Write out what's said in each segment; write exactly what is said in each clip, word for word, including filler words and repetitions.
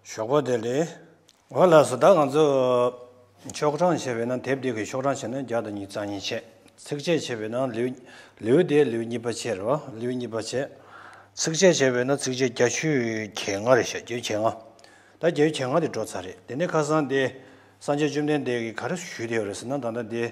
ཞོགས་པ་བདེ་ལེགས། འོ་ལགས་སོ། ད་ང་ཚོ་ཤོག་གྲངས་བྱས་པས་ན། དེབ་འདི་གི་ཤོག་གྲངས་བྱས་ན་བརྒྱ་དང་ཉི་ཤུ་རྩ་གཉིས་བྱས། ཚིགས་བཅད་བྱས་པས་ན་ལེའུ་ལེའུ་དེ་ལེའུ་གཉིས་པ་བྱས་རེད་བ། ལེའུ་གཉིས་པ་བྱས། ཚིགས་བཅད་བྱས་པས་ན་ཚིགས་བཅད་བརྒྱད་ཅུ་གྱ་ལྔ་རེད་ཤག་བརྒྱད་ཅུ་གྱ་ལྔ། ད་བརྒྱད་ཅུ་གྱ་ལྔ་དེ་འགྲོ་ཚར་རེད། དེ་ནས་ཁ་སང་དེ་སངས་རྒྱས་བཅོམ་ལྡན་འདས་ཀྱིས་ག་རེ་ཞུས་བསྡད་ཡོད་རེད་ཟེར་ན། ད་ལྟ་དེ་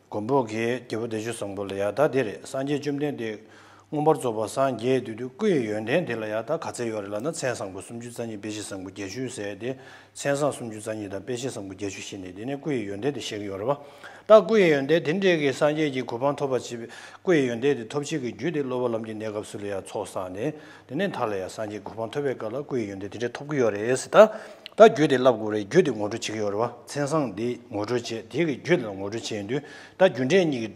མགོན་པོ་གིས་རྒྱལ་པོ་བདེ་སྤྱོད་བཟང་པོ་ལ་ཡ། ད་དེ་རེད། སངས་རྒྱས་བཅོམ་ལྡན་འདས་མངོན་པར་རྫོགས་པར་སངས་རྒྱས་དུས་དུས་སྐུ་ཡི་ཡོན་ཏན་དེ་ལ་ཡ་ད་ག་ཚད་ཡོད་རེད་ལབ་ན། མཚན་བཟང་པོ་སུམ་ཅུ་རྩ་གཉིས། དཔེ་བྱད་བཟང་པོ་བརྒྱད་ཅུ་ཟེར་ཏེ། མཚན་བཟང་སུམ་ཅུ་རྩ་གཉིས་དང་དཔེ་བྱད་བཟང་པོ་བརྒྱད་ཅུ་བཤད་ནས། དེ་ནས་སྐུ་ཡི་ཡོན་ཏན་དེ་བཤད་ཀྱི་ཡོད་རེད་བ། ད་སྐུ་ཡི་ཡོན་ཏན་དེ་འདྲའི་གི་སངས་རྒྱས་ཀྱི་གོ་འཕང་ཐོབ་པར་བྱེད་པའི། སྐུ་ཡི་ཡོན་ཏན་དེ་ཐོབ་བྱེད་ཀྱི་རྒྱུ་དེ་སློབ་པ་ལམ་གྱི་གནས་སྐབས་སུ་ལ་ཡ་ཚོགས་བསགས་ནས། དེ་ནས་མཐའ་ལ་ཡ་སངས་རྒྱས་གོ་འཕང་ཐོབ་པའི་སྐབས་ལ་སྐུ་ཡི་ཡོན་ཏན་དེ་འདྲ་ཐོབ་ཀྱི་ཡོད་རེད་ཟེར། ད་ད་རྒྱུ་དེ་བསླབ་དགོས་རེད། རྒྱུ་དེ་ངོ་སྤྲོད་བྱེད་ཀྱི་ཡོད་རེད་བ། མཚན་བཟང་དེ་ངོ་སྤྲོད་བྱེད། དེའི་གི་རྒྱུ་དེ་ལ་ངོ་སྤྲོད་བྱེད་ཡོང་དུས། ད་རྒྱུ་འབྲས་གཉིས་ཀྱི་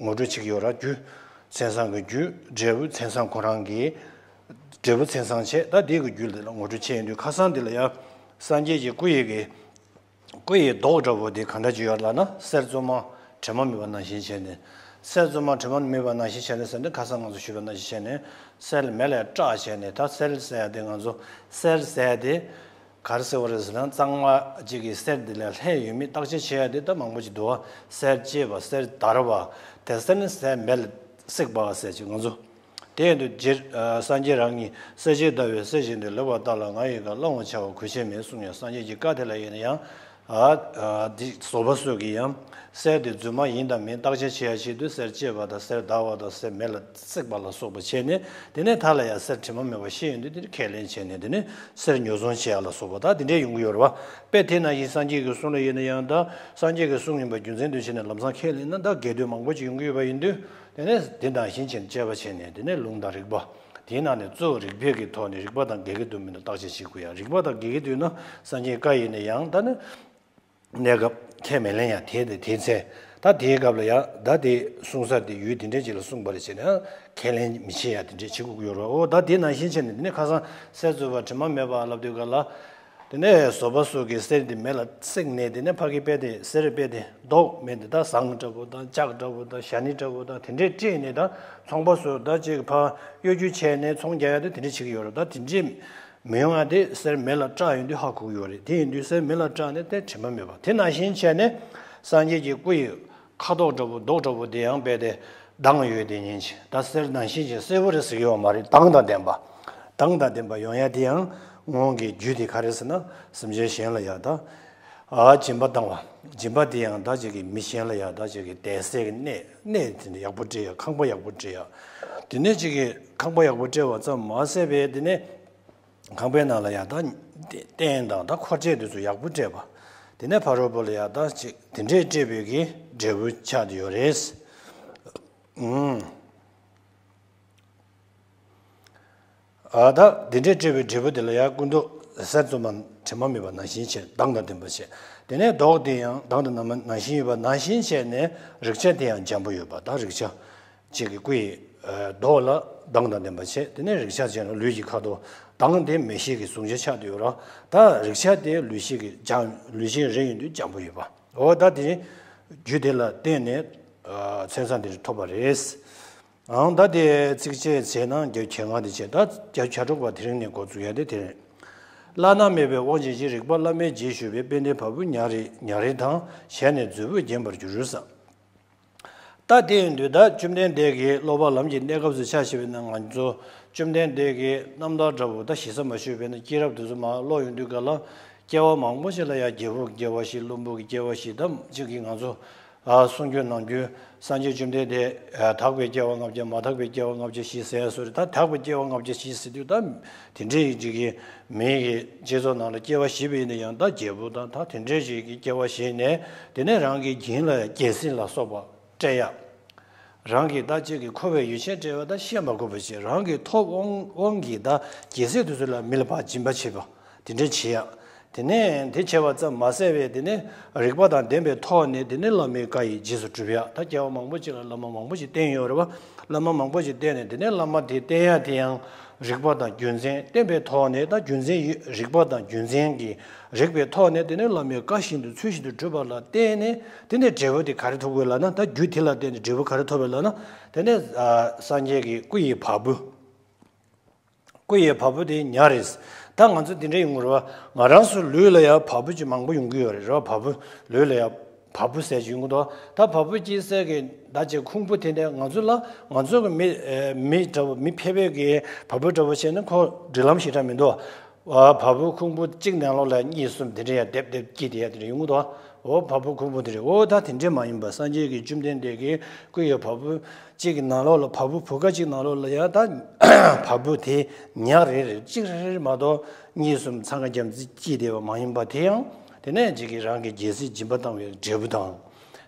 ངོ་སྤྲོད་བྱེད་ཀྱི་ཡོད་ར། རྒྱུ། མཚན་བཟང་གི་རྒྱུ། འབྲས་བུ། མཚན་བཟང་ཁོ་རང་གི་འབྲས་བུ་མཚན་བཟང་བྱས། ད་དེའི་གི་རྒྱུ་དེ་ལ་ངོ་སྤྲོད་བྱེད་ཡོང་དུས། ཁ་སང་དེ་ལ་ཡ་སངས་རྒྱས་ཀྱི་སྐུ་ཡི་གི་སྐུ་ཡི་མདོག་འདྲ་བོ་དེ་ག་འདྲ་ཅིག་ཡོད་ལབ་ན། གསེར་བཙོ་མ་དྲི་མ་མེད་པ་ནང་བཞིན་བྱས་ནས། གསེར་བཙོ་མ་དྲི་མ་མེད་པ་ནང་བཞིན་བྱས་ནས་ཟེར་ནས། ཁ་སང་ང་ཚོ་ཞུས་པ་ནང་བཞིན་བྱས་ནས། གསེར་མེ་ལ་སྐྲག་བྱས་ནས། ད་གསེར་ཟེར་ཡ་དེ། ང་ཚོ་གསེར་ཟེར་ཡ་དེ་ག་རེ་ཟེར་བ་རེད་ཟེར་ན། གཙང་མ་གཅིག་གི་གསེར་དེ་ལ་ལྷད་ཡོད་མེད་བརྟག་དཔྱད་བྱེད་ཡ་དེ་ད་མང་པོ་ཅིག་འདུག་བ། གསེར་བཅད་པ། གསེར་དར་བ། དེ་གསེར་ནི་གསེར་མེ་ལ་བསྲེགས་པ་ཟེར་ཅིག་ང་ཚོ། དེ་ཡིན་དུས་རྗེ་སངས་རྒྱས་རང་ཉིད། གསེར་ཕྱེ་ཟླ་བའི་གསེར་བཞིན་དུ། ལེགས་པར་བརྟགས་ལ་ང་ཡི་བཀའ། བླང་བར་བྱ་བ་གོས་ཆེན་མེད་གསུངས་ཡང་། སངས་རྒྱས་ཀྱི་བཀའ་དེ་ལ་ཡིན་ན་ཡང་། ཨ་ཨ་འདི་བཟོ་པ་སོགས་ཀྱིས་ཡང་གསེར་དེ་རྫུན་མ་ཡིན་དང་མིན་བརྟག་དཔྱད་བྱེད་ཡ་ཆེད་དུ། གསེར་བཅད་པ་དང་གསེར་དར་བ་དང་གསེར་མེ་ལ་བསྲེགས་པ་ལ་སོགས་པ་བྱས་ནས། དེ་ནས་མཐའ་ལ་ཡང་གསེར་དྲི་མ་མེད་པ་ཤེས་ཡོང་དུས། དེ་ནས་ཁས་ལེན་བྱས་ནས། དེ་ནས་གསེར་ཉོ་ཚོང་བྱེད་ཡ་ལ་སོགས་པ་ད་དེ་འདྲས་ཡོང་གི་ཡོད་རེད་བ། དཔེ་དེ་ནང་བཞིན་སངས་རྒྱས་ཀྱི་གསུང་ལ་ཡིན་ན་ཡང་། ད་སངས་རྒྱས་ཀྱི་གསུང་ཡིན་པ་རྒྱུ་མཚན་དུ་བྱས་ནས་ལམ་སང་ཁས་ལེན་ན། ད་འགལ་འདུ་མང་པོ་ཅིག་ཡོང་གི་ཡོད་པ་ཡིན་དུས། དེ་ནས་དེ་ནང་བཞིན་བྱས་ནས་དཔྱད་པ་བྱས་ནས། དེ་ནས་ལུང་དང་རིགས་པ། དེའི་ནང་ནས་གཙོ་བོ་རིགས་པའི་གི་ཐོག་ནས་རིགས་པ་དང་འགལ་གྱི་འདུག་མི་འདུག་བརྟག་དཔྱད་བྱེད་དགོས་ཡ། རིགས་པ་དང་འགལ་གྱི་འདུག་ན་སངས་རྒྱས་བཀའ་ཡིན་ན་ཡང་། ད་ནི་གནས་སྐབས་ཁས་མི་ལེན་ཡ། དེ་དེ་དེའི་ཚེ། ད་དེའི་སྐབས་ལ་ཡ། ད་དེ་གསུང་ས་དེ་ཡུལ་དེ་འདྲས་ཅིག་ལ་གསུངས་པ་རེད་ཟེར་ནས་ཁས་ལེན་མི་བྱེད་ཡ་དེ་འདྲས་བྱེད་དགོས་ཀྱི་ཡོད་རེད་བ། འོ་ད་དེ་ནང་བཞིན་བྱས་ནས། དེ་ནས་ཁ་སང་གསེར་བཙོ་བ་དྲི་མ་མེད་པ་ལབ་དུས་ག་ལ། དེ་ནས་བཟོ་པ་སོགས་ཀྱིས་གསེར་དེ་མེ་ལ་བསྲེགས་ནས། དེ་ནས་ཕ་གི་དཔེ་དེ་གསེར་དཔེ་དེ་མདོག་མེད་དེ། ད་ཟངས་འདྲ་བོ་དང་ལྕགས་འདྲ་བོ་དང་ཞྭ་ནི་འདྲ་བོ་དང་དེ་འདྲས་སྤྲས་ནས། ད་ཚོང་པ་ཚོས་ད་ཅིག་ཕར་གཡོ་སྒྱུ་བྱས་ནས་ཚོང་རྒྱག་ཡ་དེ་དེ་འདྲས་བྱེད་ཀྱི་ཡོད་རེད། ད་དེ་འདྲས་མི་ཡོང་ཡ་དེ། གསེར་མེ་ལ་སྐྲག་ཡོང་དུས་ཧ་གོ་གི་ཡོད་རེད། དེ་ཡིན་དུས་གསེར་མེ་ལ་སྐྲག་ནས་དེ་དྲི་མ་མེད་པ། དེ་ནང་བཞིན་བྱས་ནས་སངས་རྒྱས་ཀྱི་སྐུ་ཡི་ཁ་དོག་འདྲ་བོ་མདོག་འདྲ་བོ་དེ་ཡང་རྦད་དེ་མདངས་ཡོད་དེ་ཉིད་ཅིག་ད་གསེར་ནང་བཞིན་ཅིག་གསལ་པོ་རེད་ཟེར་གྱི་ཡོད་མ་རེད། མདངས་དང་ལྡན་པ། མདངས་དང་ལྡན་པ་ཡོང་ཡ་དེ་ཡང་སྔོན་གྱི་རྒྱུ་དེ་ག་རེ་ཟེར་ན། སེམས་ཅན་གཞན་ལ་ཡ་ད་ཨ་སྦྱིན་པ་བཏང་བ། སྦྱིན་པ་དེ་ཡང་ད་ཅིག་གི་མི་གཞན་ལ་ཡ་ད་ཅིག་གི་བསྡད་སའི་གི་གནས། གནས་དེ་ནས་ཡག་པོ་སྤྲད་ཡ། ཁང་པ་ཡག་པོ་སྤྲད་ཡ། དེ་ནས་ཅིག་གི་ཁང་པ་ཡག་པོ་སྤྲད་པ་ཙམ་མ་ཟད་པའི། དེ་ནས་ཁང་པའི་ནང་ལ་ཡ་ད་རྟེན་དང་ད་མཁོ་ཆས་དེ་ཚོ་ཡག་པོ་སྤྲད་པ། དེ་ནས་ཕ་རོལ་པོ་ལ་ཡ་ད་ཅིག་དེ་འདྲས་སྤྲད་པའི་གི་འབྲས་བུ་ཆགས་བསྡད་ཡོད་རེད། ཨུམ། ཨ་ད་དེ་འདྲས་སྤྲད་པའི་འབྲས་བུ་དེ་ལ་ཡ་ཀུན་ཏུ་གསེར་བཙོ་མ་དྲི་མ་མེད་པ་ནང་བཞིན་བྱས། མདངས་དང་ལྡན་པ་བྱས། དེ་ནས་མདོག་དེ་ཡང་མདངས་དང་ནང་བཞིན་ཡོད་པ་ནང་བཞིན་བྱས་ནས། རེག་བྱ་དེ་ཡང་འཇམ་པོ་ཡོད་པ། ད་རེག་བྱ་ཅིག་གི་སྐུ་ཡི་མདོག་ལ་མདངས་དང་ལྡན་པ་བྱས། དེ་ནས་རེག་བྱ་བྱས་ན་ལུས་ཀྱི་ཁ་དོག། མདངས་དེ་མེ་ཤེལ་གྱི་གཟུགས་བྱད་ཆགས་བསྡད་ཡོད་ར། ད་རེག་བྱ་དེ་ལུས་ཤེལ་གྱི་འཇམ། ལུས་ཤེལ་རེག་ཡོང་དུས་འཇམ་པོ་ཡོད་པ། འོ་ད་དེ་རྒྱུ་དེ་ལ་བརྟེན་ནས་མཚན་བཟང་དེ་ཐོབ་པ་རེད། ཨང་། ད་དེ་ཚིགས་བཅད་ཟེར་ན་བརྒྱད་ཅུ་གྱ་ལྔ་དེ་བྱས། ད་བརྒྱད་ཅུ་གྱ་དྲུག་པ་དེ་རིང་ནས་འགོ་འཛུགས་ཡ་དེ་དེ་རེད། བླ་ན་མེད་པའི་དབང་ཅན་གྱི། རིག་པ་བླ་མེད་རྗེས་ཞུས་པའི། དཔལ་ལྡན་བ་སྤུའི་ཉ་རེ་ཉ་རེ་དང་། ཞལ་ནས་མཛོད་སྤུས་བརྒྱན་པར་འགྱུར་ཟེར། ད་དེ་ཡིན་དུས་ད་བཅོམ་ལྡན་འདས་ཀྱིས་སློབ་པ་ལམ་གྱི་གནས་སྐབས་སུ་ཆ་བཞག་པ་ཡིན་ན། ང་ཚོ་བཅོམ་ལྡན་འདས་ཀྱི་རྣམ་ཐར་འདྲ་བོ་ད་ཞེ་ས་མ་ཞུས་པ་ཡིན་ན། སྐྱེས་རབས་དེ་ཚོ་མར་ཀློག་ཡོང་དུས་ག་ལ། སྐྱེ་བ་མང་པོ་ཞིག་ལ་ཡ་རྒྱལ་པོའི་སྐྱེ་བ་བཞེས། བློན་པོ་གི་སྐྱེ་བ་བཞེས། ད་ཅིག་གིས་ང་ཚོ་ཨ་གསུང་རྒྱུན་ནང་རྒྱུན། སངས་རྒྱས་བཅོམ་ལྡན་འདས་དག་པའི་སྐྱེ་བ་ལྔ་བརྒྱ། མ་དག་པའི་སྐྱེ་བ་ལྔ་བརྒྱ་བཞེས་ཟེར་ཡ་བཟོ་རེད། ད་དག་པའི་སྐྱེ་བ་ལྔ་བརྒྱ་བཞེས་ཟེར་དུས། ད་དེ་འདྲའི་ཅིག་གི་མིའི་གི་སྤྱི་ཚོགས་ནང་ལ་སྐྱེ་བ་བཞེས་པ་ཡིན་ན་ཡང་། ད་རྒྱལ་པོ་དང་ད་དེ་འདྲའི་ཅིག་གི་སྐྱེ་བ་བཞེས་ནས། དེ་ནས་རང་གི་སྦྱིན་ལ་ཡ་རྒྱལ་སྲིད་ལ་སོགས་པ་སྤྲད་ཡ། རང་གི་ད་ཅིག་གི་མཁོ་བའི་ཡོ་བྱད་སྤྲད་པ། ད་བཤད་མ་དགོས་པ་བྱས། རང་གི་ཐོབ་དབང་དབང་གིས་ད་རྒྱལ་སྲིད་དེ་ཚོ་ལ་མི་ལ་ཕར་སྦྱིན་པ་བྱེད་པ། དེ་འདྲ་བྱེད་ཡ། དེ་ནས་དེ་བྱས་པ་ཙམ་མ་ཟད་པའི། དེ་ནས་རིག་པ་དང་ལྡན་པའི་ཐོག་ནས། དེ་ནས་བླ་མའི་བཀའ་ཡི་རྗེས་སུ་སྒྲུབ་ཡ། ད་སྐྱེ་བ་མང་པོ་ཅིག་ལ་བླ་མ་མང་པོ་ཞིག་བསྟེན་ཡོད་རེད་བ། བླ་མ་མང་པོ་ཞིག་བསྟེན་ནས། དེ་ནས་བླ་མ་དེ་བསྟེན་ཡ་དེ་ཡང་རིག་པ་དང་རྒྱུ་མཚན་བསྟེན་པའི་ཐོག་ནས། ད་རྒྱུ་མཚན་ཡོད། རིག་པ་དང་རྒྱུ་མཚན་གྱིས་རིག་པའི་ཐོག་ནས། དེ་ནས་བླ་མའི་བཀའ་བཞིན་དུ་ཚུལ་བཞིན་དུ་སྒྲུབ་པ་ལ་བརྟེན་ནས། དེ་ནས་འབྲས་བུ་དེ་ག་རེ་ཐོབ་དགོས་ལབ་ན། ད་རྒྱུ་དེ་ལ་བརྟེན་ནས་འབྲས་བུ་ག་རེ་ཐོབ་པ་ལབ་ན། དེ་ནས་ཨ་སངས་རྒྱས་ཀྱི་སྐུ་ཡི་བ་སྤུ། སྐུ་ཡི་བ་སྤུ་དེ་ཉ་རེད། ད་ང་ཚོ་དེ་འདྲ་ཡོང་གི་རེད་བ། ང་རང་ཚོ་ལུས་ལ་ཡང་བ་སྤུ་ཅིག་མང་པོ་ཡོང་གི་ཡོད་རེད། རེད་བ། བ་སྤུ་ལུས་ལ་ཡང་བ་སྤུ་ཟེར་ཅིག་ཡོང་གི་འདུག་ད་བ་སྤུ་གཅིག་ཟེར་གི་ད་ཅིག་ཁུང་བུ་དེ་འདྲ་ང་ཚོ་ལ། ང་ཚོ་གི་མི་ཨེ་མི་འདྲ་བོ་མི་ཕལ་པའི་གི་བ་སྤུ་འདྲ་བོ་བྱས་ན་ཁོ་འབྲེལ་ལམ་ཞེ་དྲག་མི་འདུག་ཨ་བ་སྤུ་ཁུང་བུ་གཅིག་ནང་ལོགས་ལ་གཉིས་གསུམ་དེ་འདྲ་ཡང་སྡེབ་སྡེབ་སྐྱིད་དེ་ཡང་དེ་འདྲ་ཡོང་གི་འདུག་འོ་བ་སྤུ་ཁུང་བུ་དེ་རེད། འོ་ད་དེ་འདྲ་མ་ཡིན་པ་སངས་རྒྱས་ཀྱི་བཅོམ་ལྡན་འདས་ཀྱི་སྐུ་ཡི་བ་སྤུ་གཅིག་གི་ནང་ལོགས་ལ་བ་སྤུ་བུ་ག་གཅིག་ནང་ལོགས་ལ་ཡང་ད་བ་སྤུ་དེ་ཉག་རེ་རེ་གཅིག་རེ་རེ་མ་གཏོགས་གཉིས་གསུམ་འཚང་ཁ་རྒྱ་མཚོ་སྐྱིད་དེ་བ་མ་ཡིན་པ་དེ་ཡང་དེ་ནས་གཅིག་གི་རང་གི་རྒྱལ་སྲིད་སྦྱིན་པ་བཏང་བའི་འབྲས་བུ་དང་།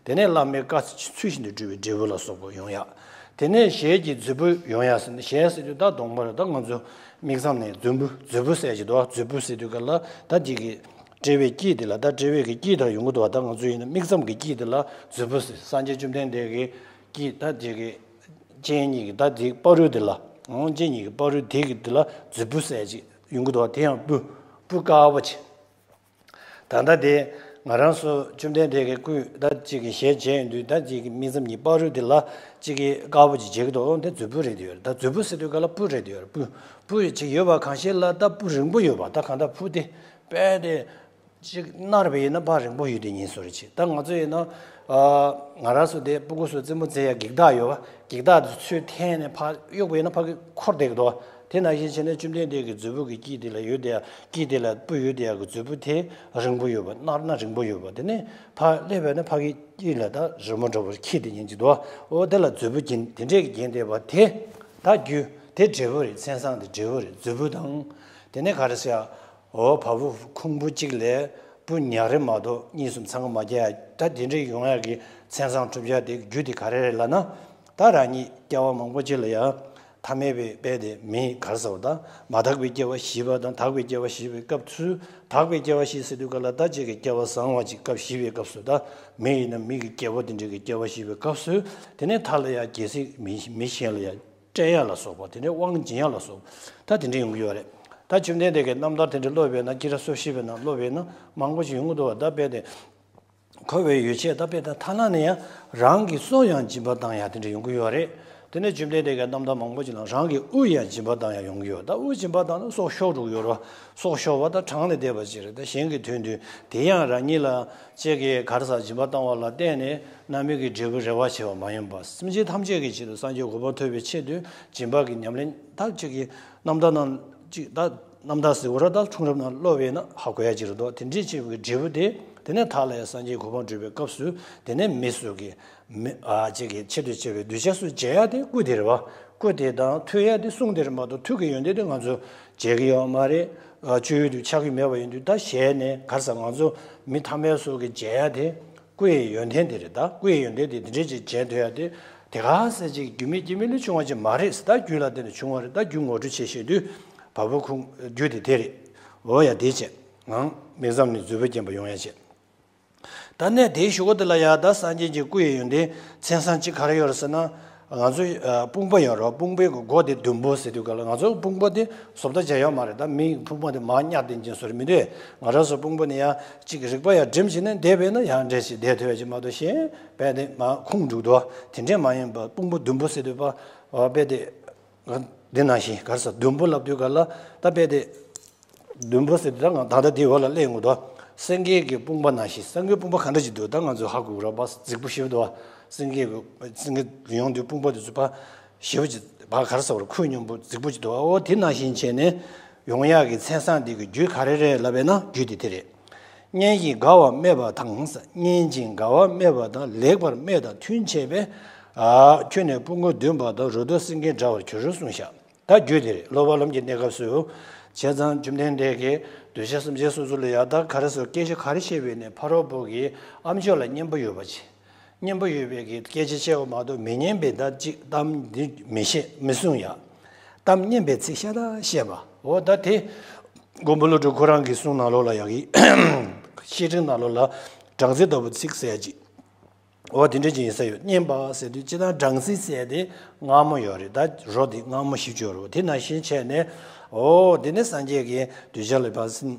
དེ་ནས་བླ་མའི་བཀའ་ཚུལ་བཞིན་དུ་སྒྲུབ་པའི་འབྲས་བུ་ལ་སོགས་པ་ཡོང་ཡ། དེ་ནས་ཞལ་གྱི་མཛོད་སྤུ་ཡོང་ཡ་ཟེར་ན། ཞལ་ཟེར་དུས་ད་གདོང་པར་ད་ང་ཚོ་དམིགས་བསལ་ནས་མཛོད་སྤུ་མཛོད་སྤུ་ཟེར་གྱི་འདུག་མཛོད་སྤུ་ཟེར་དུས་ག་ལ་ད་ཅིག་གི་དཔྲལ་བའི་དཀྱིལ་དེ་ལ། ད་དཔྲལ་བའི་གི་དཀྱིལ་དང་ཡོང་གི་འདུག་ད་ང་ཚོ་ཡིན་ན་དམིགས་བསལ་གྱི་དཀྱིལ་དེ་ལ་མཛོད་སྤུ་ཟེར། སངས་རྒྱས་བཅོམ་ལྡན་འདས་ཀྱི་དཀྱིལ་ད་ཅིག་གི་སྤྱན་གཉིས་ཀྱི་ད་དེ་བར་དུ་དེ་ལ། འོང་སྤྱན་གཉིས་ཀྱི་བར་དུ་དེ་གི་དེ་ལ་མཛོད་སྤུ་ཟེར་ཅིག་ཡོང་གི་འདུག་དེ་ཡང་སྤུ་སྤུ་དཀར་པོ་ཅིག་ད་ལྟ་དེ་ང་རང་ཚོ་བཅོམ་ལྡན་འདས་ཀྱི་སྐུ་ད་ཅིག་གི་ཞལ་མཇལ་ཡོང་དུས་ད་ཅིག་གི་མིག་མཚམས་གཉིས་བར་དུ་དེ་ལ་ཅིག་གི་དཀར་པོ་ཅིག་མཇལ་གྱི་འདུག་འོ་དེ་མཛོད་སྤུ་རེད་དེ་ཡོད་རེད། ད་མཛོད་སྤུ་ཟེར་དུས་ག་ལ་སྤུ་རེད་དེ་ཡོད་རེད། སྤུ་སྤུ་ཅིག་ཡོད་པ་གང་ཞིག་ལ་ད་སྤུ་རིང་པོ་ཡོད་པ། ད་གང་ལྟར་སྤུ་དེ་དཔེ་དེ་ཅིག་མནར་བ་ཡིན་ན་ཕར་རིང་པོ་ཡོད་དེ་ཉིན་སོ་རེ་ཆེ། ད་ང་ཚོ་ཡིན་ན་ཨ་ང་རང་ཚོ་དེ་སྤུ་གུ་ཚོ་རྩེད་མོ་རྩེ་ཡ་འགྱིག་དར་ཡོད་པ། འགྱིག་དར་དེ་ཚུར་འཐེན་ནས་ཕར་གཡུག་པ་ཡིན་ན་ཕ་གི་འཁོར་བསྡད་ཀྱི་འདུག་དེ་ནང་བཞིན་བྱས་ནས་བཅོམ་ལྡན་འདས་ཀྱི་མཛོད་སྤུ་གི་དཀྱིལ་དེ་ལ་ཡོད་དེ་ཡ། དཀྱིལ་དེ་ལ་སྤུ་ཡོད་དེ་ཡ་གི་མཛོད་སྤུ་དེ་རིང་པོ་ཡོད་པ། མནར་ན་རིང་པོ་ཡོད་པ། དེ་ནས་ཕར་སླེབས་པ་ཡིན་ན་ཕ་གི་དཀྱིལ་ལ་ད་རི་མོ་འདྲ་བོ་འཁྱེར་དེ་ཉིན་གཅིག་འདུག་འོ་དེ་ལ་མཛོད་སྤུ་རྒྱན་དེ་འདྲས་ཀྱི་རྒྱན་བསྡད་པ་དེ་ད་རྒྱུ་དེ་འབྲས་བུ་རེད། མཚན་བཟང་དེ་འབྲས་བུ་རེད། མཛོད་སྤུ་དང་། དེ་ནས་ག་རེ་ཟེར་ཡ། འོ་བ་སྤུ་ཁུང་བུ་གཅིག་ལ་སྤུ་ཉག་རེ་མ་གཏོགས་གཉིས་གསུམ་འཚང་ཁ་མ་རྒྱག་ཡ། ད་དེ་འདྲའི་ཡོང་ཡ་གི་མཚན་བཟང་གྲུབ་ཡ་དེ་རྒྱུ་དེ་ག་རེ་རེད་ལབ་ན། ད་རང་ཉིད་སྐྱེ་བ་མང་པོ་ཅིག་ལ་ཡ་ཐ་མལ་པའི་དཔེ་དེ་མི་ག་རེ་ཟེར་བ། ད་མ་དག་པའི་སྐྱེ་བ་བཞེས་པ་དང་དག་པའི་སྐྱེ་བ་བཞེས་པའི་སྐབས་སུ། དག་པའི་སྐྱེ་བ་བཞེས་ཟེར་དུས་ག་ལ་ད་ཅིག་གི་སྐྱེ་བ་བཟང་བ་ཅིག་སྐབས་བཞེས་པའི་སྐབས་སུ། ད་མི་ཡིན་ན་མི་གི་སྐྱེ་བ་དེ་འདྲའི་གི་སྐྱེ་བ་བཞེས་པའི་སྐབས་སུ། དེ་ནས་མཐའ་ལ་ཡ་རྒྱལ་སྲིད་མི་མི་གཞན་ལ་ཡ་སྤྲད་ཡ་ལ་སོགས་པ། དེ་ནས་དབང་སྦྱིན་ཡ་ལ་སོགས་པ་ད་དེ་འདྲ་ཡོང་གི་ཡོད་རེད། ད་བཅོམ་ལྡན་འདས་ཀྱི་རྣམ་ཐར་དེ་འདྲ་ཀློག་པས་ན། སྤྱིར་གསོལ་ཞིབ་པའི་ནང་ཀློག་པས་ན་མང་པོ་ཞིག་ཡོང་གི་འདུག་བ། ད་དཔེ་དེ་འཁོར་བའི་ཡོ་བྱད་ད་དཔེ་ད་ཐ་ན་ནས་ཡང་རང་གི་སྲོག་ཡང་སྦྱིན་པ་བཏང་ཡ་དེ་འདྲ་ཡོང་གི་ཡོད་རེད། དེ་ནས་བཅོམ་ལྡན་འདས་ཀྱི་རྣམ་ཐར་མང་པོ་ཞིག་ལ་རང་གི་དབུ་ཡང་སྦྱིན་པ་བཏང་ཡ་ཡོང་གི་ཡོད། ད་དབུ་སྦྱིན་པ་བཏང་ན་སྲོག་ཤོར་འགྲོ་གི་ཡོད་རེད་བ། སྲོག་ཤོར་བ་ད་གྲངས་ལས་འདས་པ་ཅིག་རེད། ད་གཞན་གྱི་དོན་དུ་དེ་ཡང་རང་ཉིད་ལ་ཅིག་གི་ག་རེ་ཟེར་སྦྱིན་པ་བཏང་བ་ལ་བརྟེན་ནས་རྣམ་སྨིན་གྱི་འབྲས་བུ་རེ་བ་བྱས་པ་མ་ཡིན་པ། སེམས་ཅན་ཐམས་ཅད་ཀྱི་ཆེད་དུ་སངས་རྒྱས་གོ་འཕང་ཐོབ་པའི་ཆེད་དུ་སྦྱིན་པ་གི་ཉམས་ལེན་ད་ཅིག་གི་རྣམ་ཐར་ནང་ཅིག་ད་རྣམ་ཐར་ཟེར་བ་ར་ད་འཁྲུངས་རབས་ནང་ཀློག་པས་ན་ཧ་གོ་ཡ་ཅིག་རེད་དོ། དེ་འདྲའི་ཆེ་བའི་འབྲས་བུ་དེ་དེ་ནས་མཐའ་ལ་ཡང་སངས་རྒྱས་གོ་འཕང་འགྲུབ་པའི་སྐབས་སུ་དེ་ནས་མི་སོགས་ཀྱི་མི་ཨ་ཅིག་གི་ཆེད་དུ་བྱས་པའི་གདུལ་བྱ་སུ་མཇལ་ཡ་དེ་སྐུ་དེ་རེད་བ། སྐུ་དེ་དང་ཐུག་ཡ་དེ་གསུང་དེ་རེད་མ་གཏོགས་ཐུག་གི་ཡོན་ཏན་དེ་ང་ཚོ་མཇལ་གི་ཡོད་མ་རེད། ཨ་སྤྱོད་ཡུལ་དུ་ཆགས་ཀྱི་མེད་པ་ཡིན་དུས་ད་ཞལ་ནས་ག་རེ་ཟེར་ང་ཚོ་མི་ཐ་མལ་སོགས་ཀྱི་མཇལ་ཡ་དེ་སྐུ་ཡི་ཡོན་ཏན་དེ་རེད། ད་སྐུ་ཡི་ཡོན་ཏན་དེ་འདི་འདྲས་ཅིག་མཇལ་ཐུབ་ཡ་དེ་དེ་ག་ཟེར་ཅིག་རྒྱུས་མེད་རྐྱེན་མེད་ལས་བྱུང་བ་ཅིག་མ་རེད་ཟེར། ད་རྒྱུ་ལ་བརྟེན་ནས་བྱུང་བ་རེད། ད་རྒྱུ་ངོ་སྤྲོད་བྱེད་ཤེས་དུས་བ་སྤུ་ཁུང་རྒྱུ་དེ་དེ་རེད། འོ་ཡ་དེ་བྱས་ངང་མིག་ཙམ་ནས་མཛོད་སྤུ་རྒྱན་པ་ཡོང་ཡ་བྱས། ད་ནས་དེའི་གཞུག་གུ་དེ་ལ་ཡ་ད་སངས་རྒྱས་ཀྱི་སྐུ་ཡི་ཡོན་ཏན་མཚན་བཟང་གཅིག་ག་རེ་ཡོད་རེད་ཟེར་ན། ང་ཚོ་ཨ་དཔུང་པ་ཡོད་རེད། དཔུང་པའི་གི་སྒོ་དེ་ཟླུམ་པོ་ཟེར་དུས་ག་ལ་ང་ཚོ་དཔུང་པ་དེ་བཟོ་ལྟ་བྱས་ཡོད་མ་རེད། ད་མིའི་དཔུང་པ་དེ་མར་གཉའ་བསྟན་ཅན་བཟོ་རེད་མི་འདུག་ང་རང་ཚོ་དཔུང་པ་ནི་ཡ་གཅིག་རིག་པ་ཡ་སྒྲིམ་བྱས་ནས་བསྡད་པས་ན་ཡང་འདྲ་ཞིག་བསྡད་ཐུབ་ཡ་ཅིག་མ་གཏོགས་གཞན་དཔེ་དེ་མར་ཁུངས་འགྲུག་འདུག་དེ་འདྲས་མ་ཡིན་པ་དཔུང་པ་ཟླུམ་པོ་ཟེར་དུས་པ་དཔེ་དེ། འདི་ནང་བཞིན་ག་རེ་ཟེར་ཟླུམ་པོ་ལབ་དུས་ག་ལ་ད་དཔེ་དེ། ཟླུམ་པོ་ཟེར་དུས་ད་ང་ད་ལྟ་འདིའི་འོག་ལ་སླེབས་ཡོང་གི་འདུག་སེང་གེ་གི་དཔུང་པ་ནང་བཞིན། སེང་གེའི་དཔུང་པ་ག་འདྲ་ཅིག་འདུག་ད་ང་ཚོས་ཧ་གོ་གི་རེད་པ། རྫིག་པོ་ཞེ་པོ་འདུག་བ། སེང་གེ་གི་སེང་གེ་ཡོང་དུས་དཔུང་པ་དེ་ཚོ་ཕར་ཞེ་པོ་ཅིག་ཕར་ག་རེ་ཟེར་བར་ཁུར་སྙོམས་པོ་རྫིག་པོ་ཅིག་འདུག་འོ་དེ་ནང་བཞིན་བྱས་ནས་ཡོང་ཡག་གི་མཚན་བཟང་འདི་གི་རྒྱུ་ག་རེ་རེད་ལབ་པས་ན་རྒྱུ་དེ་དེ་རེད། སྙན་ཞིང་དགའ་བ་སྨྲས་པ་དང་། སྙན་ཞིང་དགའ་བ་སྨྲས་པ་དང་། ལེགས་པར་སྨྲས་དང་མཐུན་བྱས་པས། ཨ་ཁྱོད་ནི་དཔུང་པ་འདུས་པ་དང་། རུ་ཏོག་སེང་གེ་འདྲ་བར་གྱུར་གསུངས་ཤག་ད་རྒྱུ་དེ་རེད། སློབ་པ་ལམ་གྱི་གནས་སྐབས་སུ་བྱས་ཙང་བཅོམ་ལྡན་འདས་ཀྱིས་གདུལ་བྱ་སེམས་ཅན་སོ་སོ་ལ་ཡང་དག་ག་རེ་ཟེར་སྐད་ཆ་ག་རེ་བཤད་པའི་ནས་ཕ་རོལ་པོ་གི་ཨ་མཆོག་ལ་སྙན་པོ་ཡོད་པ་ཅིག་སྙན་པོ་ཡོད་པའི་གི་སྐད་ཆ་བཤད་པ་མ་གཏོགས་མི་སྙན་པའི་ད་ཅིག་གཏམ་འདི་མི་བཤད་མི་གསུང་ཡ། གཏམ་སྙན་པའི་ཚིག་ཤ་སྟག་བཤད་པ། འོ་ད་དེ་མགོན་པོ་ཀླུ་སྒྲུབ་ཁོ་རང་གི་གསུང་ནང་ལོགས་ལ་ཡང་གི་བཤད་ཁྲིད་ནང་ལོགས་ལ་སྦྲང་རྩི་ལྟ་བུ་ཚིག་ཟེར་ཡ་ཅིག་འོ་དེ་འདྲ་ཅིག་ཡིན་ས་ཡོད། བསྙེན་པ་ཟེར་དུས་སྤྱིར་བཏང་སྦྲང་རྩི་ཟེར་དེ་མངར་མོ་ཡོད་རེད། ད་རོ་དེ་མངར་མོ་ཞེ་པོ་ཅིག་ཡོད་རེད། དེ་ནང་བཞིན་བྱས་ནས་འོ་དེ་ནས་སངས་རྒྱས་ཀྱིས་གདུལ་བྱ་ལ་ཕར་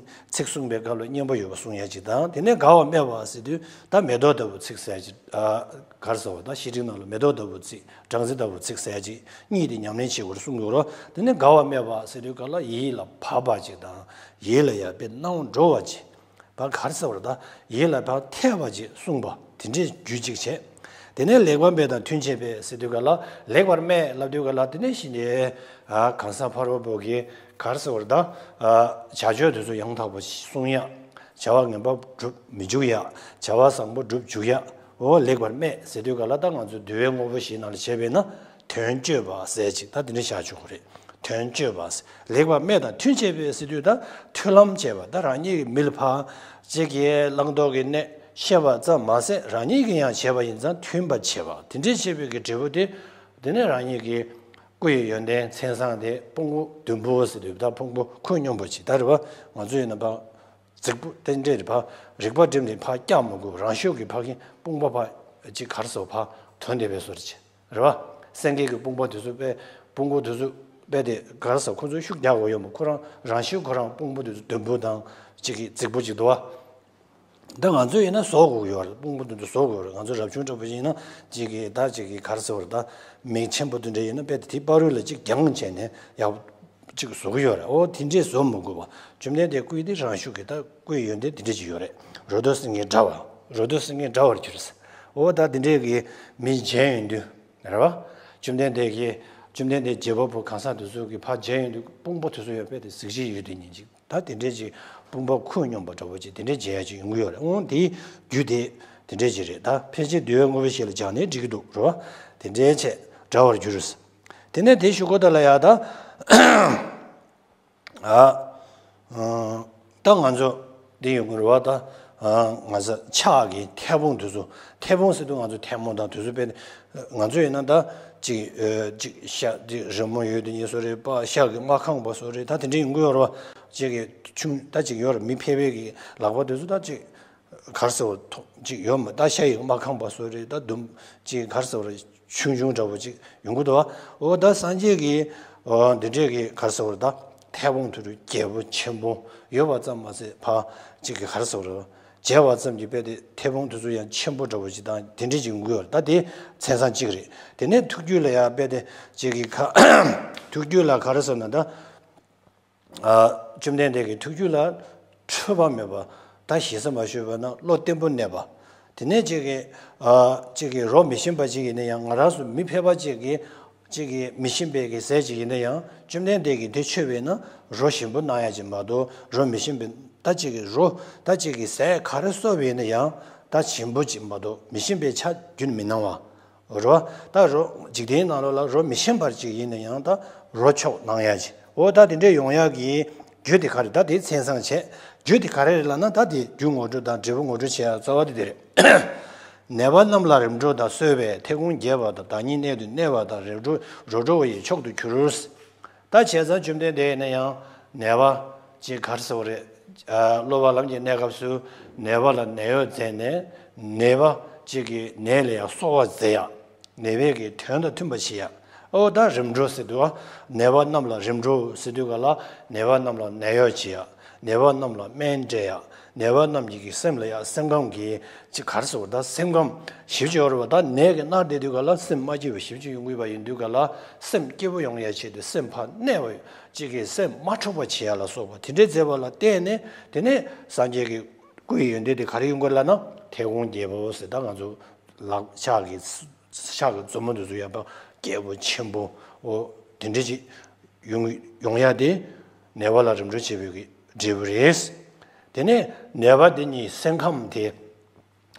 ཚིག་གསུངས་པའི་སྐབས་ལ་བསྙེན་པ་ཡོད་པ་གསུང་ཡ་ཅིག་དང་། དེ་ནས་དགའ་བ་སྨྲས་པ་ཟེར་དུས་ད་མེ་ཏོག་ལྟ་བུ་ཚིག་ཟེར་ཡ་ཅིག་ཨ་ག་རེ་ཟེར་བ། ད་བཤེས་སྤྲིང་ནང་ལ་མེ་ཏོག་ལྟ་བུ་ཚིག་སྦྲང་རྩི་ལྟ་བུ་ཚིག་ཟེར་ཡ་ཅིག་གཉིས་དེ་ཉམས་ལེན་བྱེད་དགོས་གསུང་གི་ཡོད་རེད། དེ་ནས་དགའ་བ་སྨྲས་པ་ཟེར་དུས་སྐབས་ལ་ཡིད་ལ་བབས་པ་ཅིག་དང་། ཡིད་ལ་ཡ་དཔེ་སྣང་བ་འགྲོ་བ་ཅིག་ཕར་ག་རེ་ཟེར་བ་རེད། ད་ཡིད་ལ་ཕར་འཐད་པ་ཅིག་གསུངས་པ་དེ་འདྲའི་རྒྱུད་གཅིག་བྱས། དེ་ནས་ལེགས་པར་སྨྲས་དང་མཐུན་བྱས་པས་ཟེར་དུས་ག་ལ། ལེགས་པར་སྨྲས་ལབ་དུས་ག་ལ། དེ་ནས་གཞི་ནས་ཨ་གང་ཟག་ཕ་རོལ་པོ་གིས་ག་རེ་ཟེར་བ་རེད། ད་ཨ་བྱ་སྤྱོད་དེ་ཚོ་ཡང་དག་པ་གསུང་ཡ། བྱ་བ་ངན་པ་སྒྲུབ་མི་འཇུག་ཡ། བྱ་བ་བཟང་པོ་སྒྲུབ་འཇུག་ཡ། འོ་ལེགས་པར་སྨྲས་ཟེར་དུས་ག་ལ། ད་ང་ཚོ་འདུལ་བའི་དངོས་པོ་བཞི་ནང་ལ་བྱས་པས་ན། དོན་སྤྱོད་པ་ཟེར་ཅིག་ད་དེ་འདྲ་བཞག་ཆོག་གི་རེད། དོན་སྤྱོད་པ་ཟེར། ལེགས་པར་སྨྲས་དང་མཐུན་བྱས་པས་ཟེར་དུས་ད་མཐུན་ལམ་བྱས་པ། ད་རང་ཉིད་ཀྱི་མི་ལ་ཕར་ཅིག་གིས་བླང་དོར་གྱི་གནས་བཤད་པ་ཙམ་མ་ཟད། རང་ཉིད་ཀྱིས་ཡང་བྱས་པ་ཡིན་ཙང་མཐུན་པར་བྱེད་པ། དེ་འདྲའི་བྱེད་པའི་གི་འབྲས་བུ་དེ། དེ་ནས་རང་ཉིད་ཀྱི་སྐུ་ཡི་ཡོན་ཏན་མཚན་བཟང་དེ་ཕུང་པོ་བདུན་པོ་ཟེར་དུས་ད་ཕུང་པོ་ཁོད་སྙོམས་པོ་ཅིག་ད་རེད་བ། ང་ཚོ་ཡིན་ན་ཕར་རྫིག་པོ་རྟེན་འབྲེལ་རེད་ཕར། རིག་པ་བསྒྲིམས་ནས་ཕར་བཀྱག་མི་དགོས། རང་ཤུགས་ཀྱིས་ཕ་གི་དཔུང་པ་ཕར་ཅིག་ག་རེ་ཟེར་བ། ཕར་དོན་དེ་བས་སོར་ཅིག་རེད་བ། སེང་གེ་གི་དཔུང་པ་དེ་ཚོ་དཔེ། དཔུང་པོ་དེ་ཚོ་དཔེ་དེ་ག་རེ་ཟེར། ཁོ་ཚོ་ཤུགས་རྒྱག་དགོས་ཡོད་མོད། ཁོ་རང་རང་ཤུགས་ཁོ་རང་དཔུང་པོ་དེ་ཚོ་དུམ་བུ་དང་ཅིག་གི་རྫིག་པོ་ཅིག་འདུག་བ། ད་ང་ཚོ་ཡིན་ན་བཟོ་དགོས་ཡོད་རེད། དཔུང་པོ་དེ་ཚོ་བཟོ་དགོས་རེད། ང་ཚོ་རབ་བྱུང་འདྲ་པོ་ཡིན་ན་ཅིག་གི་ད་ཅིག་གི་ག་རེ་ཟེར་བ་རེད། ད་མི་ཆེན་པོ་དེ་འདྲ་ཡིན་ན་དཔེ་དེ་དེའི་བར་རུ་ལ་ཅིག་རྒྱང་བྱས་ནས་ཡག་ཅིག་བཟོ་གི་ཡོད་རེད། འོ་དེ་འདྲས་བཟོ་མི་དགོས་པ། བཅོམ་ལྡན་འདས་སྐུ་ཡི་དེ་རང་ཤུགས་ཀྱི་ད་སྐུ་ཡི་ཡོན་ཏན་དེ་འདྲས་ཅིག་ཡོད་རེད། རོ་ཏོག་སེང་གེ་འདྲ་བ། རོ་ཏོག་སེང་གེ་འདྲ་བར་གྱུར་ཟེར། འོ་ད་དེ་འདྲས་ཀྱི་མི་མཇལ་ཡོང་དུས་རེད་བ། བཅོམ་ལྡན་འདས་ཀྱིས། བཅོམ་ལྡན་འདས་རྗེ་དཔའ་བོ་གང་ཟག་དེ་ཚོ་གིས་ཕར་མཇལ་ཡོང་དུས་དཔུང་པ་དེ་ཚོ་ཡང་དཔེ་དེ་གཟི་བརྗིད་ཡོད་དེ་ཉིན་ཅིག་ད་དེ་འདྲས་ཅིག་དཔུང་པ་ཁོད་སྙོམས་པ་འདྲ་བོ་ཅིག་དེ་འདྲས་མཇལ་ཡ་ཅིག་ཡོང་གི་ཡོད་རེད། འོང་དེའི་རྒྱུ་དེ་དེ་འདྲས་ཅིག་རེད། ད་ཕལ་ཆེར་འདུལ་བའི་དངོས་པོ་ཞིག་ལ་སྦྱར་ནས་འགྲིག་གི་འདུག་རེད་བ། དེ་འདྲས་བྱས་འདྲ་བར་གྱུར། དེ་ནས་དེ་ཞུ་གོ་ད་ལ་ཡ་ད། ཨ། ཨ། ད་ང་ཚོ་འདི་ཡོང་གི་རེད་བ། ད་ཨ་ང་ཚོ་ཕྱག་གི་མཐེ་བོང་དེ་ཚོ། མཐེ་བོང་ཟེར་དུས་ང་ཚོ་ཐལ་མོ་དང་དེ་ཚོ་དཔེ། ང་ཚོ་ཡིན་ན་ད་ཅིག་ཨ་ཅིག་ཤ་ཅིག་རི་མོ་ཡོད་དེ་ཉིན་བཟོ་རེད་པ། ཤ་གི་རྨ་ཁང་པ་བཟོ་རེད། ད་དེ་འདྲ་ཡོང་གི་ཡོད་རེད་བ། ཅིག་གི་ཆུང་ད་ཅིག་ཡོད་རེད། མི་ཕལ་པའི་གི་ལག་པ་དེ་ཚོ་ད་ཅིག་གར་སོ་ཐོ་ཅིག་ཡོད་མ། ད་ཤ་ཡི་རྨ་ཁང་པ་སོ་རེད། ད་དུམ་ཅིག་གར་སོ་རེད། ཆུང་ཆུང་འདྲ་བོ་ཅིག་ཡོང་གི་འདུག་བ། འོ་ད་སངས་རྒྱས་ཀྱི་འོ་འདི་འདྲས་ཀྱི་གར་སོ་རེད། ད་མཐེ་བོང་དུ་རུ་རྒྱལ་པོ་ཆེན་པོ་ཡོད་པ་ཙམ་མ་ཟད་ཕ་ཅིག་གི་གར་སོ་རེད། མཇལ་བ་ཙམ་གྱིས་དཔེ་དེ་མཐེ་བོང་དུ་ཚོ་ཡང་ཆེན་པོ་འདྲ་བོ་ཅིག་དང་དེ་འདྲས་ཅིག་ཡོང་གི་ཡོད་རེད། ད་དེ་མཚན་བཟང་གཅིག་རེད། དེ་ནས་ཐུགས་རྒྱུད་ལ་ཡང་དཔེ་དེ་ཅིག་གི་ཁ་ཐུགས་རྒྱུད་ལ་ག་རེ་ཟེར་ན་ད། ཨ། བཅོམ་ལྡན་འདས་ཀྱི་ཐུགས་རྒྱུད་ལ་འཁྲུལ་པ་མེད་པ། ད་ཞེ་ས་མ་ཞུས་པ་ན་བློ་བརྟན་པོ་གནས་པ། དེ་ནས་ཅིག་གི་ཨ་ཅིག་གི་རོ་མི་ཞིམ་པ་ཅིག་ཡིན་ན་ཡང་། ང་རང་ཚོ་མི་ཕལ་པ་ཅིག་གི་ཅིག་གི་མི་ཞིམ་པའི་གི་ཟས་ཅིག་ཡིན་ན་ཡང་། བཅོམ་ལྡན་འདས་ཀྱིས་དེ་མཆོད་པས་ན་རོ་ཞིམ་པོ་གནང་ཡ་ཅིག་མ་གཏོགས། རོ་མི་ཞིམ་པའི་ད་ཅིག་གི་རོ་ད་ཅིག་གི་ཟས་ག་རེ་གསོལ་བ་ཡིན་ན་ཡང་ད་ཞིམ་པོ་ཅིག་མ་གཏོགས་མི་ཞིམ་པའི་ཆ་རྒྱུན་མི་གནང་བ། རོ། ད་རོ་འཇིག་རྟེན་ནང་ལོགས་ལ་རོ་མི་ཞིམ་པར་ཅིག་ཡིན་ན་ཡང་ད་རོ་མཆོག་གནང་ཡ་ཅིག་འོ་ད་དེ་འདྲས་ཡོང་ཡ་གི་རྒྱུ་དེ་ག་རེ། ད་དེ་མཚན་བཟང་བྱས། རྒྱུ་དེ་ག་རེ་རེད་ལབ་ན། ད་དེ་རྒྱུ་ངོ་སྤྲོད་དང་འབྲས་བུ་ངོ་སྤྲོད་བྱེད་ཡ་རྩ་བ་དེ་དེ་རེད། ནད་པ་རྣམས་ལ་རིམ་གྲོ་དང་གསོལ་བས། མཐེ་བོང་རྒྱས་པ་དང་། བདག་ཉིད་གནད་དུ་གནས་པ་དང་། རོ་བྲོ་རོ་བྲོ་བ་ཡི་མཆོག་ཏུ་གྱུར། ད་བྱས་ཙང་བཅོམ་ལྡན་འདས་ཡིན་ན་ཡང་ནད་པ་ཅིག་ག་རེ་ཟེར་བ་རེད། ཨ། སློབ་པ་ལམ་གྱི་གནས་སྐབས་སུ་ནད་པ་ལ་ནད་གཡོག་མཛད་ནས་ནད་པ་ཅིག་གི་ནད་ལ་ཡང་གསོ་བ་མཛད་ཡ། ནད་པའི་གི་དོན་དང་མཐུན་པ་བྱེད་ཡ། ཨོ་ད་རིམ་གྲོ་ཟེར་དུས། ནད་པ་རྣམས་ལ་རིམ་གྲོ་ཟེར་དུས་ག་ལ་ནད་པ་རྣམས་ལ་ནད་གཡོག་བྱེད་ཡ། ནད་པ་རྣམས་ལ་སྨན་སྤྲད་ཡ། ནད་པ་རྣམས་ཀྱི་གི་སེམས་ལ་ཡ་སེམས་ཁམས་ཀྱི་ཅིག་ག་རེ་ཟེར་བ། ད་སེམས་ཁམས་ཞིབ་ཅིག་ཡོད་རེད་བ། ད་ནད་ཀྱིས་མནར་བསྡད་དུས་ག་ལ་སེམས་མ་སྐྱིད་པ་ཞིབ་ཅིག་ཡོང་གི་ཡོད་པ་ཡིན་དུས་ག་ལ་སེམས་སྐྱིད་པོ་ཡོང་ཡ་ཆེད་དུ་སེམས་ཕར་གནས་པ་ཅིག་གི་སེམས་མ་འཁྲུགས་པ་བྱེད་ཡ་ལ་སོགས་པ་དེ་འདྲའི་མཛད་པ་ལ་བརྟེན་ནས། དེ་ནས་སངས་རྒྱས་ཀྱི་སྐུ་ཡི་ཡོན་ཏན་དེ་ག་རེ་ཡོང་གི་ལབ་ན། མཐེ་བོང་རྒྱས་པོ་ཟེར། ད་ང་ཚོ་ལག་ཕྱག་གི་ཕྱག་གི་མཛུབ་མོ་དེ་ཚོ་ཡང་ཕར་རྒྱས་པོ་ཆེན་པོ་འོ་དེ་འདྲ་ཅིག་ཡོང་ཡོང་ཡ་དེ་ནད་པ་ལ་རིམ་གྲོ་བྱེད་པའི་གི་འབྲས་བུ་རེད། དེ་ནས་ནད་པ་དེ་ཉིད་སེམས་ཁམས་དེ།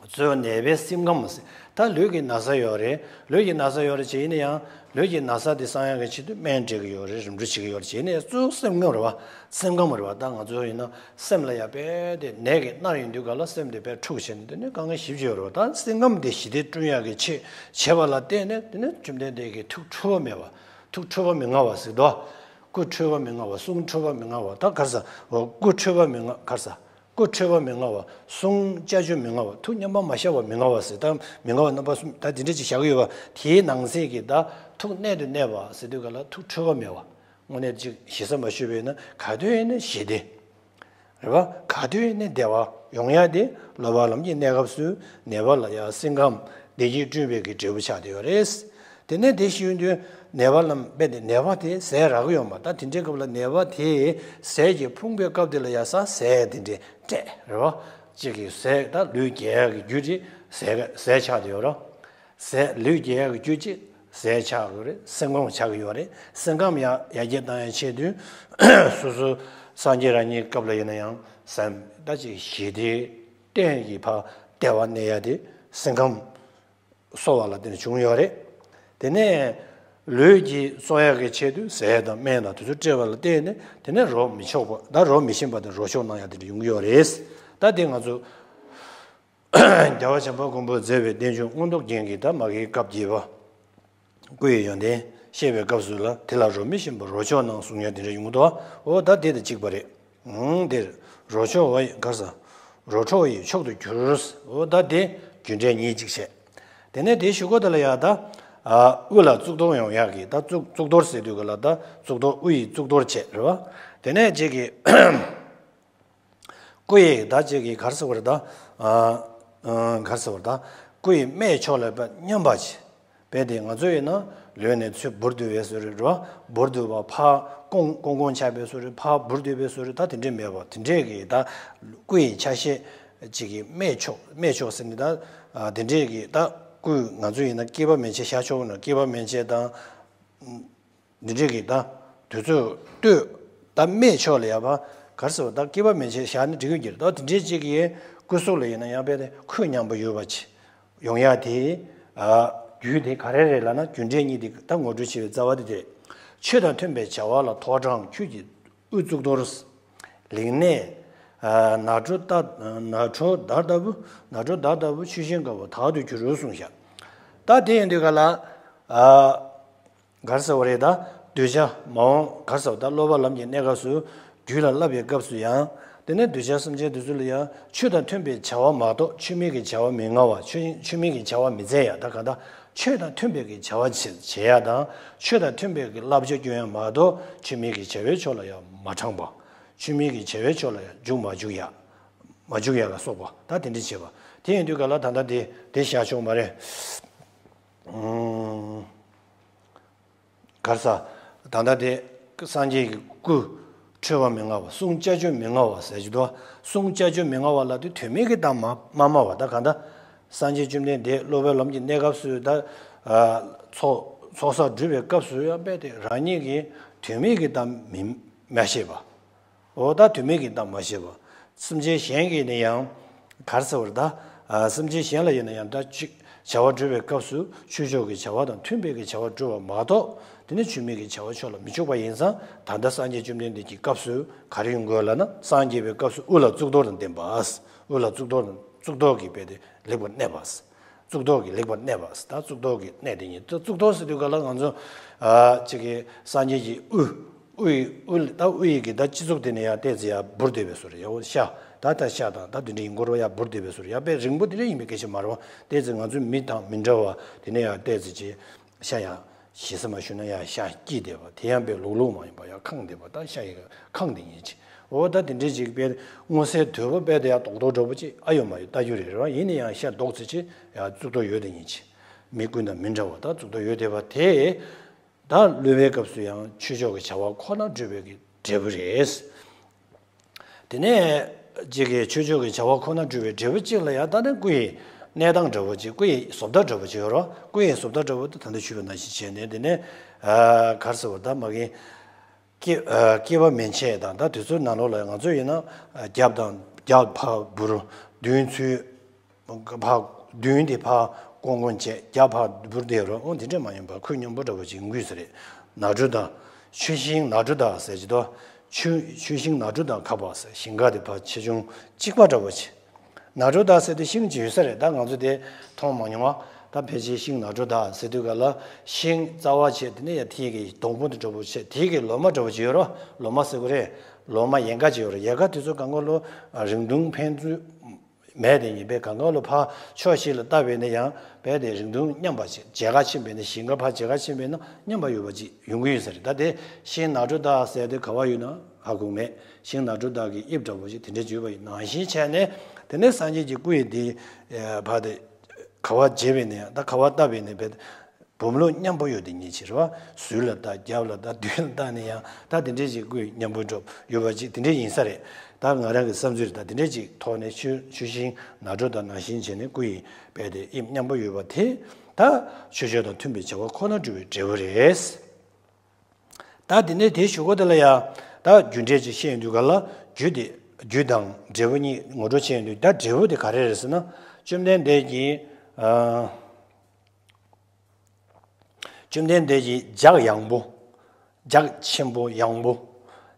གཙོ་བོ་ནད་པའི་སེམས་ཁམས་ཟེར། ད་ལུས་ཀྱི་ན་ཚ་ཡོད་རེད། ལུས་ཀྱི་ན་ཚ་ཡོད་རེད་བྱས་ཡིན་ན་ཡང་། ལུས་ཀྱི་ན་ཚ་དེ་སངས་ཡག་གི་ཆེད་དུ་སྨན་སྤྲད་ཀྱི་ཡོད་རེད། རིམ་གྲོ་བྱེད་ཀྱི་ཡོད་རེད་བྱས་ཡིན་ན་ཡང་། གཙོ་བོ་སེམས་ཁམས་རེད་བ། སེམས་ཁམས་རེད་བ། ད་ང་ཚོ་ཡིན་ན་སེམས་ལ་ཡ་དཔེ་དེ་ནད་ཀྱིས་མནར་ཡོང་དུས་ག་ལ་སེམས་དེ་དཔེ་འཁྲུགས་བྱས་ནས་དེ་ནས་དཀའ་ངལ་ཞེ་པོ་ཅིག་ཡོད་རེད་བ། ད་སེམས་ཁམས་དེ་ཞི་བདེ་བསྐྲུན་ཡག་གི་ཆེད་བྱས་པ་ལ་བརྟེན་ནས་དེ་ནས་བཅོམ་ལྡན་འདས་ཀྱིས་ཐུགས་འཁྲུལ་པ་མེད་པ། ཐུགས་འཁྲུལ་པ་མི་མངའ་བ་ཟེར་དོ། སྐུ་འཁྲུལ་པ་མི་མངའ་བ། གསུང་འཁྲུལ་པ་མི་མངའ་བ། ད་ག་རེ་ཟ། འོ་སྐུ་འཁྲུལ་པ་མི་མངའ། ག་རེ་ཟ། སྐུ་འཁྲུལ་པ་མི་མངའ་བ། གསུང་ཅ་ཅོ་མི་མངའ་བ། ཐུགས་མཉམ་པ་མ་ཤར་བ་མི་མངའ་བ་ཟེར། ད་མི་མངའ་བ་རྣམ་པ་གསུམ་ད་འདི་འདྲ་ཅིག་བཞག་གི་ཡོད་པ། དེའི་ནང་གསེས་ཀྱི་ད་ཐུགས་གནད་དུ་གནས་པ་ཟེར་དུས་ག་ལ་ཐུགས་འཁྲུལ་པ་མེད་པ། དངོས་གནས་ཅིག་ཞེ་ས་མ་ཞུས་པས་ན་ག་དུས་ཡིན་ན་ཞི་བདེ། རེད་བ། ག་དུས་ཡིན་ན་བདེ་བ་ཡོང་ཡ་དེ་སློབ་པ་ལམ་གྱི་གནས་སྐབས་སུ་ནད་པ་ལ་ཡ་སེམས་ཁམས་བདེ་སྐྱིད་བསྐྲུན་པའི་གི་འབྲས་བུ་ཆགས་བསྡད་ཡོད་རེད། དེ་ནས་དེ་ཤེས་ཡོན་དུས་ནད་པ་ལ་དཔེ་དེ་ནད་པ་དེ་ཟས་རག་གི་ཡོད་མ། ད་དེ་འདྲའི་སྐབས་ལ་ནད་པ་དེ་ཟས་ཀྱིས་ཕོངས་པའི་སྐབས་དེ་ལ་ཡ་ས་ཟས་དེ་འདྲའི་སྤྲད་རེད་བ། གཅིག་གིས་ཟས་ད་ལུས་རྒྱས་ཡག་གི་རྒྱུ་དེ་ཟས་ཟས་ཆགས་བསྡད་ཡོད་རེད། ཟས་ལུས་རྒྱས་ཡག་གི་རྒྱུ་གཅིག་ཟས་ཆགས་ཡོད་རེད། སེམས་ཁམས་ཆགས་ཀྱི་ཡོད་རེད། སེམས་ཁམས་ཡང་ཡར་རྒྱས་བཏང་ཡག་ཆེད་དུས་སོ་སོ་སངས་རྒྱས་རང་ཉིད་སྐབས་ལ་ཡིན་ན་ཡང་སེམས་ད་ཅིག་ཞི་བདེ་གཏན་གྱི་ཕ་བདེ་བ་གནས་ཡ་དེ་སེམས་ཁམས་གསོ་བ་ལ་བརྟེན་ནས་བྱུང་ཡོད་རེད། དེ་ནས་ལུས་ཀྱི་གསོ་ཡག་གི་ཆེད་དུ་ཟས་དང་སྨན་དང་དེ་ཚོ་སྤྲད་པ་ལ་བརྟེན་ནས་དེ་ནས་རོ་མི་ཆོག་པ་ད་རོ་མི་ཞིམ་པ་དང་རོ་མཆོག་གནང་ཡ་དེ་འདྲ་ཡོང་གི་ཡོད་རེད། ད་དེ་ང་ཚོ་རྒྱལ་བ་བྱམས་པ་མགོན་པོས་མཛད་པའི་བསྟན་བཅོས་མངོན་རྟོགས་རྒྱན་གྱི་ད་མ་གི་སྐབས་ཀྱི་བ། སྐུ་ཡི་ཡོན་ཏན་བཤད་པའི་སྐབས་སུ་ལ་དེ་ལ་རོ་མི་ཞིམ་པ་རོ་མཆོག་གནང་གསུང་ཡ་དེ་འདྲ་ཡོང་གི་འདུག་འོ་ད་དེ་དང་གཅིག་པ་རེད། འོང་དེར་རོ་མཆོག་བ་ཡི་གར་ས། རོ་ཁྲོ་བ་ཡི་མཆོག་ཏུ་གྱུར། འོ་ད་དེ་རྒྱུ་འབྲས་གཉིས་གཅིག་བྱས། དེ་ནས་དེ་གཞུག་གུ་དེ་ལ་ཡ་ད། དབུ་ལ་གཙུག་ཏོར་ཡོང་ཡག་གི་ད་གཙུག་གཙུག་ཏོར་ཟེར་དུས་ག་ལ་ད་གཙུག་ཏོར་དབུ་ཡི་གཙུག་ཏོར་བྱས་རེད་བ། དེ་ནས་གཅིག་གི་སྐུ་ཡི་ད་ཅིག་གི་གར་ཟེར་བར་ད། གར་ཟེར་བར་ད། སྐུ་ཡི་སྨད་ཕྱོགས་ལ་མཉམ་པ་ཅིག་དཔེ་དེ་ང་ཚོ་ཡིན་ན་ལོན་ནས་ཚུར་འབུར་འདུས་པའི་བཟོ་རེད་རོ། འབུར་འདུས་པ་ཕ་ཀོང་ཀོང་ཀོང་ཆགས་པའི་བཟོ་རེད། ཕ་འབུར་འདུས་པའི་བཟོ་རེད། ད་དེ་འདྲས་མེད་པ་དེ་འདྲས་ཀྱི་ད་སྐུ་ཡི་ཆ་ཤས་ཅིག་གི་སྨད་ཕྱོགས་སྨད་ཕྱོགས་ཟེར་ནས་ད་དེ་འདྲས་ཀྱི་ད་སྐུ་ང་ཚོ་ཡིན་ན་སྐེད་པ་མན་ཆད་བཞག་ཆོག་ན་སྐེད་པ་མན་ཆད་དང་། འདི་འདྲས་ཀྱི་ད་དུས་ཚོད་ལྟོས། ད་སྨད་ཕྱོགས་ལ་ཡ་བ་གར་ཟེར་བ་ད་སྐེད་པ་མན་ཆད་བཞག་ནས་འགྲིག་གི་འགྱུར་ད་དེ་འདྲས་ཅིག་གི་སྐུ་གཟུགས་ལ་ཡིན་ན་ཡང་དཔེ་དེ་ཁོད་མཉམ་པོ་ཡོད་པ་ཅིག་ཡོང་ཡ་དེ། རྒྱུ་དེ་ག་རེ་རེད་ལབ་ན་རྒྱུ་འབྲས་གཉིས་དེ་ད་ངོ་སྤྲོད་བྱེད་པའི་རྩ་བ་དེ་དེ་རེད། ཆོས་དང་མཐུན་པའི་བྱ་བ་ལ་ཐོག་དྲངས་ཁྱོད་ཀྱི་དབུ་གཙུག་ཏོར། ལིང་ནས། ནག་ཁྲོ་ད་ནག་ཁྲོ་དར་ལྟ་བུ་ནག་ཁྲོ་དར་ལྟ་བུ་ཆུ་ཤིང་དཀར་པོ་དག་ཏུ་གྱུར་གསུངས་བཞག་ད་དེ་ཡིན་དུས་ག་ལ། གར་ཟེར་བ་རེད་ད། གདུལ་བྱ་མ་འོངས་གར་ཟེར་བ་ད་སློབ་པ་ལམ་གྱི་གནས་སྐབས་སུ་རྒྱུད་ལ་བསླབ་པའི་སྐབས་སུ་ཡང་། དེ་ནས་གདུལ་བྱ་སེམས་ཅན་དེ་ཚོ་ལ་ཡང་ཆོས་དང་མཐུན་པའི་བྱ་བ་མ་གཏོགས་ཆོས་མིན་གྱི་བྱ་བ་མི་མངའ་བ། ཆོས་ཆོས་མིན་གྱི་བྱ་བ་མི་མཛད་ཡ་ད་ག་ད། ཆོས་དང་མཐུན་པའི་གི་བྱ་བ་བྱེད་བྱེད་ཡ་དང་ཆོས་དང་མཐུན་པའི་གི་བསླབ་བྱ་སྐྱོན་ཡ་མ་གཏོགས་ཆོས་མིན་གྱི་བྱ་བའི་ཕྱོགས་ལ་ཡང་མ་དྲངས་པ། ཆོས་མིན་གྱི་བྱ་བའི་ཕྱོགས་ལ་ཡང་འཇུག་མ་འཇུག་ཡ། མ་འཇུག་ཡ་ལ་སོགས་པ་ད་དེ་འདྲ་བྱེད་པ་དེ་ཡིན་དུས་ག་ལ་ད་ལྟ་དེ་དེ་བཞག་ཆོག་མ་རེད། གར་ས། ད་ལྟ་དེ་སངས་རྒྱས་ཀྱི་སྐུ་འཁྲུལ་པ་མི་མངའ་བ་གསུང་ཅ་ཅོ་མི་མངའ་བ་ཟེར་གྱི་འདུག་གསུང་ཅ་ཅོ་མི་མངའ་བ་ལ་དེ་དོན་མེད་ཀྱི་གཏམ་མ་མ་སྨྲ་བ་ད་ག་ད། སངས་རྒྱས་བཅོམ་ལྡན་འདས་སློབ་པའི་ལམ་གྱི་གནས་སྐབས་སུ་ད། ཚོགས་ཚོགས་བསགས་སྒྲུབ་པའི་སྐབས་སུ་ཡང་དཔེ་དེ་རང་ཉིད་ཀྱིས་དོན་མེད་ཀྱི་གཏམ་མི་མ་བཤད་པ། འོ་ད་དོན་མེད་ཀྱི་གཏམ་མ་བཤད་པ། སེམས་ཅན་གཞན་གྱིས་ནི་ཡང་། གར་ཟེར་བར་ད། སེམས་ཅན་གཞན་ལ་ཡིན་ན་ཡང་ད་ཅིག་བྱ་བ་སྒྲུབ་པའི་སྐབས་སུ་ཆོས་ཕྱོགས་ཀྱི་བྱ་བ་དང་མཐུན་པའི་གི་བྱ་བ་སྒྲུབ་པ་མ་གཏོགས་དེ་ནི་ཆོས་མིན་གྱི་བྱ་བ་ཕྱོགས་ལ་མི་འཇུག་པ་ཡིན་ཙང་ད་ལྟ་སངས་རྒྱས་བཅོམ་ལྡན་འདས་ཀྱི་སྐབས་སུ་ག་རེ་ཡོང་དགོས་ལབ་ན་སངས་རྒྱས་པའི་སྐབས་སུ་དབུ་ལ་གཙུག་ཏོར་དང་ལྡན་པ། དབུ་ལ་གཙུག་ཏོར་དང་གཙུག་ཏོར་གྱི་དཔེ་དེ་ལེགས་པར་གནས་པ། གཙུག་ཏོར་གྱི་ལེགས་པར་གནས་པ། ད་གཙུག་ཏོར་གྱི་གནས་དེ་ཉིད་ད་གཙུག་ཏོར་ཟེར་དུས་ག་ལ་ང་ཚོ་ཨ་ཅིག་གི་སངས་རྒྱས་ཀྱི་དབུ། དབུ་ཡི་དབུ་ལ་ད་དབུ་ཡི་གི་ད་སྤྱི་གཙུག་དེ་ནས་ཡར་བལྟས་ཚེ་ཡར་འབུར་བསྡད་པའི་བཟོ་རེད་ཡ། འོ་ཤ་ད་ད་ཤ་དང་ད་དེ་འདྲ་ཡིན་སྐོར་བ་ཡར་འབུར་བསྡད་པའི་བཟོ་རེད་ཡ། དཔེ་རིང་པོ་དེ་འདྲ་ཡིན་པའི་སྐད་ཆ་མ་རེད་བ། བལྟས་ཚེ་ང་ཚོའི་མི་དང་མི་འདྲ་བ་དེ་ནས་ཡར་བལྟས་ཚེ་ཅིག་ཤ་ཡང་ཞེ་ས་མ་ཞུ་ན་ཡང་ཤ་སྐྱིད་བསྡད་པ་དེ་ཡང་དཔེ་ལུག་ལུག་མ་ཡིན་པ་ཡང་ཁེངས་བསྡད་པ་ད་ཤ་ཡི་ཁེངས་བསྡད་ཉེན་ཆེ། འོ་ད་དེ་འདྲའི་ཅིག་དཔེ་མངོན་གསལ་དོད་པོ་དཔེ་དེ་ཡང་རྡོག་རྡོག་འདྲ་པོ་ཅིག་ཨ་ཡོད་མ་ཡོད་ལྟ་རྒྱུ་རེད་རེད་བ། ཡིན་ན་ཡང་ཤ་རྡོག་ཙེ་ཅིག་ཡང་གཙུག་ཏོར་ཡོད་བསྡད་ཉེན་ཆེ། མི་ཀུན་དང་མི་འདྲ་བ་ད་གཙུག་ཏོར་ཡོད་བསྡད་པ་དེ། ད་སློབ་པའི་སྐབས་སུ་ཡང་ཆོས་ཕྱོགས་ཀྱི་བྱ་བ་ཁོ་ན་སྒྲུབ་པའི་གི་འབྲས་བུ་རེད། དེ་ནས་གཅིག་གིས་ཆོས་ཕྱོགས་ཀྱི་བྱ་བ་ཁོ་ན་སྒྲུབ་པའི་འབྲས་བུ་གཅིག་ལ་ཡང་ད་ནི་སྐུ་ཡི་གནས་སྟངས་འདྲ་བོ་ཅིག་སྐུ་ཡི་བཟོ་ལྟ་འདྲ་བོ་ཅིག་ཡོད་རེད། སྐུ་ཡི་བཟོ་ལྟ་འདྲ་བོ་དེ་ད་ལྟ་ཞུས་པ་ནང་བཞིན་བྱས་ནས་དེ་ནས་གར་ཟེར་བ་ད་མ་གི་སྐེད་སྐེད་པ་མན་ཆད་དང་ད་དུས་ཚོད་ནང་ལོགས་ལ་ང་ཚོ་ཡིན་ན་རྒྱབ་དང་རྒྱབ་ཕར་འབུར་མདུན་ཚུར། ཕར་མདུན་དེ་ཕར་ཀོང་ཀོང་བྱས་རྒྱབ་ཕར་འབུར་བསྡད་རོགས་འོང་དེ་འདྲ་མ་ཡིན་པར་ཁོད་སྙོམས་པོ་འདྲ་བོ་ཅིག་འགུལ་ས་རེད། ནག་འབྲུ་དང་ཆུ་ཤིང་ནག་འབྲུ་དང་ཟེར་གྱི་འདུག་ཆུ་ཆུ་ཤིང་ནག་འབྲུ་དང་ཁ་བ་ཟེར་ཞིང་ཁ་དེ་ཕར་ཆེ་ཆུང་གཅིག་པ་འདྲ་བོ་ཅིག་ནག་འབྲུ་དང་ཟེར་དུས་ཤིང་ཅིག་ཡོད་ས་རེད། ད་ང་ཚོ་དེ་མཐོང་མ་མྱོང་ ད་ཕལ་ཆེར་ཤིང་ནགས་ཁྲོད་དག་ཟེར་དུས་ག་ལ་ཤིང་རྩ་བ་བྱས། དེ་ནས་ཡ་དེ་གི་སྡོང་པོ་དེ་འདྲ་པོ་བྱས། དེ་གི་ལོ་མ་འདྲ་པོ་ཅིག་ཡོད་རོ། ལོ་མ་ཟེར་དགོས་རེད། ལོ་མ་ཡལ་ག་ཅིག་ཡོད་རོ། ཡལ་ག་དེ་ཚོ་གང་ག་ལོ་རིང་ཐུང་ཕན་ཚུན་མེད་དེ་ཉིད་པས། གང་ག་ལོ་ཕར་ཕྱོགས་ཤིག་ལ་བལྟ་བས་ན་ཡང་རྦད་དེ་རིང་ཐུང་མཉམ་པ་ཞིག་མཇལ་ཁ་ཕྱིན་པས་ན། ཞིང་ཁ་ཕར་མཇལ་ཁ་ཕྱིན་པས་ན་མཉམ་པ་ཡོད་པ་ཅིག་ཡོང་གི་ཡོད་ས་རེད། ད་དེ་ཤིང་ནགས་ཁྲོད་དག་ཟེར་དེ་ག་བ་ཡོད་ན་ཧ་གོ་མེད། ཤིང་ནགས་ཁྲོད་དག་གི་དབྱིབས་འདྲ་པོ་ཞིག་དེ་འདྲ་བརྗོད་པ་ཡིན་ནང་བཞིན་བྱས་ནས། དེ་ནས་སངས་རྒྱས་ཀྱི་སྐུ་ཡི་དེ་ཕར་དེ་ག་བ་མཇལ་བས་ན་ཡང་། ད་ག་བ་བལྟ་བས་ན་རྦད་བུམ་ལོག་མཉམ་པོ་ཡོད་དེ་ཉིད་ཕྱིར་བ། ཟུར་ལ་བལྟ། རྒྱབ་ལ་བལྟ། མདུན་ལ་བལྟ་ནས་ཡང་ད་དེ་འདྲས་ཅིག་སྐུ་མཉམ་པོ་འགྲོ་ཡོད་པ་ཅིག་དེ་འདྲས་ཡིན་ས་རེད། ད་ང་རང་གི་བསམ་ཚུལ་རེད། ད་དེ་འདྲས་ཅིག་ཐོག་ནས་ཆུ་ཆུ་ཤིང་ནགས་ཁྲོད་དག་ནང་བཞིན་བྱས་ནས་སྐུ་ཡི་རྦད་དེ་དབྱིབས་མཉམ་པོ་ཡོད་པ་དེ། ད་ཆོས་སྤྱོད་དང་མཐུན་པའི་བྱ་བ་ཁོ་ན་སྒྲུབ་པའི་འབྲས་བུ་རེད། ད་དེ་ནས་དེའི་གཞུག་གུ་དེ་ལ་ཡང་ད་རྒྱུ་འབྲས་ཅིག་བཤད་ཡོང་དུས་ག་ལ། རྒྱུ་དེ་རྒྱུ་དང་འབྲས་བུ་གཉིས་ངོ་སྤྲོད་བྱས་ཡོང་དུས། ད་འབྲས་བུ་དེ་ག་རེ་རེད་ཟེར་ན། བཅོམ་ལྡན་འདས་ཀྱིས་ཨ། བཅོམ་ལྡན་འདས་ཀྱིས་ལྗགས་ཡངས་པོ། ལྗགས་ཆེན་པོ་ཡངས་པོ།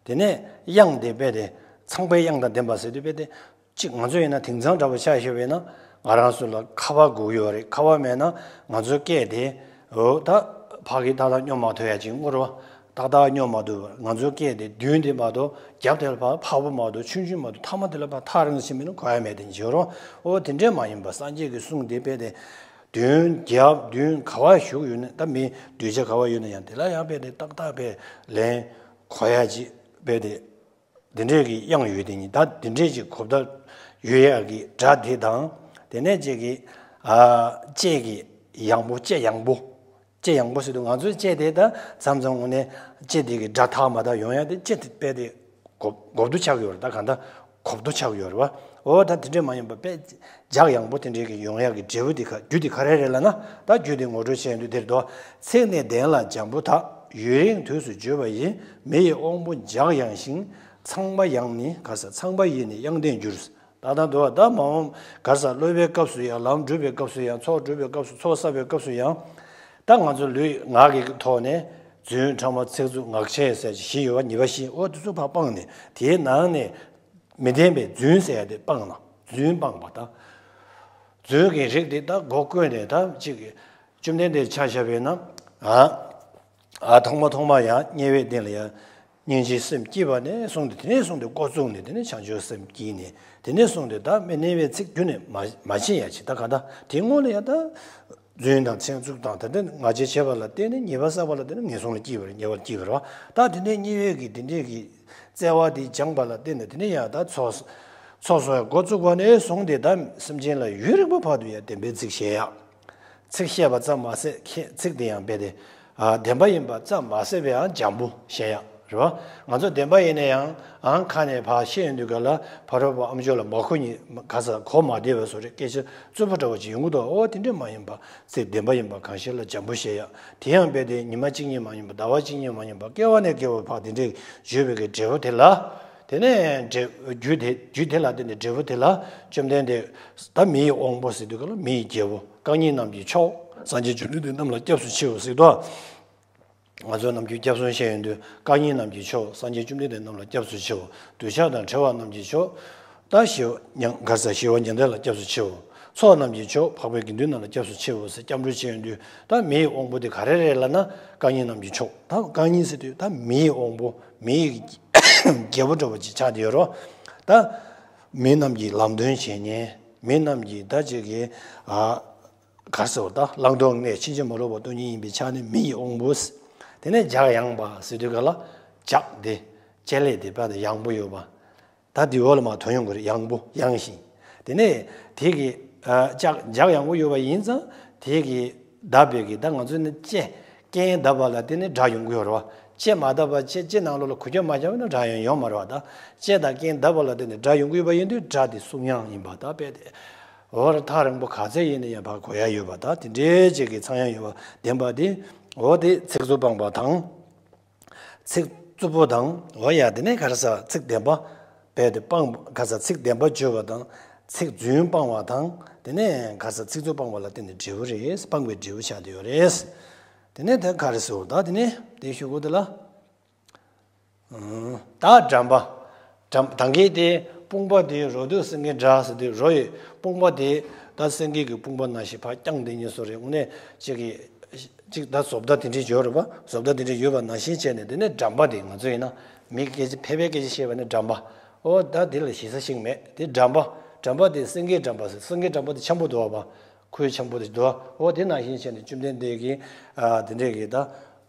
དེ་ནས་དབྱངས་དེ་རྦད་དེ་ཚངས་པའི་དབྱངས་དང་ལྡན་པ་ཟེར་དུས་རྦད་དེ། གཅིག་ང་ཚོ་ཡིན་ན་དེང་སང་འདྲ་པོ་ཆ་བཞག་པ་ཡིན་ན་ང་རང་ཚོ་ལ་ཁ་པར་དགོས་ཀྱི་ཡོད་རེད། ཁ་པར་མེད་ན་ང་ཚོའི་སྐད་དེ་འོ་ད་ཕ་གི་ཏག་ཏག་སྙོབ་མ་ཐུབ་ཡ་ཅིག་ཡོང་གི་རེད་པ། ཏག་ཏག་སྙོབ་མ་ཐུབ་པ། ང་ཚོའི་སྐད་དེ་མདུན་དེ་མ་གཏོགས་རྒྱབ་དེ་ལ་ཕར་འཕགས་པོ་མ་གཏོགས་ཆུང་ཆུང་མ་གཏོགས་ཐ་མ་དེ་ལ་ཕར་ཐག་རིང་ཕྱིན་པ་ཡིན་ན་གོ་ཡ་མེད་དེ་བྱེད་རོགས། འོ་དེ་འདྲས་མ་ཡིན་པ། སངས་རྒྱས་ཀྱི་གསུང་དེ་རྦད་དེ་མདུན་རྒྱབ་མདུན་ག་པར་བཞུགས་ཡོད་ན། ད་མི་གདུལ་བྱ་ག་པར་ཡོད་ན་ཡང་དེ་ལ་ཡང་རྦད་དེ་ཏག་ཏག་རྦད་ལན་གོ་ཡ་ཅིག་རྦད་དེ། འདི་འདྲས་ཀྱི་དབྱངས་ཡོད་དེ་ཉིད། ད་འདི་འདྲས་ཀྱི་གོ་བརྡ་ཡོད་ཡག་གི་སྒྲ་དེ་དང་། དེ་ནས་ཅིག་གི་ཨ་ལྕེ་གི་ཡངས་པོ། ལྕེ་ཡངས་པོ། ལྕེ་ཡངས་པོ་ཟེར་དུས་ང་ཚོའི་ལྕེ་དེ་ད་མཚམས་མཚམས་དངོས་གནས་ལྕེ་དེ་གི་སྒྲ་ཐག་མ་ཐག་ཡོང་ཡག་དེ་ལྕེ་དེ་རྦད་དེ་གོ་གོ་བརྡ་ཆགས་ཡོད་རེད། ད་གང་ལྟར་གོ་བརྡ་ཆགས་ཡོད་རེད་པ། འོ་ད་དེ་འདྲས་མ་ཡིན་པ་དཔེ་ལྗགས་ཡངས་པོ་དེ་འདྲས་ཀྱི་ཡོང་ཡག་གི་འབྲས་བུ་དེ་ག་རྒྱུ་དེ་ག་རེ་རེད་ལབ་ན། ད་རྒྱུ་དེ་ངོ་སྤྲོད་བྱས་ཡོང་དུས་དེར་དོ། ཚིག་ནི་བདེན་ལ་འཇམ་པོ་དག །ཡུན་རིང་དུས་སུ་བརྗོད་པ་ཡིས། མི་ཡི་དབང་པོ་ལྗགས་ཡངས་ཤིང་། ཚངས་པ་ཡང་ནི་ག་ས་ཚངས་པ་ཡིས་ནི་དབྱངས་ལྡན་འགྱུར། ད་ལྟ་འདུག་ད་མ་འོངས་ག་ས་སློབ་པའི་སྐབས་སུ་ཡང་། ལམ་སྒྲུབ་པའི་སྐབས་སུ་ཡང་། ཚོགས་སྒྲུབ་པའི་སྐབས་སུ། ཚོགས་བསགས་པའི་སྐབས་སུ་ཡང་། ད་ང་ཚོ་ལུས་ངག་གི་ཐོག་ནས་རྫུན་ཕྲ་མ་ཚིག་རྩུབ་ངག་འཁྱལ་ཟེར་བཞི་ཡོད་པ། ཉེས་པ་བཞི། འོ་དེ་ཚོ་ཕར་སྤངས་ནས། དེའི་ནང་ནས་མི་བདེན་པའི་རྫུན་ཟེར་ཡ་དེ་སྤངས་ན། རྫུན་སྤངས་པ་དང་། རྫུན་གྱི་རིགས་དེ་ད་མགོ་བསྐོས་ནས་ད་གཅིག་གིས་བཅོམ་ལྡན་འདས་ཆ་བཞག་པས་ན། ཨ། ཨ་ཐོག་མ་ཐོག་མ་ཡང་དམྱལ་བའི་སྡིངས་ལ་ཡང་སྙིང་རྗེའི་སེམས་བསྐྱེད་པ་ནས་བཟུང་སྟེ། དེ་ནས་བཟུང་སྟེ་འགོ་བཙུགས་ནས། དེ་ནས་བྱང་ཆུབ་སེམས་བསྐྱེད་ནས། དེ་ནས་བཟུང་སྟེ་ད་མི་སྨྲ་བའི་ཚིག་རྒྱུན་ནས་མ་མ་བྱེད་ཡ་ཅིག་ད་ག་ད་དེ་སྔོན་ལ་ཡང་ད་རྫུན་དང་ཚིག་རྩུབ་དང་། ད་ལྟ་ངག་འཁྱལ་བྱས་པ་ལ་བརྟེན་ནས་ཉེས་པ་བསགས་པ་ལ་བརྟེན་ནས་ངན་སོང་ལ་སྐྱེས་པ་རེད། དམྱལ་བར་སྐྱེས་པ་རེད་པ། ད་དེ་ནས་དམྱལ་བའི་གི་དེ་འདྲས་ཀྱི་བརྩེ་བ་དེ་སྦྱངས་པ་ལ་བརྟེན་ནས། དེ་ནས་ཡང་ད་ཚོགས་ཚོགས་གསོག་ཡ་འགོ་བཙུགས་པ་ནས་བཟུང་སྟེ། ད་སེམས་ཅན་ལ་ཡུན་རིང་པོ་བར་དུ་ཡང་བདེན་པའི་ཚིག་བཤད་ཡ། ཚིག་བཤད་པ་ཙམ་མ་ཟད། ཁྱེད་ཚིག་དེ་ཡང་རྦད་དེ་ཨ་བདེན་པ་ཡིན་པ་ཙམ་མ་ཟད་པའི་ཨ་འཇམ་པོ་བཤད་ཡ་རེད་པ། ང་ཚོ་བདེན་པ་ཡིན་ན་ཡང་ཨང་ཁ་ནས་ཕར་བཤད་ཡོང་དུས་ག་ལ། ཕ་རོལ་པོ་ཨ་མཆོག་ལ་མ་གོ་ཉིད་ག་ས་གོ་མ་བདེ་བའི་བཟོ་འདྲ་སྐད་ཆ་རྩུབ་པོ་འདྲ་བོ་ཅིག་ཡོང་གི་འདུག་འོ་དེ་འདྲས་མ་ཡིན་པ། ཚིག་བདེན་པ་ཡིན་པ་གང་ཞིག་ལ་འཇམ་པོ་བཤད་ཡ། དེ་ཡང་རྦད་དེ་ཉི་མ་གཅིག་གཉིས་མ་ཡིན་པ། ཟླ་བ་གཅིག་གཉིས་མ་ཡིན་པ། སྐྱེ་བ་ནས་སྐྱེ་བ་བར་དེ་འདྲས་བརྗོད་པའི་གི་འབྲས་བུ་དེ་ལ། དེ་ནས་འབྲས་རྒྱུ་དེ་རྒྱུ་དེ་ལ་བརྟེན་ནས་འབྲས་བུ་དེ་ལ་བཅོམ་ལྡན་འདས། ད་མི་ཡི་དབང་པོ་ཟེར་དུས་ག་ལ་མི་ཡི་རྒྱལ་པོ། རྐང་གཉིས་རྣམས་ཀྱི་མཆོག །སངས་རྒྱས་བཅོམ་ལྡན་འདས་རྣམས་ལ་སྐྱབས་སུ་མཆིའོ་ཟེར་དུས། ང་ཚོ་ནམ་རྒྱུན་སྐྱབས་གསུམ་བཤད་ཡོང་དུས། རྐང་གཉིས་རྣམས་ཀྱི་མཆོག །སངས་རྒྱས་བཅོམ་ལྡན་འདས་རྣམས་ལ་སྐྱབས་སུ་མཆིའོ། གདུལ་བྱ་དང་བྲལ་བ་རྣམས་ཀྱི་མཆོག །ད་ཞི་བ་མྱང་ག་ས་ཞི་བ་མྱང་འདས་ལ་སྐྱབས་སུ་མཆིའོ། ཚོགས་རྣམས་ཀྱི་མཆོག །འཕགས་པའི་དགེ་འདུན་རྣམས་ལ་སྐྱབས་སུ་མཆིའོ་ཟེར་སྐྱབས་འགྲོ་བྱེད་ཡོང་དུས། ད་མིའི་དབང་པོ་དེ་ག་རེ་རེད་ལབ་ན། རྐང་གཉིས་རྣམས་ཀྱི་མཆོག །ད་རྐང་གཉིས་ཟེར་དུས་ད་མིའི་དབང་པོ། མིའི་རྒྱལ་པོ་འདྲ་བོ་ཅིག་ཆགས་བསྡད་ཡོད་རེད། ད་མི་རྣམས་ཀྱི་ལམ་སྟོན་བྱེད་མཁན། མི་རྣམས་ཀྱི་ད་ཅིག་གི་ཨ། ག་རེ་ཟེར་བ། ད་བླང་དོར་ངས་ཕྱིན་ཅི་མ་ལོག་པར་སྟོན་མཁན་ཡིན་པའི་ཆ་ནས་མི་ཡི་དབང་པོ། དེ་ནས་ལྗགས་ཡངས་པ་ཟེར་དུས་ག་ལ། ལྗགས་དེ་ལྕེ་ལས་དེ་བར་དུ་ཡངས་པོ་ཡོད་པ། ད་འདི་འོག་ལ་མར་དོན་ཡོང་གི་རེད། ཡངས་པོ་ཡངས་ཤིང་། དེ་ནས་དེ་གི་ཨ་ལྕགས་ལྗགས་ཡངས་པོ་ཡོད་པ་ཡིན་ཙང་། དེ་གི་བརྡབས་པའི་གི་ད་ང་ཚོ་ནི་ལྕེ་རྐན་བརྡབས་པ་ལ་བརྟེན་ནས་སྒྲ་ཡོང་གི་ཡོད་རེད་བ། ལྕེ་མ་བརྡབས་པ། ལྕེ་ལྕེ་ནང་ལོགས་ལ་འགུལ་སྐྱོད་མ་བྱུང་བ་ན་སྒྲ་ཡང་ཡོང་མ་རེད་བ། ད་ལྕེ་དང་རྐན་བརྡབས་པ་ལ་བརྟེན་ནས་སྒྲ་ཡོང་གི་ཡོད་པ་ཡིན་དུས། སྒྲ་དེ་གསུང་དབྱངས་ཡིན་པ་ད་དཔེ་དེ། འོ་ར་ཐག་རིང་པོ་ག་ཚད་ཡིན་ན་ཡང་ཕར་གོ་ཡ་ཡོད་པ། ད་དེ་འདྲའི་ཅིག་གི་ཚངས་དབྱངས་ཡོད་པ་ལྡན་པ་དེ། འོ་དེ་ཚིག་རྩུབ་སྤངས་པ་དང་། ཚིག་རྩུབ་པོ་དང་། འོ་ཡ་དེ་ནས་ག་རེ་ཟེར། ཚིག་བདེན་པ་རྦད་དེ་སྤངས། ག་ས་ཚིག་བདེན་པ་བརྗོད་པ་དང་། ཚིག་རྫུན་སྤངས་པ་དང་། དེ་ནས་ག་ས་ཚིག་རྩུབ་སྤངས་པ་ལ་བརྟེན་ནས་འབྲས་བུ་རེད། སྤངས་པའི་འབྲས་བུ་ཆགས་བསྡད་ཡོད་རེད། དེ་ནས་ད་ག་རེ་ཟེར། ད་དེ་ནས་དེའི་གཞུག་གུ་དེ་ལ། ད་འགྲམ་པ། འགྲམ་ད་གིན་དེ་དཔུང་པ་དེ་རོ་སྟོད་སེང་གེའི་འགྲམ་ཟེར་དུས། རོ་ཡི་དཔུང་པ་དེ་ད་ ད་སེང་གེ་གི་དཔུང་པ་ནང་བཞིན་ཕར་བརྐྱངས་དེ་གཉིས་སུ་རེད། དངོས་གནས་གཅིག་གིས་གཅིག་ད་བཟོ་ལྟ་དེ་འདྲས་ཡོད་རེད་པ། བཟོ་ལྟ་དེ་འདྲས་ཡོད་པ་ནང་བཞིན་བྱས་ནས། དེ་ནས་འགྲམ་པ་དེ་ང་ཚོ་ཡིན་ན་མི་སྐད་ཆ་ཕལ་པའི་སྐད་ཆ་བཤད་པ་ནི་འགྲམ་པ། ཨོ་ད་དེ་ལ་ཞེ་ས་ཞིག་མེད། དེ་འགྲམ་པ། འགྲམ་པ་དེ་སེང་གེའི་འགྲམ་པ་ཟེར། སེང་གེའི་འགྲམ་པ་དེ་འཆམ་པོ་འདུག་པ། ཁོའི་འཆམ་པོ་དེ་འདུག་པ། ཨོ་དེ་ནང་བཞིན་བྱས་ནས་བཅོམ་ལྡན་འདས་ཀྱིས་ཨ་དེ་འདྲས་ཀྱིས་ད།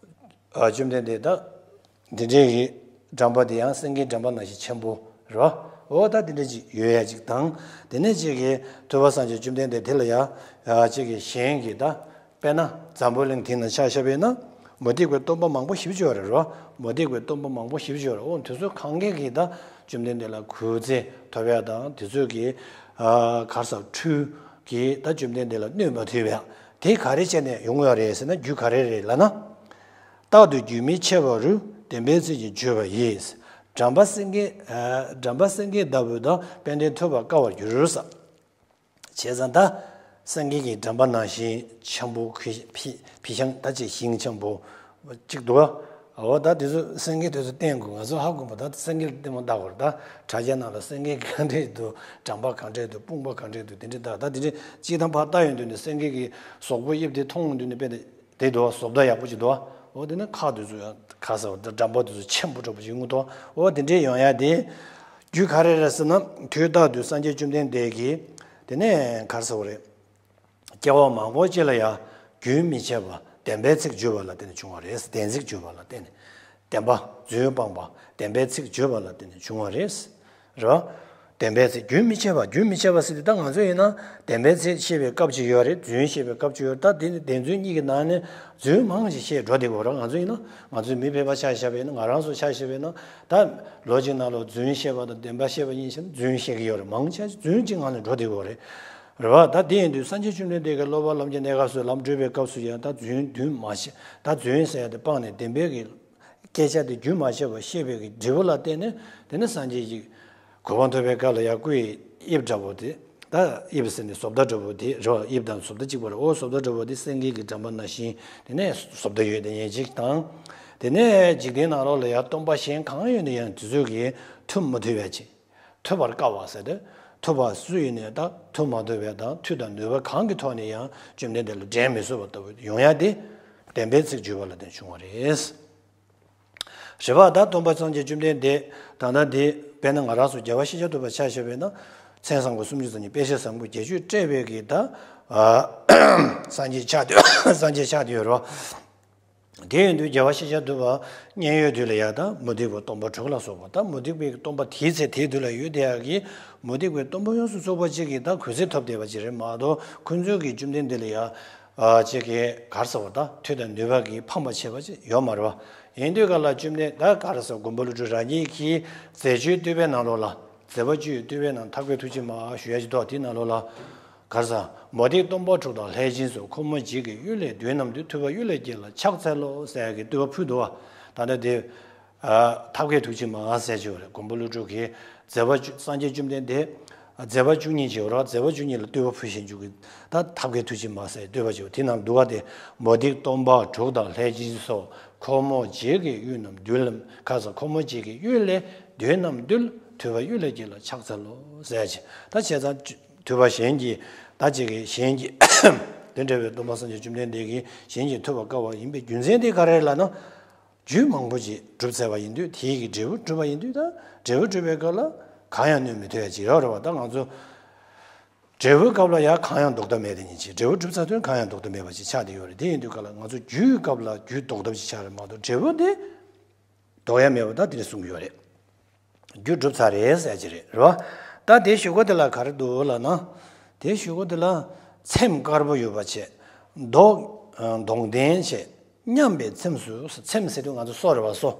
ཨ་བཅོམ་ལྡན་འདས་ད། འདི་འདྲའི་གི་འགྲམ་པ་དེ་ཡང་སེང་གེའི་འགྲམ་པ་ནང་བཞིན་ཆེན་པོ་རེད་པ། འོ་ད་འདི་འདྲ་ཅིག་ཡོད་ཡ་ཅིག་དང་། དེ་ནས་ཅིག་གི་ཐུབ་པ་སངས་རྒྱས་བཅོམ་ལྡན་འདས་དེ་ལ་ཡ་ཅིག་གི་གཞན་གྱི་ད། དཔེར་ན་འཛམ་བུ་གླིང་དེ་ན་ཆ་བཞག་པས་ན་མུ་སྟེགས་པའི་སྟོན་པ་མང་པོ་ཞེ་པོ་ཅིག་ཡོད་རེད་པ། མུ་སྟེགས་པའི་སྟོན་པ་མང་པོ་ཞེ་པོ་ཅིག་ཡོད་རེད། འོ་དེ་ཚོ་གང་གས་ཀྱིས་ད་བཅོམ་ལྡན་འདས་ལ་གུས་བརྩི་ཐོབ་ཡ་དང་། དེ་ཚོས་ཀྱི་ཨ་ག་རེ་ཟེར། འཁྲུལ་གྱིས་ད་བཅོམ་ལྡན་འདས་ལ་གནོད་མ་ཐུབ་ཡ་དེ་ག་རེ་བྱས་ནས་ཡོང་ཡོད་རེད་ཟེར་ན། རྒྱུ་ག་རེ་རེད་ལབ་ན། རྟག་ཏུ་རྒྱུན་མི་འཆད་པ་རུ། བདེན་པའི་ཚིག་གིས་བརྗོད་པ་ཡིས། འགྲམ་པ་སེང་གེ་ཨ་འགྲམ་པ་སེང་གེ་ལྟ་བུ་དང་། དཔལ་ལྡན་ཐུབ་པ་དཀའ་བར་འགྱུར་ཟེར། བྱས་ཙང་ད་སེང་གེ་གི་འགྲམ་པ་ནང་བཞིན་འཆམ་པོ། ཁོའི་ཕི་ཕི་ཤང་ད་ཅིག་ཞིང་འཆམ་པོ་ཅིག་འདུག་པ། འོ་ད་དེ་ཚོ་སེང་གེ་དེ་ཚོ་བསྟེན་དགོས། ང་ཚོ་ཧ་གོ་མ། ད་སེང་གེ་ལ་ལྟད་མོ་ལྟ་དགོས་རེད། ད་དྲ་རྒྱ་ནང་ལ་སེང་གེ་ག་འདྲས་འདུག་འགྲམ་པ་ག་འདྲས་འདུག་དཔུང་པ་ག་འདྲས་འདུག་དེ་འདྲས་ལྟ། ད་དེ་འདྲས་ཅིག་ད་ཕར་ལྟ་ཡོང་དུས་ནས་སེང་གེ་གི་གཟུགས་པོ་དབྱིབས་དེ་མཐོང་ཡོང་དུས་ནས་དཔེ་དེ། དེ་འདུག་པ། བཟོ་ལྟ་ཡག་པོ་ཅིག་འདུག་པ། འོ་དེ་ནས་ཁ་དེ་ཚོ་ཡང་ག་རེ་ཟེར་བ། འགྲམ་པ་དེ་ཚོ་ཆེན་པོ་འདྲ་པོ་ཅིག་ཡོང་གི་འདུག་པ། འོ་དེ་འདྲས་ཡོང་ཡ་དེ་རྒྱུ་ག་རེ་རེད་ཟེར་ན། དུས་རྟག་ཏུ་སངས་རྒྱས་བཅོམ་ལྡན་འདས་ཀྱིས་དེ་ནས་ག་རེ་ཟེར་བ་རེད། སྐྱེ་བ་མང་པོ་ཅིག་ལ་ཡང་རྒྱུན་མི་འཆད་པར་བདེན་པའི་ཚིག་བརྗོད་པ་ལ་བརྟེན་ནས་བྱུང་བ་རེད། བདེན་ཚིག་བརྗོད་པ་ལ་བརྟེན་ནས། བདེན་པ་རྫུན་སྤངས་པ། བདེན་པའི་ཚིག་བརྗོད་པ་ལ་བརྟེན་ནས་བྱུང་བ་རེད། རེད་པ། བདེན་པའི་ཚིག་རྒྱུན་མི་འཆད་པ། རྒྱུན་མི་འཆད་པ་ཟེར་དུས་ད་ང་ཚོ་ཡིན་ན་བདེན་པའི་ཚིག་བཤད་པའི་སྐབས་ཅིག་ཡོད་རེད། རྫུན་བཤད་པའི་སྐབས་ཅིག་ཡོད་རེད། ད་དེ་ནི་བདེན་རྫུན་གཉིས་ཀྱི་ནང་ནས་རྫུན་མང་ཞིག་བཤད་འགྲོ་བསྡད་ཡོད་རེད། ང་ཚོ་ཡིན་ན། ང་ཚོའི་མི་ཕལ་པ་ཆ་བཞག་པ་ཡིན་ན། ང་རང་ཚོ་ཆ་བཞག་པ་ཡིན་ན། ད་ལོ་གཅིག་ནང་ལ་རྫུན་བཤད་པ་དང་བདེན་པ་བཤད་པ་གཉིས་བཤད་ན་རྫུན་བཤད་ཀྱི་ཡོད་རེད། མང་ཆེ་རྫུན་གྱི་ངང་ནས་འགྲོ་བསྡད་ཡོད་རེད། རེད་པ། ད་དེ་ཡིན་དུས་སངས་རྒྱས་བཅོམ་ལྡན་འདས་ཀྱིས་སློབ་པ་ལམ་གྱི་གནས་སྐབས་སུ། ལམ་བགྲོད་པའི་སྐབས་སུ་ཡང་ད་རྫུན་རྫུན་མ་བཤད། ད་རྫུན་ཟེར་ཡ་དེ་སྤངས་ནས་བདེན་པའི་གི་སྐད་ཆ་དེ་རྒྱུན་མ་ཆད་པར་བཤད་པའི་གི་འབྲས་བུ་ལ་བརྟེན་ནས། དེ་ནས་སངས་རྒྱས་ཀྱི་གོ་འཕང་ཐོབ་པའི་སྐབས་ལ་ཡང་སྐུའི་དབྱིབས་འདྲ་པོ་དེ། ད་དབྱིབས་ཟེར་ནས་བཟོ་ལྟ་འདྲ་པོ་དེ་རེད་པ། དབྱིབས་དང་བཟོ་ལྟ་གཅིག་པ་རེད། འོ་བཟོ་ལྟ་འདྲ་པོ་དེ་སེང་གེ་གི་འགྲམ་པ་ནང་བཞིན། དེ་ནས་བཟོ་ལྟ་ཡོད་དེ་ཡན་ཅིག་དང་། དེ་ནས་འཇིག་རྟེན་ནང་ལོགས་ལ་ཡང་སྟོན་པ་གཞན་གང་ཡོད་ན་ཡང་དེ་ཚོས་ཀྱིས་ཐུབ་མ་ཐུབ་པ་ཅིག་ཐུབ་པར་དཀའ་བ་ཟེར་ཏེ། ཐུབ་པ་སུ་ཡིན་ནའི་ད་ཐུབ་མ་ཐུབ་པའི་དང་མཐུ་དང་ནུས་པ་གང་གི་ཐོག་ནས་ཡང་བཅོམ་ལྡན་འདས་ལ་འགྲན་མི་ཚུགས་པ་ལྟ་བུ་ཡོང་ཡ་དེ་བདེན་པའི་ཚིག་བརྗོད་པ་ལ་བརྟེན་བྱུང་བ་རེད། རེད་པ། ད་སྟོན་པ་སངས་རྒྱས་བཅོམ་ལྡན་འདས་ད་ལྟ་འདི་དཔེར་ན་ང་རང་ཚོ་རྒྱལ་བ་ཤཱཀྱ་ཐུབ་པ་ཆ་བཞག་པས་ན། མཚན་བཟང་པོ་སུམ་ཅུ་རྩ་གཉིས། དཔེ་བྱད་བཟང་པོ་བརྒྱད་ཅུས་སྤྲས་པའི་གི་ད་ཨ་སངས་རྒྱས་ཆགས་བསྡད། སངས་རྒྱས་ཆགས་བསྡད་ཡོད་རེད་པ། དེ་ཡིན་དུས་རྒྱལ་བ་ཤཱཀྱ་ཐུབ་པ་མཉན་ཡོད་དུས་ལ་ཡང་ད་མུ་སྟེགས་པའི་སྟོན་པ་དྲུག་ལ་སོགས་པ། ད་མུ་སྟེགས་པའི་སྟོན་པ་དེའི་ཚེ་དེའི་དུས་ལ་ཡོད་བསྡད་ཡག་གི་མུ་སྟེགས་པའི་སྟོན་པ་ཡོངས་སུ་རྫོགས་པ་ཅིག་གིས་ད་གུས་བརྩི་ཐོབ་བསྡད་པ་ཅིག་རེད་མ་གཏོགས། ཁོང་ཚོས་ཀྱིས་བཅོམ་ལྡན་འདས་ལ་ཡང་ཨ་ཅིག་གིས་ག་རེ་ཟེར་བ། ད་མཐུ་དང་ནུས་པ་གིས་ཕམ་པ་བྱས་པ་ཅིག་ཡོད་མ་རེད་པ། ཡིན་དུས་ག་ལ་བཅོམ་ལྡན། ད་ག་རེ་ཟེར། མགོན་པོ་ཀླུ་སྒྲུབ་རང་ཉིད་ཀྱི་མཛད་བཅུའི་བསྟོད་པའི་ནང་ལོགས་ལ། མཛད་པ་བཅུའི་བསྟོད་པའི་ནང་ཐབས་མཁས་ཐུགས་རྗེ་མ་ཞུ་ཡ་ཅིག་འདུག་དེའི་ནང་ལོགས་ལ། ག་རེ་ཟེར། མུ་སྟེགས་སྟོན་པ་དྲུག་དང་ལྷས་བྱིན་སོགས། ཁོ་མོ་བརྒྱད་ཀྱི་གཡུལ་ལས་སྡོད་རྣམས་འདུལ། ཐུབ་པ་གཡུལ་ལས་བསྐྱལ་ལ་ཕྱག་འཚལ་ལོ་ཟེར་གྱི་བསྟོད་པ་ཕུལ་འདུག་པ། ད་ལྟ་དེ་ཨ་ཐབས་མཁས་ཐུགས་རྗེ་མ་ཟེར་གྱི་ཡོད་རེད། མགོན་པོ་ཀླུ་སྒྲུབ་ཀྱིས་མཛད་པ་བཅུ། སངས་རྒྱས་བཅོམ་ལྡན་འདས་མཛད་པ་བཅུ་གཉིས་ཅིག་ཡོད་རེད། མཛད་པ་བཅུ་གཉིས་ལ་བསྟོད་པ་ཕུལ་བཞིན་བཅུག་གི། ད་ཐབས་མཁས་ཐུགས་རྗེ་མ་ཟེར་བསྟོད་པ་ཅིག་ཡོད། དེ་ནང་འདུག་པ། དེ་མུ་སྟེགས་སྟོན་པ་དྲུག་དང་ལྷས་བྱིན་སོགས། ཁོ་མོ་བརྒྱད་ཀྱི་གཡུལ་རྣམས་འདུལ། ག་རེ་ཟེར། ཁོ་མོ་བརྒྱད་ཀྱི་གཡུལ་ལས་སྡོད་རྣམས་འདུལ། ཐུབ་པ་གཡུལ་ལས་བསྐྱལ་ལ་ཕྱག་འཚལ་ལོ་ཟེར་གྱི། ད་བྱས་ཙང་ཐུབ་པ་གཞན་གྱིས། ད་ཅིག་གིས་གཞན་གྱིས། དེ་འདྲ་བའི་སྟོན་པ་སངས་རྒྱས་བཅོམ་ལྡན་འདས་ཀྱིས་གཞན་གྱིས་ཐུབ་པར་དཀའ་བ་ཡིན་པའི་རྒྱུ་མཚན་དེ་ག་རེ་རེད་ལབ་ན། རྒྱུ་མང་པོ་ཅིག་གྲུབ་ཚར་བ་ཡིན་དུས། དེའི་གི་འབྲས་བུ་གྲུབ་པ་ཡིན་དུས། ད་འབྲས་བུ་གྲུབ་པའི་སྐབས་ལ་གང་ཡང་གནོད་མི་ཐུབ་ཡ་ཅིག་ཡོད་རེད་པ། ད་ང་ཚོ་འབྲས་བུའི་སྐབས་ལ་ཡང་གང་ཡང་ལྡོག་ཐབས་མེད་དེ་ཉིད་ཅིག་འབྲས་བུ་གྲུབ་ཚར་དུས་གང་ཡང་ལྡོག་ཐབས་མེད་པ་ཅིག་ཆགས་བསྡད་ཡོད་རེད། དེ་ཡིན་དུས་ག་ལ་ང་ཚོ་རྒྱུའི་སྐབས་ལ་རྒྱུ་ལྡོག་ཐབས་ཅིག་ཆགས་རེད་མ་གཏོགས། འབྲས་བུ་དེ་ལྡོག་ཡ་མེད་པ་ད་དེ་འདྲ་གསུང་གི་ཡོད་རེད། རྒྱུ་གྲུབ་ཚར་རེད་ཟེར་གྱི་རེད། རེད་པ། ད་དེའི་གཞུག་གུ་དེ་ལ་ག་རེ་འདུག་ལབ་ན། དེའི་གཞུག་གུ་དེ་ལ། ཚེམས་དཀར་པོ་ཡོད་པ་བྱས། མདོག་མདོག་ལྡན་བྱས། མཉམ་པའི་ཚེམས་སུ། ཚེམས་ཟེར་དུས་ང་ཚོ་སོ་རེད་པ། སོ།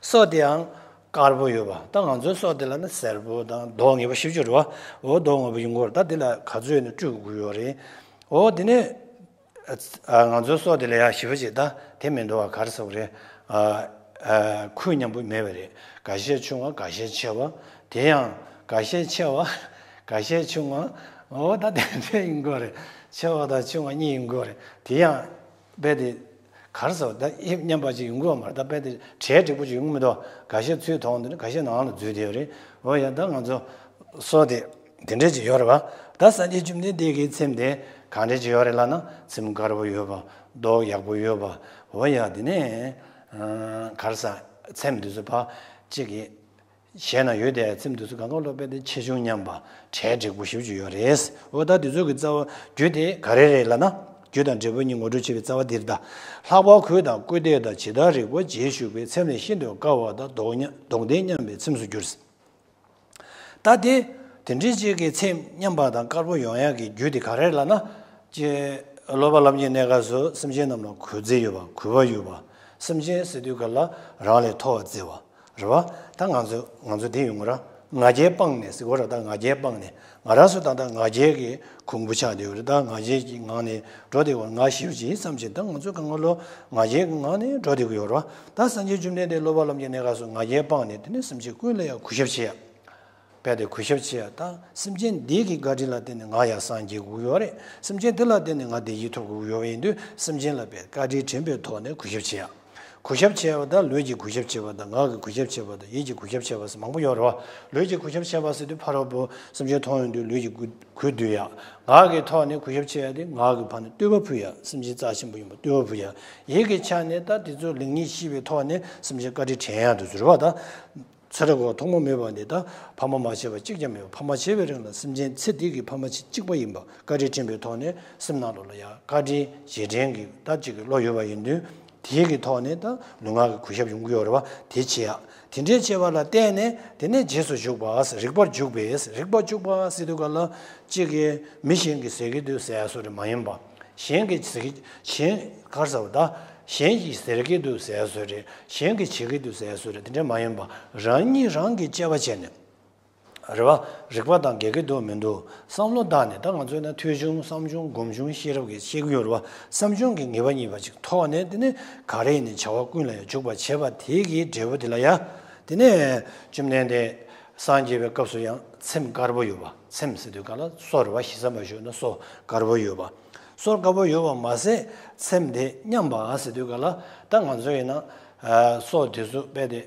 སོ་དེའང་དཀར་པོ་ཡོད་པ། ད་ང་ཚོའི་སོ་དེ་ལ་ནི་སེར་པོ་དང་མདོག་ངན་པ་ཞེ་པོ་ཅིག་ཡོད་རེད་པ། འོ་མདོག་ངན་པ་ཡོང་གི་ཡོད་རེད། ད་དེ་ལ་ག་ཚོད་ཡོད་ན་སྤྲོད་དགོས་ཡོད་རེད། འོ་དེ་ནས། ཨ་ང་ཚོའི་སོ་དེ་ལ་ཡ་ཞེ་པོ་ཅིག་ད་དེ་མི་འདུག་པ། ག་རེ་ཟེར་དགོས་རེད། ཨ་ཨ་ཁུངས་མཉམ་པོ་མེད་པ་རེད། འགའ་ཤས་ཆུང་བ། འགའ་ཤས་ཆེ་བ། དེ་ཡང་འགའ་ཤས་ཆེ་བ། འགའ་ཤས་ཆུང་བ། འོ་ད་དེ་འདྲ་ཡིན་དགོས་རེད། ཆེ་བ་དང་ཆུང་བ་གཉིས་ཡིན་དགོས་རེད། དེ་ཡང་རྦད་དེ། ག་རེ་ཟེར། ད་དབྱིབས་མཉམ་པ་ཅིག་ཡོང་གི་ཡོད་མ་རེད། ད་རྦད་དེ་གྲས་འགྲིག་པོ་ཅིག་ཡོང་གི་མི་འདུག་འགའ་ཤས་ཚུར་མཐོང་དུས་ནི་འགའ་ཤས་ནང་ལ་འཛུལ་བསྡད་ཡོད་རེད། འོ་ཡ། ད་ང་ཚོ་སོ་དེ་ དེ་འདྲས་ཅིག་ཡོད་རེད་བ། ད་སངས་རྒྱས་བཅོམ་ལྡན་འདས་ཀྱི་ཚེམས་དེ་གང་འདྲས་ཅིག་ཡོད་རེད་ལབ་ན། ཚེམས་དཀར་པོ་ཡོད་པ། མདོག་ཡག་པོ་ཡོད་པ། འོ་ཡ། དེ་ནས་ག་རེ་ཟ། ཚེམས་དེ་ཚོ་ཕ་གཅིག་གི་གཞས་ན་ཡོད་དེ། ཚེམས་དེ་ཚོ་གང་ག་ལོ་པས་དེ་ཆེ་ཆུང་མཉམ་པ། གྲས་འགྲིག་པོ་ཞེ་པོ་ཅིག་ཡོད་རེད། འོ་ད་དེ་ཚོ་གི་རྩ་བ་རྒྱུ་དེ་ག་རེ་རེད་ལབ་ན། རྒྱུ་དང་འབྲས་བུ་གཉིས་ངོ་སྤྲོད་བྱེད་པའི་རྩ་བ་འདིར་གདའ། ལྷག་པར་གོས་དང་སྐུ་ལྡེ་དང་ཇི་ལྟར་རིགས་པ་རྗེས་ཞུགས་པའི་ཚེམས་ལས་ཤིན་ཏུ་དཀར་བ་དང་མདོག་ཉ- མདོག་ལྡན་མཉམ་པའི་ཚེམས་སུ་འགྱུར། ད་དེ་དེ་འདྲའི་ཅིག་གི་ཚེམས་མཉམ་པ་དང་དཀར་པོ་ཡོང་ཡག་གི་རྒྱུ་དེ་ག་རེ་ལབ་ན། ཅེས་སློབ་པ་ལམ་གྱི་གནས་སྐབས་སུ་སེམས་ཅན་རྣམས་ལ་གུས་བརྩི་ཡོད་པ། གུས་པ་ཡོད་པ། སེམས་ཅན་ཟེར་དུས་ག་ལ་རང་ལས་མཐོ་བར་བརྩི་བ་རེད་བ། ད་ང་ཚོ་ང་ཚོ་དེ་ཡོང་གི་ར། ང་རྒྱལ་སྤངས་ནས་ཟེར་གོ་ར། ད་ང་རྒྱལ་སྤངས་ནས། ང་རང་ཚོ་ད་ལྟ་ང་རྒྱལ་གྱི་གོང་བུ་ཆགས་བསྡད་ཡོད་རེད། ད་ང་རྒྱལ་གྱི་ངང་ནས་འགྲོ་བསྡད་ཡོད། ང་ཞེ་པོ་ཅིག་བསམ་བྱས། ད་ང་ཚོ་གང་ག་ལོ་ང་རྒྱལ་གྱི་ངང་ནས་འགྲོ་བསྡད་ཀྱི་ཡོད་རེད་བ། ད་སངས་རྒྱས་བཅོམ་ལྡན་འདས་སློབ་པ་ལམ་གྱི་གནས་སྐབས་སུ་ང་རྒྱལ་སྤངས་ནས། དེ་ནས་སེམས་ཅན་ཀུན་ལ་ཡང་གུས་ཞབས་བྱེད་ཡ། རྦད་དེ་གུས་ཞབས་བྱེད་ཡ། ད་སེམས་ཅན་འདི་གི་བཀའ་དྲིན་ལ་བརྟེན་ནས་ང་ཡང་སངས་རྒྱས་དགོས་ཡོད་རེད། སེམས་ཅན་འདི་ལ་བརྟེན་ནས་ང་བདེ་སྐྱིད་ཐོབ་དགོས་ཡོད་པ་ཡིན་དུས། སེམས་ཅན་ལ་རྦད་བཀའ་དྲིན་དྲན་པའི་ཐོག་ནས་གུས་ཞབས་བྱེད་ཡ། གུས་ཞབས་བྱེད་པ་དང་། ལུས་ཀྱིས་གུས་ཞབས་བྱེད་པ་དང་། ངག་གིས་གུས་ཞབས་བྱེད་པ་དང་། ཡིད་ཀྱིས་གུས་ཞབས་བྱེད་པ་ཟེར་མང་པོ་ཡོད་རེད་བ། ལུས་ཀྱིས་གུས་ཞབས་བྱེད་པ་ཟེར་དུས་ཕ་རོལ་པོ་སེམས་ཅན་མཐོང་ཡོང་དུས་ལུས་ཀྱིས་གུས་གུས་འདུད་ཡ། ངག་གི་ཐོག་ནས་གུས་ཞབས་བྱེད་ཡ་དེ། ངག་གི་ཕར་ནས་བསྟོད་པ་ཕུལ་ཡ། སེམས་ཅན་རྩ་ཆེན་པོ་ཡིན་པ་བསྟོད་པ་ཕུལ་ཡ། ཡིད་ཀྱི་ཆ་ནས་ད་དེ་ཚོ་ལེགས་ཉེས་ཤེས་པའི་ཐོག་ནས་སེམས་ཅན་བཀའ་དྲིན་དྲན་ཡ་དེ་ཚོ་རེད་བ། ད། ཚེ་རབས་འཁོར་བ་ཐོག་མ་མེད་པ་ནས་ད་ཕ་མ་མ་བྱས་པ་གཅིག་ཀྱང་མེད་པ། ཕ་མ་བྱས་པའི་རིང་ལ་སེམས་ཅན་ཚེ་འདི་གི་ཕ་མ་གཅིག་པ་ཡིན་པ་བཀའ་དྲིན་དྲན་པའི་ཐོག་ནས། སེམས་ནང་ལོགས་ལ་ཡང་བཀའ་དྲིན་རྗེས་དྲན་གྱི་ད་ཅིག་གི་བློ་ཡོད་པ་ཡིན་དུས། དེའི་གི་ཐོག་ནས་ད་ལུས་ངག་གི་གུས་ཞབས་ཡོང་གི་ཡོད་རེད་བ། དེ་བྱེད་ཡ། དེ་འདྲའི་བྱེད་པ་ལ་བརྟེན་ནས། དེ་ནས་རྗེས་སུ་ཞུགས་པ། རིགས་པར་འཇུག་པས། རིགས་པར་འཇུག་པ་ཟེར་དུས་ག་ལ་ཅིག་གི་མི་གཞན་གྱིས་ཟེར་གྱི་འདུག་ཟེར་ཡ་བཟོ་འདྲ་མ་ཡིན་པ། གཞན་གྱིས་ཟེར་གྱི། གཞན་ག་རེ་ཟེར་བ་ད། གཞན་གྱིས་ཟེར་གྱི་འདུག་ཟེར་བཟོ་འདྲ། གཞན་གྱིས་བྱེད་ཀྱི་འདུག་ཟེར་བཟོ་འདྲ། དེ་འདྲ་མ་ཡིན་པ། རང་ཉིད་རང་གིས་དཔྱད་པ་བྱས་ནས། རེད་བ། རིགས་པ་དང་འགལ་གྱི་འདུག་མི་འདུག་བསམ་བློ་བཏང་ནས། ད་ང་ཚོས་ན་ཐོས་བྱུང་བསམ་བྱུང་སྒོམ་བྱུང་ཤེས་རབ་ཀྱིས་ཤེས་ཀྱི་ཡོད་རེད་བ། བསམ་བྱུང་གི་ངེས་པ་རྙེད་པ་ཅིག་ཐོག་ནས། དེ་ནས་ག་རེ་ཡིན་ནའི་བྱ་བ་ཀུན་ལ་ཡང་འཇུག་པར་བྱེད་པ་དེ་གི་འབྲས་བུ་དེ་ལ་ཡ། དེ་ནས་བཅོམ་ལྡན་འདས་སངས་རྒྱས་པའི་སྐབས་སུ་ཡང་ཚེམས་དཀར་པོ་ཡོད་པ། ཚེམས་ཟེར་དུས་ག་ལ་སོ་རེད་བ། ཞེ་ས་མ་ཞུས་ན་སོ་དཀར་པོ་ཡོད་པ། སོ་དཀར་པོ་ཡོད་པ་མ་ཟད། ཚེམས་དེ་མཉམ་པ་ཟེར་དུས་ག་ལ། ད་ང་ཚོ་ཡིན་ན་ཨ་སོ་དེ་ཚོ་རྦད་དེ་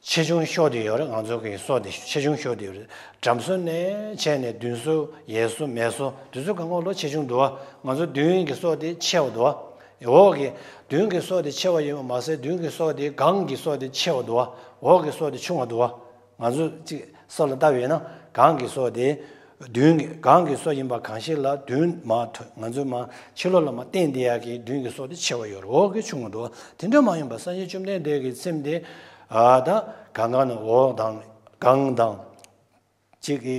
ཆེ་ཆུང་ཤོར་ཏེ་ཡོད་རེད། ང་ཚོ་གི་སོ་དེ་ཆེ་ཆུང་ཤོར་ཏེ་ཡོད་རེད། འགྲམ་སོ་ནས་བྱས་ནས་མདུན་སོ། གཡས་སོ། མལ་སོ། དེ་ཚོ་གང་ག་ལོ་ཆེ་ཆུང་འདུག་བ། ང་ཚོ་མདུན་གྱི་སོ་དེ་ཆེ་བ་འདུག་བ། འོག་གི་མདུན་གྱི་སོ་དེ་ཆེ་བ་ཡིན་པ་མ་ཟད། མདུན་གྱི་སོ་དེ་སྒང་གི་སོ་དེ་ཆེ་བ་འདུག་བ། འོག་གི་སོ་དེ་ཆུང་བ་འདུག་བ། ང་ཚོ་གཅིག་སོ་ལ་ལྟ་བས་ན་སྒང་གི་སོ་དེ། མདུན་གྱི་སྒང་གི་སོ་ཡིན་པ་གང་ཞིག་ལ། མདུན་མ་ཐོ་ང་ཚོས་མ་ཕྱི་ལོགས་ལ་མ་བསྟན་བསྡད་ཡག་གི་མདུན་གྱི་སོ་དེ་ཆེ་བ་ཡོད་རེད། འོག་གི་ཆུང་བ་འདུག་བ། དེ་འདྲ་མ་ཡིན་པ། སངས་རྒྱས་བཅོམ་ལྡན་འདས་ཀྱི་ཚེམས་དེ་ཨ་ད་སྒང་ག་ནས་འོག་དང་། སྒང་དང་། གཅིག་གི་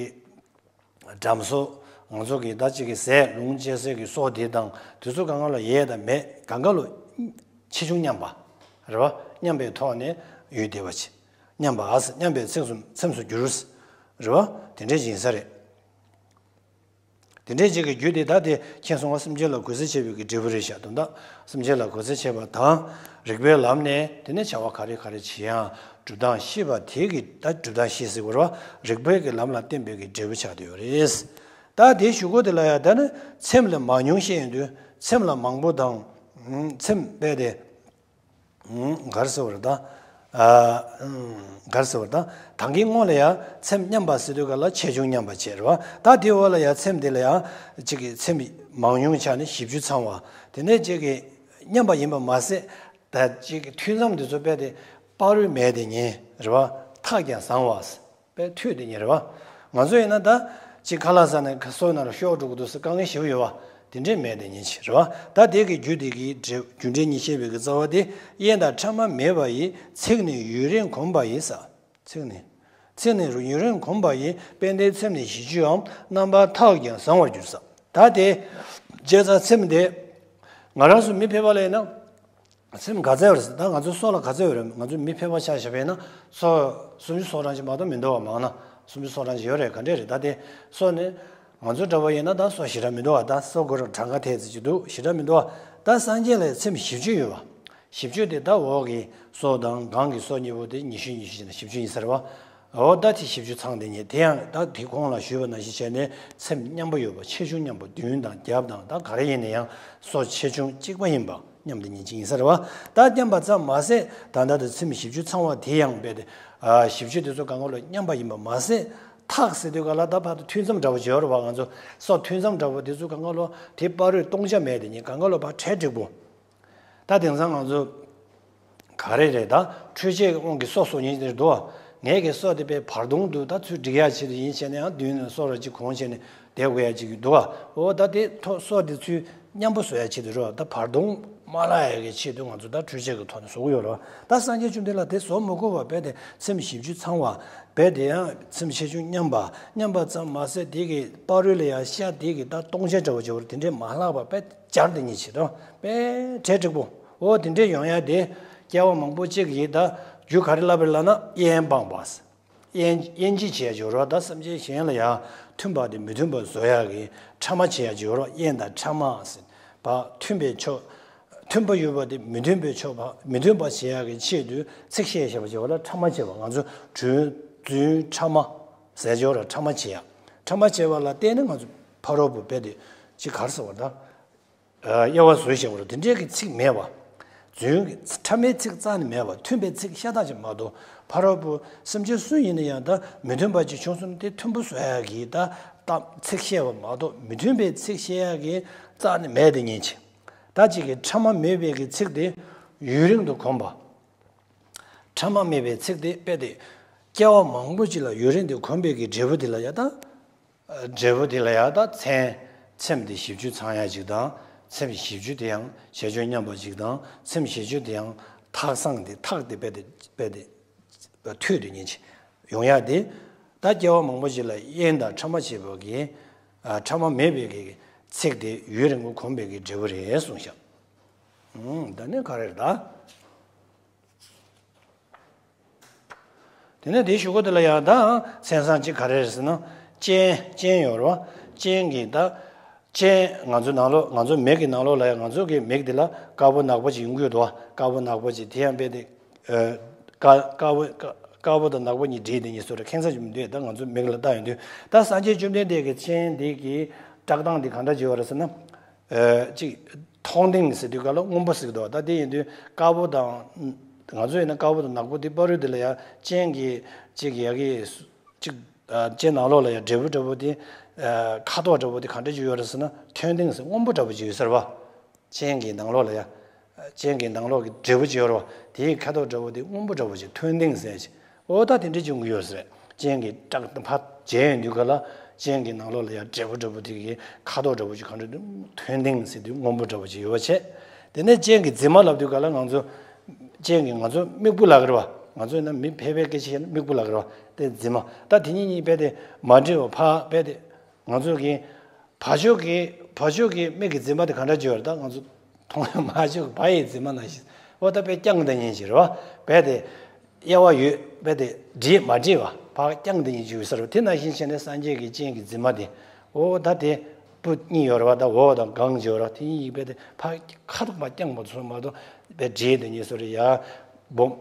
འགྲམ་སོ། ང་ཚོ་གི་ད་གཅིག་གི་ཟས་ལོངས་སྤྱད་སའི་གི་སོ་དེ་དང་། དེ་ཚོ་སྒང་ག་ལ་ཡས་དང་མེད། སྒང་ག་ལ་ཆེ་ཆུང་མཉམ་པ་རེད་བ། མཉམ་པའི་ཐོག་ནས་ཡོད་བསྡད་པ་ཅིག་མཉམ་པ། མཉམ་པའི་ཚེམས་སུ་ཚེམས་སུ་འགྱུར། རེད་བ། དེ་འདྲའི་ཡིན་ས་རེད། དེ་འདྲའི་ཅིག་གི་རྒྱུ་དེ། ད་དེ་ཁྱེད་གསུང་བ་སེམས་ཅན་ལ་གུས་བརྩི་བྱེད་པའི་གི་འབྲས་བུ་རེད་ཤག་དོན་དག་སེམས་ཅན་ལ་གུས་བརྩི་བྱེད་པ་དང་། རིགས་པའི་ལམ་ནས་དེ་ནས་བྱ་བ་ག་རེ་ག་རེ་བྱེད་ཡང་སྒྲུབ་སྟངས་ཤེས་པ་དེ་གི། ད་སྒྲུབ་སྟངས་ཤེས་ཟེར་དགོས་རེད་བ། རིགས་པའི་གི་ལམ་ལ་བརྟེན་པའི་གི་འབྲས་བུ་ཆགས་བསྡད་ཡོད་རེད། ད་དེའི་གཞུག་གུ་དེ་ལ་ཡང་། ད་ནི་ཚེམས་ལ་མང་ཉུང་བཤད་ཡོང་དུས། ཚེམས་ལ་མང་པོ་དང་། ཚེམས་རྦད་དེ། ག་རེ་ཟེར་བ་རེད་ད། ཨ། ག་རེ་ཟེར་བ་རེད་ད། ད་གིན་སྔོན་ལ་ཡང་ཚེམས་མཉམ་པ་ཟེར་དུས་ག་ལ་ཆེ་ཆུང་མཉམ་པ་བྱས་རེད་བ། ད་དེའི་འོག་ལ་ཡང་ཚེམས་དེ་ལ་ཡང་གཅིག་གི་ཚེམས་མང་ཉུང་ཆ་ནས་བཞི་བཅུ་ཚང་བ། དེ་ནས་གཅིག་གི་མཉམ་པ་ཡིན་པ་མ་ཟད། ད་གཅིག་གི་མཐུད་མཚམས་དེ་ཚོ་རྦད་དེ་བར་རུ་མེད་དེ་ཉན་རེད་བ། ཐག་ཀྱང་བཟང་བ། པའི་མཐུད་དེ་ཉན་རེད་བ། ང་ཚོ་ཡིན་ན་ད་ཅིག་ཁ་ལག་ཟ་ནས་ཁ་སོ་ནང་ལ་ཤོར་འགྲོ་གི་འདུག་ཟེར་དཀའ་ངལ་ཞེ་པོ་ཡོད་བ། དེ་འདྲས་མེད་དེ་ཉན་ཆེ་རེད་བ། ད་དེ་གི་རྒྱུ་དེ་གི་འབྲས་རྒྱུ་འབྲས་གཉིས་བཤད་པའི་གི་རྩ་བ་དེ། དབྱེན་དང་ཕྲ་མ་མེད་པ་ཡི། ཚིག་ནི་ཡུན་རིང་གོམས་པ་ཡིས་ཟེར། ཚིག་ནི། ཚིག་ནི་ཡུན་རིང་གོམས་པ་ཡིས། དཔལ་ལྡན་ཚེམས་ནི་བཞི་བཅུའམ། རྣམ་པར་ཐག་ཀྱང་བཟང་བར་འགྱུར་ཟེར། ད་དེ་བྱས་ཙང་ཚེམས་དེ་ང་རང་ཚོ་མི་ཕལ་པ་ལ་ཡིན་ན། ཚེམས་ག་ཚད་ཡོད་རེད་ཟེར། ད་ང་ཚོའི་སོ་ལ་ག་ཚད་ཡོད་རེད། ང་ཚོ་མི་ཕལ་པ་ཆ་བཞག་པ་ཡིན་ན་སོ་སུམ་ཅུ་སོ་གྲངས་ཅིག་མ་གཏོགས་མི་འདུག་བ། མང་ན་སུམ་ཅུ་སོ་གྲངས་ཅིག་ཡོད་རེད། ག་འདྲས་རེད། ད་དེ་སོ་ནི་ང་ཚོ་འདྲ་བ་ཡིན་ན་ད་སོ་ཞེ་དྲག་མི་འདུག་བ། ད་སོ་གོ་ར་གྲངས་ཀ་དེ་ཙམ་ཅིག་འདུག་ཞེ་དྲག་མི་འདུག་བ། ད་སངས་རྒྱས་ལ་ཚེམས་བཞི་བཅུ་ཡོད་བ། བཞི་བཅུ་དེ་ད་འོག་གི་སོ་དང་སྒང་གི་སོ་གཉིས་པོ་དེ་ཉི་ཤུ་ཉི་ཤུ་བྱས་ན་བཞི་བཅུ་ཡིན་ས་རེད་བ། འོ་ད་དེ་བཞི་བཅུ་ཚང་དེ་ཉིད་དེ་ཡང་ད་དེ་གོང་ལ་ཞུས་པ་ནང་བཞིན་བྱས་ནས་ཚེམས་མཉམ་པོ་ཡོད་པ། ཆེ་ཆུང་མཉམ་པོ། མདུན་དང་རྒྱབ་དང་ད་ག་རེ་ཡིན་ན་ཡང་སོ་ཆེ་ཆུང་གཅིག་པ་ཡིན་པ་མཉམ་དེ་ཉིད་ཅིག་ཡིན་ས་རེད་བ། ད་མཉམ་པ་ཙམ་མ་ཟད་ད་ལྟ་དུ་ཚེམས་བཞི་བཅུ་ཚང་བ་དེ་ཡང་རྦད་དེ་ཨ་བཞི་བཅུ་དེ་ཚོ་གང་ག་ལོ་མཉམ་པ་ཡིན་པ་མ་ཟད། ཐག་ཟེར་དུས་ག་ལ་ད་བར་དུ་ཐུན་མཚམས་འདྲ་བོ་བརྗོད་རོགས་པ། ང་ཚོ་སོ་ཐུན་མཚམས་འདྲ་བོ་དེ་ཚོ་གང་ག་ལོ་དེ་བར་རོས་སྟོང་ཆ་མེད་དེ་ཉིད་གང་ག་ལོ་བ་གྲལ་འགྲིག་པོ། ད་དེང་སང་ང་ཚོ་ག་རེ་རེད། ད་འཕྲུལ་ཆས་ཀྱི་དབང་གིས་སོ་བཟོ་མཁན་དེ་འདུག་བ། ངས་ཀྱི་སོ་དེ་པའི་བར་སྟོང་དུ་ད་ཚུར་སྒྲིག་ཡག་ཆེད་དུ་ཡིན་བྱས་ན་ཡང་མདུན་ནས་སོ་ར་གཅིག་གོང་བྱས་ནས་བསྡད་དགོས་ཡག་ཅིག་འདུག་བ། འོ་ད་དེ་ཐོག་སོ་དེ་ཚུར་མཉམ་པོ་བཟོ་ཡག་ཆེད་དུ་རོ། ད་བར་སྟོང་མ་བརླག་ཡག་གི་ཆེད་དུ་ང་ཚོ་ད་འཕྲུལ་ཆས་ཀྱི་ཐོག་ནས་བཟོ་གི་ཡོད་རོ། ད་སངས་རྒྱས་བཅོམ་ལྡན་ལ་དེ་བཟོ་མི་དགོས་པ་རྦད་དེ་ཚེམས་བཞི་བཅུ་ཚང་བ། རྦད་དེ་ཡང་ཚེམས་ཆེ་ཆུང་མཉམ་པ། མཉམ་པ་ཙམ་མ་ཟད་དེ་གི་བར་རོས་ལ་ཡང་ཤ་དེ་གི་ད་སྟོང་ཆ་འདྲ་བོ་འབྱོར་དེ་འདྲས་མ་བརླག་པ་རྦད་སྦྱར་དེ་ཉིད་བྱེད་དོ། དཔེ་གྲལ་འགྲིག་པོ། འོ་དེ་འདྲས་ཡོང་ཡ་དེ་སྐྱེ་བ་མང་པོ་གཅིག་གིས་ད་རྒྱུ་ག་རེ་ལབ་པ་རེད་ལབ་ན་དབྱེན་སྤངས་པ། དབྱེན་དབྱེན་ཅི་བྱས་འབྱོར་བ་ད་སེམས་ཅན་གཞན་ལ་ཡང་མཐུན་པ་དེ་མི་མཐུན་པ་བཟོ་ཡ་གི་ཕྲ་མ་བྱས་ཡ་འབྱོར་བ་དབྱེན་དང་ཕྲ་མ་ཟེར་བ། མཐུན་པའི་ཕྱོགས་མཐུན་པ་ཡོད་པ་དེ་མི་མཐུན་པའི་ཕྱོགས་པ་མི་མཐུན་པ་བྱེད་ཡ་གི་ཆེད་དུ་ཚིག་བཤད་བཞག་པ་བྱས་པ་ལ་ཕྲ་མ་བྱས་པ། ང་ཚོ་གྲོས་རྫུན་ཕྲ་མ་ཟེར་འབྱོར་བ་ཕྲ་མ་བྱེད་ཡ། ཕྲ་མ་བྱས་པ་ལ་བརྟེན་ནས་ང་ཚོ་ཕ་རོལ་པོ་རྦད་དེ་ཅི་ག་རེ་ཟེར་བ་ད། དབྱེ་བ་བཟོས་བཞག་པ་རེད། དེ་འདྲའི་གི་ཚིག་མེད་པ། རྫུན་གྱི་ཕྲ་མའི་ཚིག་རྩ་ནས་མེད་པ། མཐུན་པའི་ཚིག་ཤ་སྟག་ཅིག་མ་གཏོགས། ཕ་རོལ་པོ་སེམས་ཅན་སུ་ཡིན་ན་ཡང་ད་མི་མཐུན་པ་ཅིག་བྱུང་སོང་ན་དེ་མཐུན་པོ་བཟོ་ཡག་གི་ད་ད་ཚིག་བཤད་པ་མ་གཏོགས་མི་མཐུན་པའི་ཚིག་བཤད་ཡག་གི་རྩ་ནས་མེད་དེ་ཉིད་ཅིག་ད་ཅིག་གི་ཕྲ་མ་མེད་པའི་གི་ཚིག་དེ་ཡུན་རིང་དུ་གོམས་པ། ཕྲ་མ་མེད་པའི་ཚིག་དེ་དཔེ་དེ་སྐྱེ་བ་མང་པོ་ཅིག་ལ་ཡུན་རིང་དུ་གོམས་པའི་གི་འབྲས་བུ་དེ་ལ་ཡ་ད། འབྲས་བུ་དེ་ལ་ཡང་ད་ཚེམས་ཚེམས་དེ་བཞི་བཅུ་ཚང་ཡ་ཅིག་དང་། ཚེམས་བཞི་བཅུ་དེ་ཡང་བྱེད་སྤྱོད་མཉམ་པ་ཅིག་དང་། ཚེམས་བཞི་བཅུ་དེ་ཡང་ཐག་སང་དེ་ཐག་དེ་རྦད་དེ་རྦད་དེ་མཐུད་དེ་ཉིད་ཅིག་ཡོང་ཡ་དེ། ད་སྐྱེ་བ་མང་པོ་ཅིག་ལ་དབྱེན་དང་ཕྲ་མ་བྱེད་པ་གི་ཨ་ཕྲ་མ་མེད་པའི་གི་ཚིག་དེ་ཡུན་རིང་པོ་གོམས་པའི་གི་འབྲས་བུ་རེད་གསུངས་ཤག་ཨུམ། ད་ནི་ག་རེ་རེད་ད། དེ་ནས་དེའི་གཞུག་གུ་དེ་ལ་ཡང་ད་མཚན་བཟང་གཅིག་ག་རེ་རེད་ཟེར་ན། སྤྱན་སྤྱན་ཡོད་རེད་བ། སྤྱན་གྱི་ད་སྤྱན་ང་ཚོའི་ནང་ལོགས་ང་ཚོའི་མིག་གི་ནང་ལོགས་ལ་ཡང་ང་ཚོ་གི་མིག་དེ་ལ་དཀར་པོ་ནག་པོ་ཅིག་ཡོང་གི་ཡོད་དོ། དཀར་པོ་ནག་པོ་ཅིག་དེ་ཡང་རྦད་དེ་ཨ་དཀར་དཀར་པོ་དཀར་དཀར་པོ་དང་ནག་པོ་གཉིས་འདྲེས་དེ་གཉིས་སོ་རེ་ཁེངས་ས་ཅིག་མི་འདུག་ད་ང་ཚོའི་མིག་ལ་ལྟ་ཡོང་དུས་ད་སངས་རྒྱས་བཅོམ་ལྡན་འདས་ཀྱི་སྤྱན་འདི་གི་བཀྲག་མདངས་འདི་ག་འདྲ་ཅིག་ཡོད་རེད་ཟེར་ན། ཨ་ཅིག་མཐོང་ལྡིང་ཟེར་དུས་ག་ལ་སྔོན་པོ་ཟེར་གི་འདུག་ད་དེ་ཡིན་དུས་དཀར་པོ་དང་། ང་ཚོ་ཡིན་ན་དཀར་པོ་དང་ནག་པོ་དེ་བར་རོལ་དེ་ལ་ཡང་སྤྱན་གྱི་ཅིག་ཡ་གི་ཅིག་ཨ་སྤྱན་ནང་ལོགས་ལ་ཡང་འབྲས་བུ་འདྲ་པོ་དེ་ཨ་ཁ་དོག་འདྲ་པོ་དེ་ག་འདྲ་ཅིག་ཡོད་རེད་ཟེར་ན་མཐོང་ལྡིང་ཟེར་སྔོན་པོ་འདྲ་པོ་ཅིག་ཡོད་ཟེར་བ། སྤྱན་གྱི་ནང་ལོགས་ལ་ཡང་། སྤྱན་གྱི་ནང་ལོགས་ཀྱི་འབྲས་བུ་ཅིག་ཡོད་རེད་བ། དེའི་ཁ་དོག་འདྲ་པོ་དེ་སྔོན་པོ་འདྲ་པོ་ཅིག་མཐོང་ལྡིང་ཟེར་ཅིག་འོ་ད་དེ་འདྲ་བྱུང་གི་ཡོད་ཟེར། སྤྱན་གྱི་བཀྲག་ཕར་མཇལ་ཡོང་དུས་ག་ལ་སྤྱན་གྱི་ནང་ལོགས་ལ་ཡང་འབྲས་བུ་འདྲ་པོ་དེ་གི་ཁ་དོག་འདྲ་པོ་ཅིག་ག་འདྲ་འདུག་མཐོང་ལྡིང་ཟེར་དུས་སྔོན་པོ་འདྲ་པོ་ཅིག་ཡོད་པ་བྱས། དེ་ནས་སྤྱན་གྱི་རྫི་མ་ལབ་དུས་ག་ལ་ང་ཚོ། སྤྱན་གྱི་ང་ཚོ་མིག་སྤུ་ལབ་ཀྱི་རེད་བ། ང་ཚོ་ཡིན་ན་མི་ཕལ་པའི་སྐད་ཆ་བཤད་ན་མིག་སྤུ་ལབ་ཀྱི་རེད་བ། དེ་རྫི་མ་ད་དེ་གཉིས་གཉིས་རྦད་དེ་མ་འདྲེས་པ་ཕར་རྦད་དེ། ང་ཚོ་གི་བ་ཕྱོགས་ཀྱི་བ་ཕྱོགས་ཀྱི་མིག་གི་རྫི་མ་དེ་ག་འདྲ་བྱས་ཡོད་རེད་ད་ང་ཚོ། མཐོང་ཡ་མ་བྱུང་བ་ཡི་རྫི་མ་ནང་བཞིན། འོ་ད་དཔེ་རྐྱང་དེ་ཉིད་ཅིག་རེད་བ། རྦད་དེ། དབྱེ་བ་ཡོད་རྦད་དེ་འདྲེས་མ་འདྲེས་པ་ཕར་རྐྱང་དེ་ཉིད་ཅིག་ཡོད་ས་རེད་བ། དེ་ནང་བཞིན་བྱས་ནས་སངས་རྒྱས་ཀྱི་སྤྱན་གྱི་རྫི་མ་དེ། འོ་ད་དེ། སྤུ་གཉིས་ཡོད་རེད་བ། ད་འོག་དང་སྒང་ཅིག་ཡོད་རེད་བ། དེ་གཉིས་ཡིན་རྦད་དེ་ཕར་ཁ་དོག་མ་རྐྱང་པ་ཚོ་མ་གཏོགས་རྦད་འདྲེས་དེ་ཉིད་བཟོ་རེད་ཡ། སྦོམ་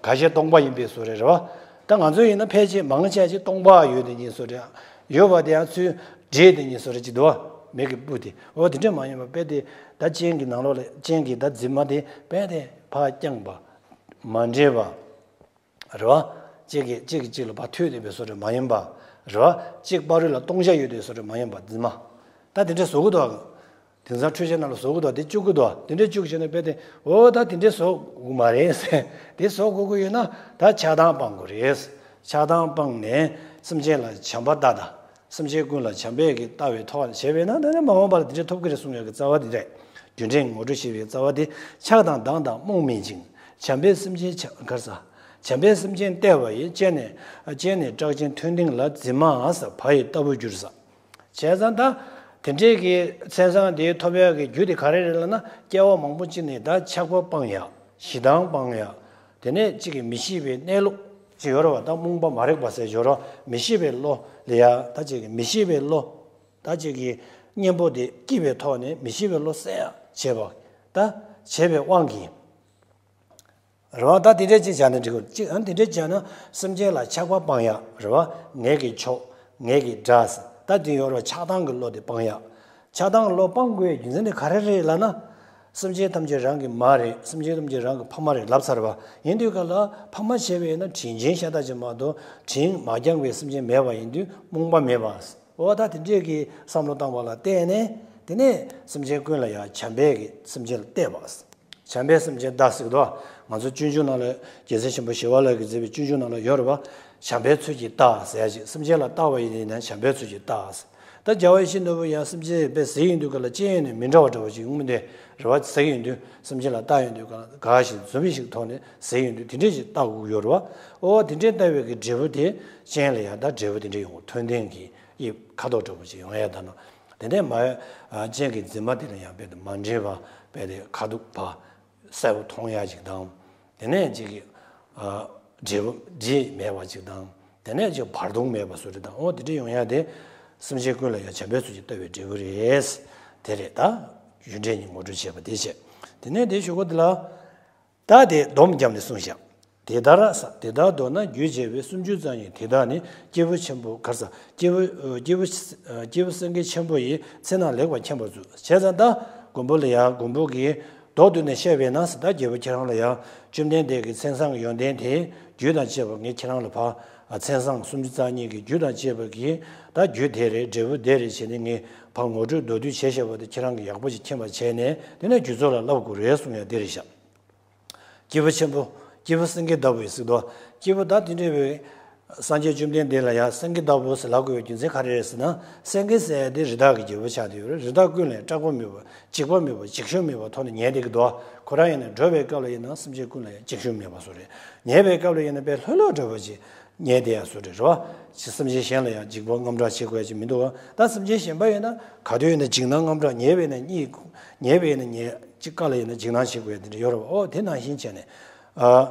ཁ་ཤས་སྟོང་པ་ཡིན་པའི་བཟོ་རེད་རེད་བ། ད་ང་ཚོ་ཡིན་ན་ཕལ་ཆེར་མང་ཆེ་ཅིག་སྟོང་པ་ཡོད་དེ་ཉིད་བཟོ་རེད། ཡོད་པ་དེ་ཡང་ཚུར་འདྲེས་དེ་ཉིད་བཟོ་རེད་ཅིག་འདུག་བ། མིག་གི་སྤུ་དེ། འོ་དེ་འདྲ་མ་ཡིན་པ་རྦད་དེ། ད་སྤྱན་གྱི་ནང་ལོགས་ལ་སྤྱན་གྱི་ད་རྫི་མ་དེ་རྦད་དེ་ཕར་རྐྱང་པ། མ་འདྲེས་པ། རེད་བ། གཅིག་གིས་གཅིག་གིས་གཅིག་ལ་ཕར་མཐུད་བསྡད་པའི་བཟོ་འདྲ་མ་ཡིན་པ། རེད་བ། གཅིག་བར་རོལ་ལ་སྟོང་ཆ་ཡོད་པའི་བཟོ་འདྲ་མ་ཡིན་པ་རྫི་མ། ད་དེ་འདྲ་བཟོ་གི་འདུག་ཨ། དེང་སང་འཕྲུལ་ཆས་ནང་ལ་བཟོ་གི་འདུག་དེ་བཅུག་གི་འདུག་དེ་འདྲ་བཅུག་བྱས་ན་རྦད་དེ་འོ་ད་དེ་འདྲ་བཟོ་དགོས་མ་རེད་ཟེར། དེ་བཟོ་དགོས་ཀྱི་ཡོད་ན་ད་ཆགས་སྡང་སྤང་དགོས་རེད། ཆགས་སྡང་སྤངས་ནས་སེམས་ཅན་ལ་བྱམས་པ་ལྟ་དང་། སེམས་ཅན་ཀུན་ལ་བྱམས་པའི་གི་ལྟ་བའི་ཐོག་ནས་བྱས་པས་ན་ད་ནི་མ་འོངས་པ་ལ་དེ་འདྲ་ཐོབ་ཀྱི་རེད་གསུང་ཡག་གི་རྩ་བ་དེ་རེད། རྒྱུ་འབྲས་ངོ་སྤྲོད་བྱེད་པའི་རྩ་བ་དེ་ཆགས་དང་སྡང་དང་རྨོངས་མེད་ཅིང་། བྱམས་པས་སེམས་ཅན་ཆ་གར་ས། བྱམས་པས་སེམས་ཅན་བལྟས་པ་ཡི། སྤྱན་ནས་སྤྱན་ནས་སྐྲག་ཅིང་མཐོང་ལྡིང་ལ། རྫི་མ་ས་བ་ཡི་ལྟ་བུར་གྱུར་ས། བྱས་ཙང་ད་དེ་འདྲའི་གི་མཚན་བཟང་དེ་ཐོབ་ཡག་གི་རྒྱུ་དེ་ག་རེ་རེད་ལབ་ན་སྐྱེ་བ་མང་པོ་ཅིག་ནས་ད་ཆགས་པ་སྤང་ཡག་ཞེ་སྡང་སྤང་ཡག་དེ་ནས་གཅིག་གིས་མི་ཤེས་པའི་གནས་ལུགས་ཅིག་ཡོད་རེད་བ། ད་རྨོངས་པ་མ་རིག་པ་ཟེར་ཡོད་རེད་བ། མི་ཤེས་པའི་བློ་ལ་ཡ་ད་གཅིག་གིས་མི་ཤེས་པའི་བློ། ད་གཅིག་གིས་གཉེན་པོ་དེ་སྐྱེས་པའི་ཐོག་ནས་མི་ཤེས་པའི་བློ་གསལ་ཡག་བྱས་པ། ད་བྱས་པའི་དབང་གིས་རེད་བ། ད་དེ་འདྲ་ཅིག་བྱས་ན་འགྲིག་གོ། གཅིག་ཨ་དེ་འདྲ་བྱས་ན་སེམས་ཅན་ལ་ཆགས་པ་སྤང་ཡག་རེད་བ། ངེད་ཀྱི་ཕྱོགས་ངེད་ཀྱི་དགྲ་ཟེར་ད་དེ་ཡོད་རེད་བ། ཆགས་སྡང་གི་བློ་དེ་སྤང་ཡག་ཆགས་སྡང་གི་བློ་སྤང་དགོས་ཡག་རྒྱུ་མཚན་དེ་ག་རེ་རེད་ལབ་ན། སེམས་ཅན་ཐམས་ཅད་རང་གི་མ་རེད། སེམས་ཅན་ཐམས་ཅད་རང་གི་ཕ་མ་རེད་ལབ་ཚར་བ། ཡིན་དུས་ག་ལ་ཕ་མ་བྱས་པས་ན་དྲིན་ཆེན་ཤ་སྟག་ཅིག་མ་གཏོགས་དྲིན་མ་བསྐྱངས་པའི་སེམས་ཅན་མེད་པ་ཡིན་དུས་རྨོངས་པ་མེད་པ། འོ་ད་དེ་འདྲས་ཀྱི་བསམ་བློ་བཏང་བ་ལ་བརྟེན་ནས། དེ་ནས་སེམས་ཅན་ཀུན་ལ་ཡང་བྱམས་པས་ཀྱི་སེམས་ཅན་ལ་གཏད་པ། བྱམས་པས་སེམས་ཅན་བདག་ཟེར་གི་འདུག་ང་ཚོ་སྤྱོད་འཇུག་ནང་ལ་རྒྱལ་སྲས་ཆེན་པོ་ཞི་བ་ལྷ་གིས་མཛད་པའི་སྤྱོད་འཇུག་ནང་ལ་ཡོད་རེད་པ། བྱམས་པའི་ཚུལ་གྱིས་བལྟ་ཟེར་ཡ་ཞིག་སེམས་ཅན་ལ་བལྟ་བ་ཡིན་ན་བྱམས་པའི་ཚུལ་གྱིས་བལྟ། ད་རྒྱལ་བ་ཡིད་བཞིན་ནོར་བུ་ཡང་སེམས་ཅན་དཔེ་ཟེར་ཡོང་དུས་ག་ལ་སྐྱེ་ཡོན་ནི་མི་འདྲ་བ་འདྲ་བ་ཞིག་ཡོང་མི་འདུག་རེད་བ། ཟེར་ཡོང་དུས་སེམས་ཅན་ལ་བལྟ་ཡོང་དུས་ག་ལ་དགའ་ཞིང་འཛུམ་པའི་ཞིག་ཐོག་ནས་ཟེར་ཡོང་དུས་དེ་འདྲས་ཞིག་བལྟ་དགོས་ཀྱི་ཡོད་རེད་བ། ཨོ་དེ་འདྲས་བལྟ་བའི་གི་འབྲས་བུ་དེ་སྤྱན་ལ་ཡང་ད་འབྲས་བུ་དེ་འདྲས་ཡོང་དོན་ལྡན་གྱི་དབྱིབས་ཁ་དོག་འདྲ་བོ་ཅིག་ཡོང་ཡ་ད་ནོ། དེ་ནས་མ་སྤྱན་གྱི་འཛིན་མ་དེ་ལ་ཡང་དཔེ་དེ་མ་འདྲེས་པ་དཔེ་དེ་ཁ་དོག་པ་གསལ་པོ་མཐོང་ཡ་ཅིག་དང་། དེ་ནས་ཅིག་གི་ཨ་འབྲས་བུ་འབྲས་མེད་པ་ཅིག་དང་། དེ་ནས་ཅིག་བར་སྟོང་མེད་པ་བཟོ་འདྲ་དང་། འོ་དེ་འདྲ་ཡོང་ཡ་དེ་སེམས་ཅན་ཀུན་ལ་ཡང་བྱམས་པའི་ཚུལ་གྱིས་བལྟ་བའི་འབྲས་བུ་རེད། དེ་རེད་ད། རྒྱུ་འབྲས་གཉིས་ངོ་སྤྲོད་བྱས་པ་དེ་བྱས། དེ་ནས་དེ་ཞུ་གོ་དེ་ལ། ད་དེ་སྡོམ་བརྒྱབ་ནས་གསུངས་ཤག་དེ་ལྟར་ས་དེ་ལྟར་མདོར་ན་རྒྱུ་བྱས་པའི་སུམ་ཅུ་རྩ་གཉིས་དེ་དག་ནི་སྐྱེས་བུ་ཆེན་པོ་གར་ས་སྐྱེས་བུ་སྐྱེས་བུ་སྐྱེས་བུ་སེང་གེ་ཆེན་པོ་ཡི་ཚེ་ན་ལེགས་པར་མཁྱེན་པར་མཛོད། བྱས་ཙང་ད་མགོན་པོ་ལ་ཡང་མགོན་པོ་གིས་མདོར་བསྡུས་ནས་བཤད་པས་ན་ད་རྒྱལ་པོ་ཁྱེད་རང་ལ་ཡང་བཅོམ་ལྡན་འདས་ཀྱི་མཚན་བཟང་གི་ཡོན་ཏན་དེ་རྒྱུ་དང་བཅས་པ་ངས་ཁྱེད་རང་ལ་ཕ་མཚན་བཟང་སུམ་ཅུ་རྩ་གཉིས་ཀྱི་རྒྱུ་དང་བཅས་པ་གིས་ད་རྒྱུ་དེ་རེད། འབྲས་བུ་དེ་རེད་བྱས་ནས་ངས་ཕ་ངོ་སྤྲོད་མདོར་བསྡུས་བྱས་བཞག་པ་དེ་ཁྱེད་རང་གིས་ཡག་པོ་ཞིག་མཁྱེན་པར་བྱས་ནས། དེ་ནས་རྒྱུ་ཚོགས་ལ་བསླབ་དགོས་རེད་གསུང་ཡ་དེ་རེད་ཤག་སྐྱེས་བུ་ཆེན་པོ། སྐྱེས་བུ་སེང་གེ་ལྟ་བུ་ཡིས་ཟེར་དོ། སྐྱེས་བུ་ད་དེ་འདྲ་བའི་སངས་རྒྱས་བཅོམ་ལྡན་འདས་ལ་ཡང་སེང་གེ་ལྟ་བུ་ཟེར་ལབ་དགོས་པའི་རྒྱུ་མཚན་ག་རེ་རེད་ཟེར་ན། སེང་གེ་ཟེར་ཡ་དེ་རི་དྭགས་ཀྱི་རྒྱལ་པོ་ཆགས་བསྡད་ཡོད་རེད། རི་དྭགས་ཀུན་ལ་ཡང་སྐྲག་པ་མེད་པ་འཇིགས་པ་མེད་པ་འཇིགས་ཞུམ་མེད་པ་ཐོག་ནས་ཉལ་བསྡད་ཀྱི་འདུག་ཁོ་རང་ཡིན་ན་འགྲོ་བའི་སྐབས་ལ་ཡིན་ན་སེམས་ཅན་ཀུན་ལ་ཡང་འཇིགས་ཞུམ་མེད་པ་བཟོ་རེད། ཉལ་བའི་སྐབས་ལ་ཡིན་ན་དཔེ་ལྷོད་ལྷོད་འདྲ་བོ་ཅིག་ཉལ་བསྡད་ཡ་བཟོ་རེད། རེད་བ། ཅིག་སེམས་ཅན་གཞན་ལ་ཡང་འཇིགས་པ་དངངས་སྐྲག་བྱེད་དགོས་ཡ་ཅིག་མི་འདུག་ག་ད་སེམས་ཅན་གཞན་པ་ཡིན་ན་ག་དུས་ཡིན་ན་འཇིགས་སྣང་དངངས་སྐྲག་ཉལ་བས་ན་གཉིད། ཉལ་བས་ན་ཉལ། ཅིག་ག་ལ་ཡིན་ན་འཇིགས་སྣང་བྱེད་དགོས་ཡ་དེ་འདྲ་ཡོད་རེད་བ། ཨོ་དེ་ནང་བཞིན་བྱས་ནས། ཨ།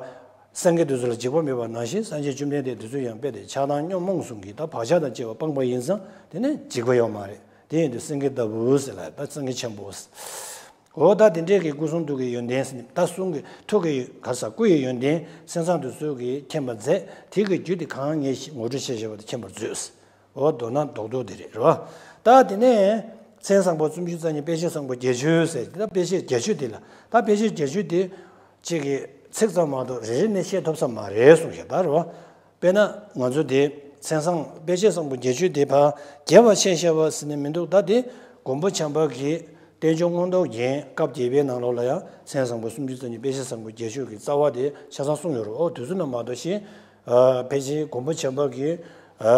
སེང་གེ་དེ་ཚོ་ལ་འཇིགས་པ་མེད་པ་ནང་བཞིན་སངས་རྒྱས་བཅོམ་ལྡན་འདས་དེ་ཚོ་ཡང་དཔེ་དེ་ཆགས་སྡང་ཉོན་མོངས་གསུམ་གྱིས་ད་བག་ཆགས་དང་བཅས་པ་སྤངས་པ་ཡིན་ཙང་དེ་ནི་འཇིགས་པ་ཡོད་མ་རེད། དེ་ཡིན་དུས་སེང་གེ་ལྟ་བུ་ཟེར་ལ་ད་སེང་གེ་ཆེན་པོ། འོ་ད་དེ་འདྲས་ཀྱི་སྐུ་གསུང་ཐུགས་ཀྱི་ཡོན་ཏན་ཟེར་ནས་ད་གསུང་གི་ཐུགས་ཀྱི་ག་ས་སྐུ་ཡི་ཡོན་ཏན་མཚན་བཟང་དུ་གསུང་གིས་མཁྱེན་པར་མཛད། དེ་གི་རྒྱུ་དེ་གང་ངས་ངོ་སྤྲོད་བྱས་བཞག་པ་དེ་མཁྱེན་པར་མཛོད། འོ་མདོར་ན་རྡོག་རྡོག་དེ་རེད། རེད་བ། ད་དེ་ནས་མཚན་བཟང་པོ་སུམ་ཅུ་རྩ་གཉིས་དཔེ་བྱད་བཟང་པོ་བརྒྱད་ཅུ་ཟེར་དེ་ད་དཔེ་བྱད་བརྒྱད་ཅུ་དེ་ལ་ད་དཔེ་བྱད་བརྒྱད་ཅུ་དེ་གཅིག་གི་ཚིག་ཙམ་མ་གཏོགས་རེ་རེ་ནས་བཤད་ཐུབ་ས་མ་རེད་གསུངས་ཤག་ད་རེད་བ། དཔེར་ན་ང་ཚོ་དེ་མཚན་བཟང་དཔེ་བྱད་བཟང་པོ་བརྒྱད་ཅུ་དེ་ཕར་རྒྱས་པར་བཤད་བཤད་པ་ཟེར་ནས་མི་འདུག་ད་དེ་མགོན་པོ་བྱམས་པ་གིས་བསྟན་འབྱུང་མངོན་རྟོགས་རྒྱན་སྐབས་བརྒྱད་པའི་ནང་ལོགས་ལ་ཡང་མཚན་བཟང་པོ་སུམ་ཅུ་རྩ་གཉིས་དཔེ་བྱད་བཟང་པོ་བརྒྱད་ཅུ་གི་རྩ་བ་དེ་ཆ་ཚང་གསུངས་ཡོད་རེད། ཨོ་དུས་ཚོད་ན་མ་གཏོགས་ཤིང་། ཨ། ཕལ་ཆེར་མགོན་པོ་བྱམས་པ་གིས། ཨ།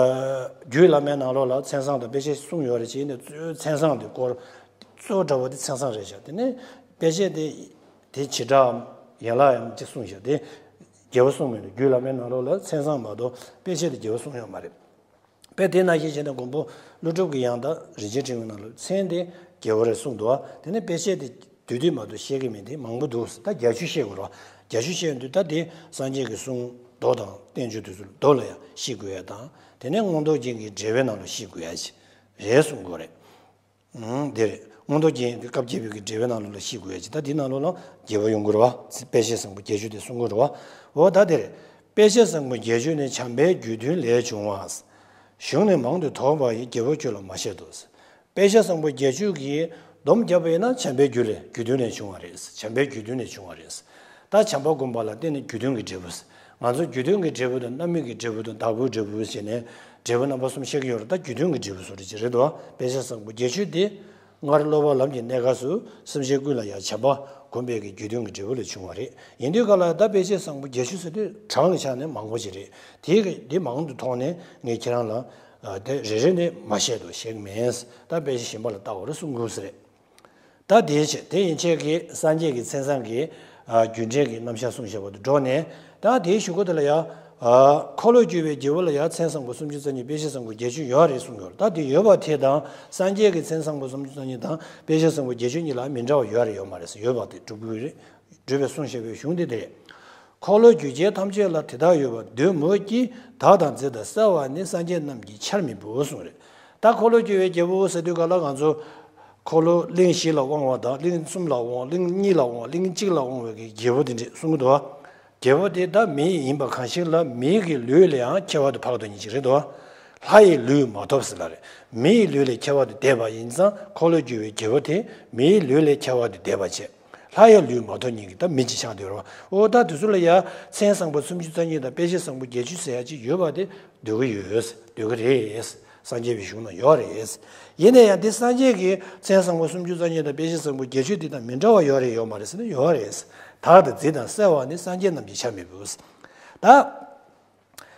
རྒྱུད་བླ་མའི་ནང་ལོགས་ལ་མཚན་བཟང་དང་དཔེ་བྱད་གསུངས་ཡོད་རེད། བྱས་ནས་གཙོ་བོ་མཚན་བཟང་དེ་སྐོར། གཙོ་བོ་འདྲ་བོ་དེ་མཚན་བཟང་རེད་ཤག་དེ་ནས་དཔེ་བྱད་དེ། དེ་བྱེ་བྲག་གམ་ཡན་ལག་ཡམ་ཅིག་གསུངས་ཤག་དེ་རྒྱས་པ་གསུངས་མེད་འདུག་རྒྱུད་བླ་མའི་ནང་ལོགས་ལ་མཚན་བཟང་མ་གཏོགས་དཔེ་བྱད་དེ་རྒྱས་པ་གསུངས་ཡོད་མ་རེད། དཔེ་དེ་ནང་བཞིན་བྱས་ན་མགོན་པོ་ཀླུ་སྒྲུབ་ཀྱི་ཡང་དག་རིན་ཆེན་ཕྲེང་བའི་ནང་ལ་མཚན་དེ་རྒྱས་པ་རེད་གསུངས་འདུག་དེ་ནས་དཔེ་བྱད་དེ་བསྡུས་བསྡུས་མ་གཏོགས་བཤད་ཀྱི་མེད་དེ་མང་པོ་འདུག་ད་བརྒྱད་ཅུ་བཤད་དགོས་རེད་བ། བརྒྱད་ཅུ་བཤད་ཡོང་དུས་ད་དེ་སངས་རྒྱས་ཀྱི་གསུང་མདོ་དང་བསྟན་བཅོས་དེ་ཚོ་མདོ་ལ་ཡང་བཤད་དགོས་ཡ་དང་། དེ་ནས་མངོན་རྟོགས་རྒྱན་གྱི་འགྲེལ་པའི་ནང་ལ་བཤད་དགོས་ཡ་ཅིག་རེད་གསུང་དགོས་རེད། ཨང་། དེ་རེད། མངོན་རྟོགས་རྒྱན་གྱི་སྐབས་བརྒྱད་པའི་གི་འགྲེལ་པའི་ནང་ལོགས་ལ་བཤད་དགོས་ཡ་ཅིག་ད་འདི་ནང་ལོགས་ལ་རྒྱས་པ་ཡོང་དགོས་རེད་བ། དཔེ་བྱད་བཟང་པོ་བརྒྱད་ཅུ་དེ་གསུང་དགོས་རེད་བ། འོ་ད་དེ་རེད། དཔེ་བྱད་བཟང་པོ་བརྒྱད་ཅུ་ནི་བྱམས་པའི་རྒྱུ་མཐུན་ལས་བྱུང་བ། གཞུང་ནས་མང་དུ་དོགས་པ་ཡི་རྒྱལ་པོ་ཁྱོད་ལ་མ་བཤད་དོ། དཔེ་བྱད་བཟང་པོ་བརྒྱད་ཅུ་གིས་སྡོམ་བརྒྱབ་པས་ན་བྱམས་པའི་རྒྱུ་ལས་རྒྱུ་མཐུན་ལས་བྱུང་བ་རེད། བྱམས་པའི་རྒྱུ་མཐུན་ལས་བྱུང་བ་རེད། ད་བྱམས་པ་སྒོམ་པ་ལ་བརྟེན་ནས་རྒྱུ་མཐུན་གྱི་འབྲས་བུ། ང་ཚོ་རྒྱུ་མཐུན་གྱི་འབྲས་བུ་དང་རྣམ་སྨིན་གྱི་འབྲས་བུ་དང་བདག་པོའི་འབྲས་བུ་བྱས་ནས་འབྲས་བུ་རྣམ་པ་གསུམ་བཤད་ཀྱི་ཡོད་རེད། ད་རྒྱུ་མཐུན་གྱི་འབྲས་བུ་བཟོ་འདྲ་ཅིག་རེད་དོ། དཔེ་བྱད་བཟང་པོ་བརྒྱད་ཅུ་དེ། སྔར་སློབ་པ་ལམ་གྱི་གནས་སྐབས་སུ་སེམས་ཅན་ཀུན་ལ་ཡང་བྱམས་པ་སྒོམ་པའི་གི་རྒྱུ་མཐུན་གྱི་འབྲས་བུ་ལས་བྱུང་བ་རེད། ཡིན་དུས་ག་ལ་ད་དཔེ་བྱད་བཟང་པོ་བརྒྱད་ཅུ་ཟེར་དུས་གྲངས་ཀྱི་ཆ་ནས་མང་པོ་ཅིག་རེད། དེའི་གི་འདི་མང་དུ་མཐོང་ནས་ངས་ཁྱེད་རང་ལ་དེ་རེ་རེ་ནས་མ་བཤད་དོ། བཤད་གི་མེད། ད་དཔེ་བྱད་གཞན་པ་ལ་བལྟ་དགོས་རེད་གསུང་དགོས་ས་རེད། ད་དེའི་ཆེད་དེ་ཡན་ཆད་ཀྱི་སངས་རྒྱས་ཀྱི་མཚན་བཟང་གི་རྒྱུ་འབྲས་ཀྱི་རྣམ་གཞག་གསུངས་བཞག་པ་དེ་འགྲོ་ནས། ད་དེའི་གཞུག་གུ་དེ་ལ་ཡང་། འཁོར་ལོས་སྒྱུར་བའི་རྒྱལ་པོ་ལ་ཡང་མཚན་བཟང་པོ་སུམ་ཅུ་རྩ་གཉིས་དཔེ་བྱད་བཟང་པོ་བརྒྱད་ཅུ་ཡོད་རེད་གསུངས་ཡོད་རེད། ད་དེ་ཡོད་པ་དེ་དང་སངས་རྒྱས་ཀྱི་མཚན་བཟང་པོ་སུམ་ཅུ་རྩ་གཉིས་དང་དཔེ་བྱད་བཟང་པོ་བརྒྱད་ཅུ་གཉིས་ལ་མི་འདྲ་བ་ཡོད་རེད་ཡོད་མ་རེད་ཟེར་ཡོད་པ་དེ་སྒྲུབ་དགོས་རེད། སྒྲུབ་པའི་གསུང་བཤད་པའི་གཞུང་འདི་དེ་རེད། འཁོར་ལོས་སྒྱུར་བྱེད་ཐམས་ཅད་ལ་དེ་དག་ཡོད་པར་འདོད་མོད་ཀྱི། བདག་དང་འཛིན་དང་བསལ་བ་ནི། སངས་རྒྱས་རྣམས་ཀྱིས་ཆར་མི་ཕོབ་གསུངས་རེད། ད་འཁོར་ལོས་སྒྱུར་བའི་རྒྱལ་པོ་ཟེར་དུས་ག་ལ་ང་ཚོ་འཁོར་ལོ་གླིང་བཞི་ལ་དབང་བ་དང་གླིང་གསུམ་ལ་དབང་བ་གླིང་གཉིས་ལ་དབང་བ་གླིང་གཅིག་ལ་དབང་བའི་གི་རྒྱལ་པོ་དེ་འདྲས་གསུང་གི་འདུག་རྒྱལ་པོ་དེ་ད་མི་ཡིན་པ་གང་ཞིག་ལ་མིའི་གི་ལུས་ལས་ཡང་ཁྱད་པར་དུ་འཕགས་པ་དང་ཉིད་ཅིག་རེད་དོ། ལྷ་ཡི་ལུས་མ་ཐོབ་ཟེར་ལ་རེད། མི་ཡི་ལུས་ལས་ཁྱད་པར་དུ་འདས་པ་ཡིན་ཙང་འཁོར་ལོས་སྒྱུར་བའི་རྒྱལ་པོ་དེ་མི་ཡི་ལུས་ལས་ཁྱད་པར་དུ་འདས་པ་བྱས། ལྷ་ཡི་ལུས་མ་ཐོབ་ཉིད་ཀྱི་ད་མི་གཅིག་ཆགས་བསྡད་རོ། འོ་ད་དེ་ཚོ་ལ་ཡ་མཚན་བཟང་པོ་སུམ་ཅུ་རྩ་གཉིས་དང་དཔེ་བྱད་བཟང་པོ་བརྒྱད་ཅུ་ཟེར་ཡ་གཅིག་ཡོད་པ་དེ་འདོད་ཀྱི་ཡོད། འདོད་ཀྱི་རེད། སངས་རྒྱས་པའི་གཞུང་ན་ཡོད་རེད། ཡིན་ན་ཡང་དེ་སངས་རྒྱས་ཀྱི་མཚན་བཟང་པོ་སུམ་ཅུ་རྩ་གཉིས་དང་དཔེ་བྱད་བཟང་པོ་བརྒྱད་ཅུ་དེ་དང་མི་འདྲ་བ་ཡོད་རེད་ཡོད་མ་རེད་ཟེར་ན་ཡོད་རེད། དག་དང་རྫས་དང་གསལ་བ་ནི་སངས་རྒྱས་རྣམས་ཀྱི་ཆ་མི་འབུལ། ད།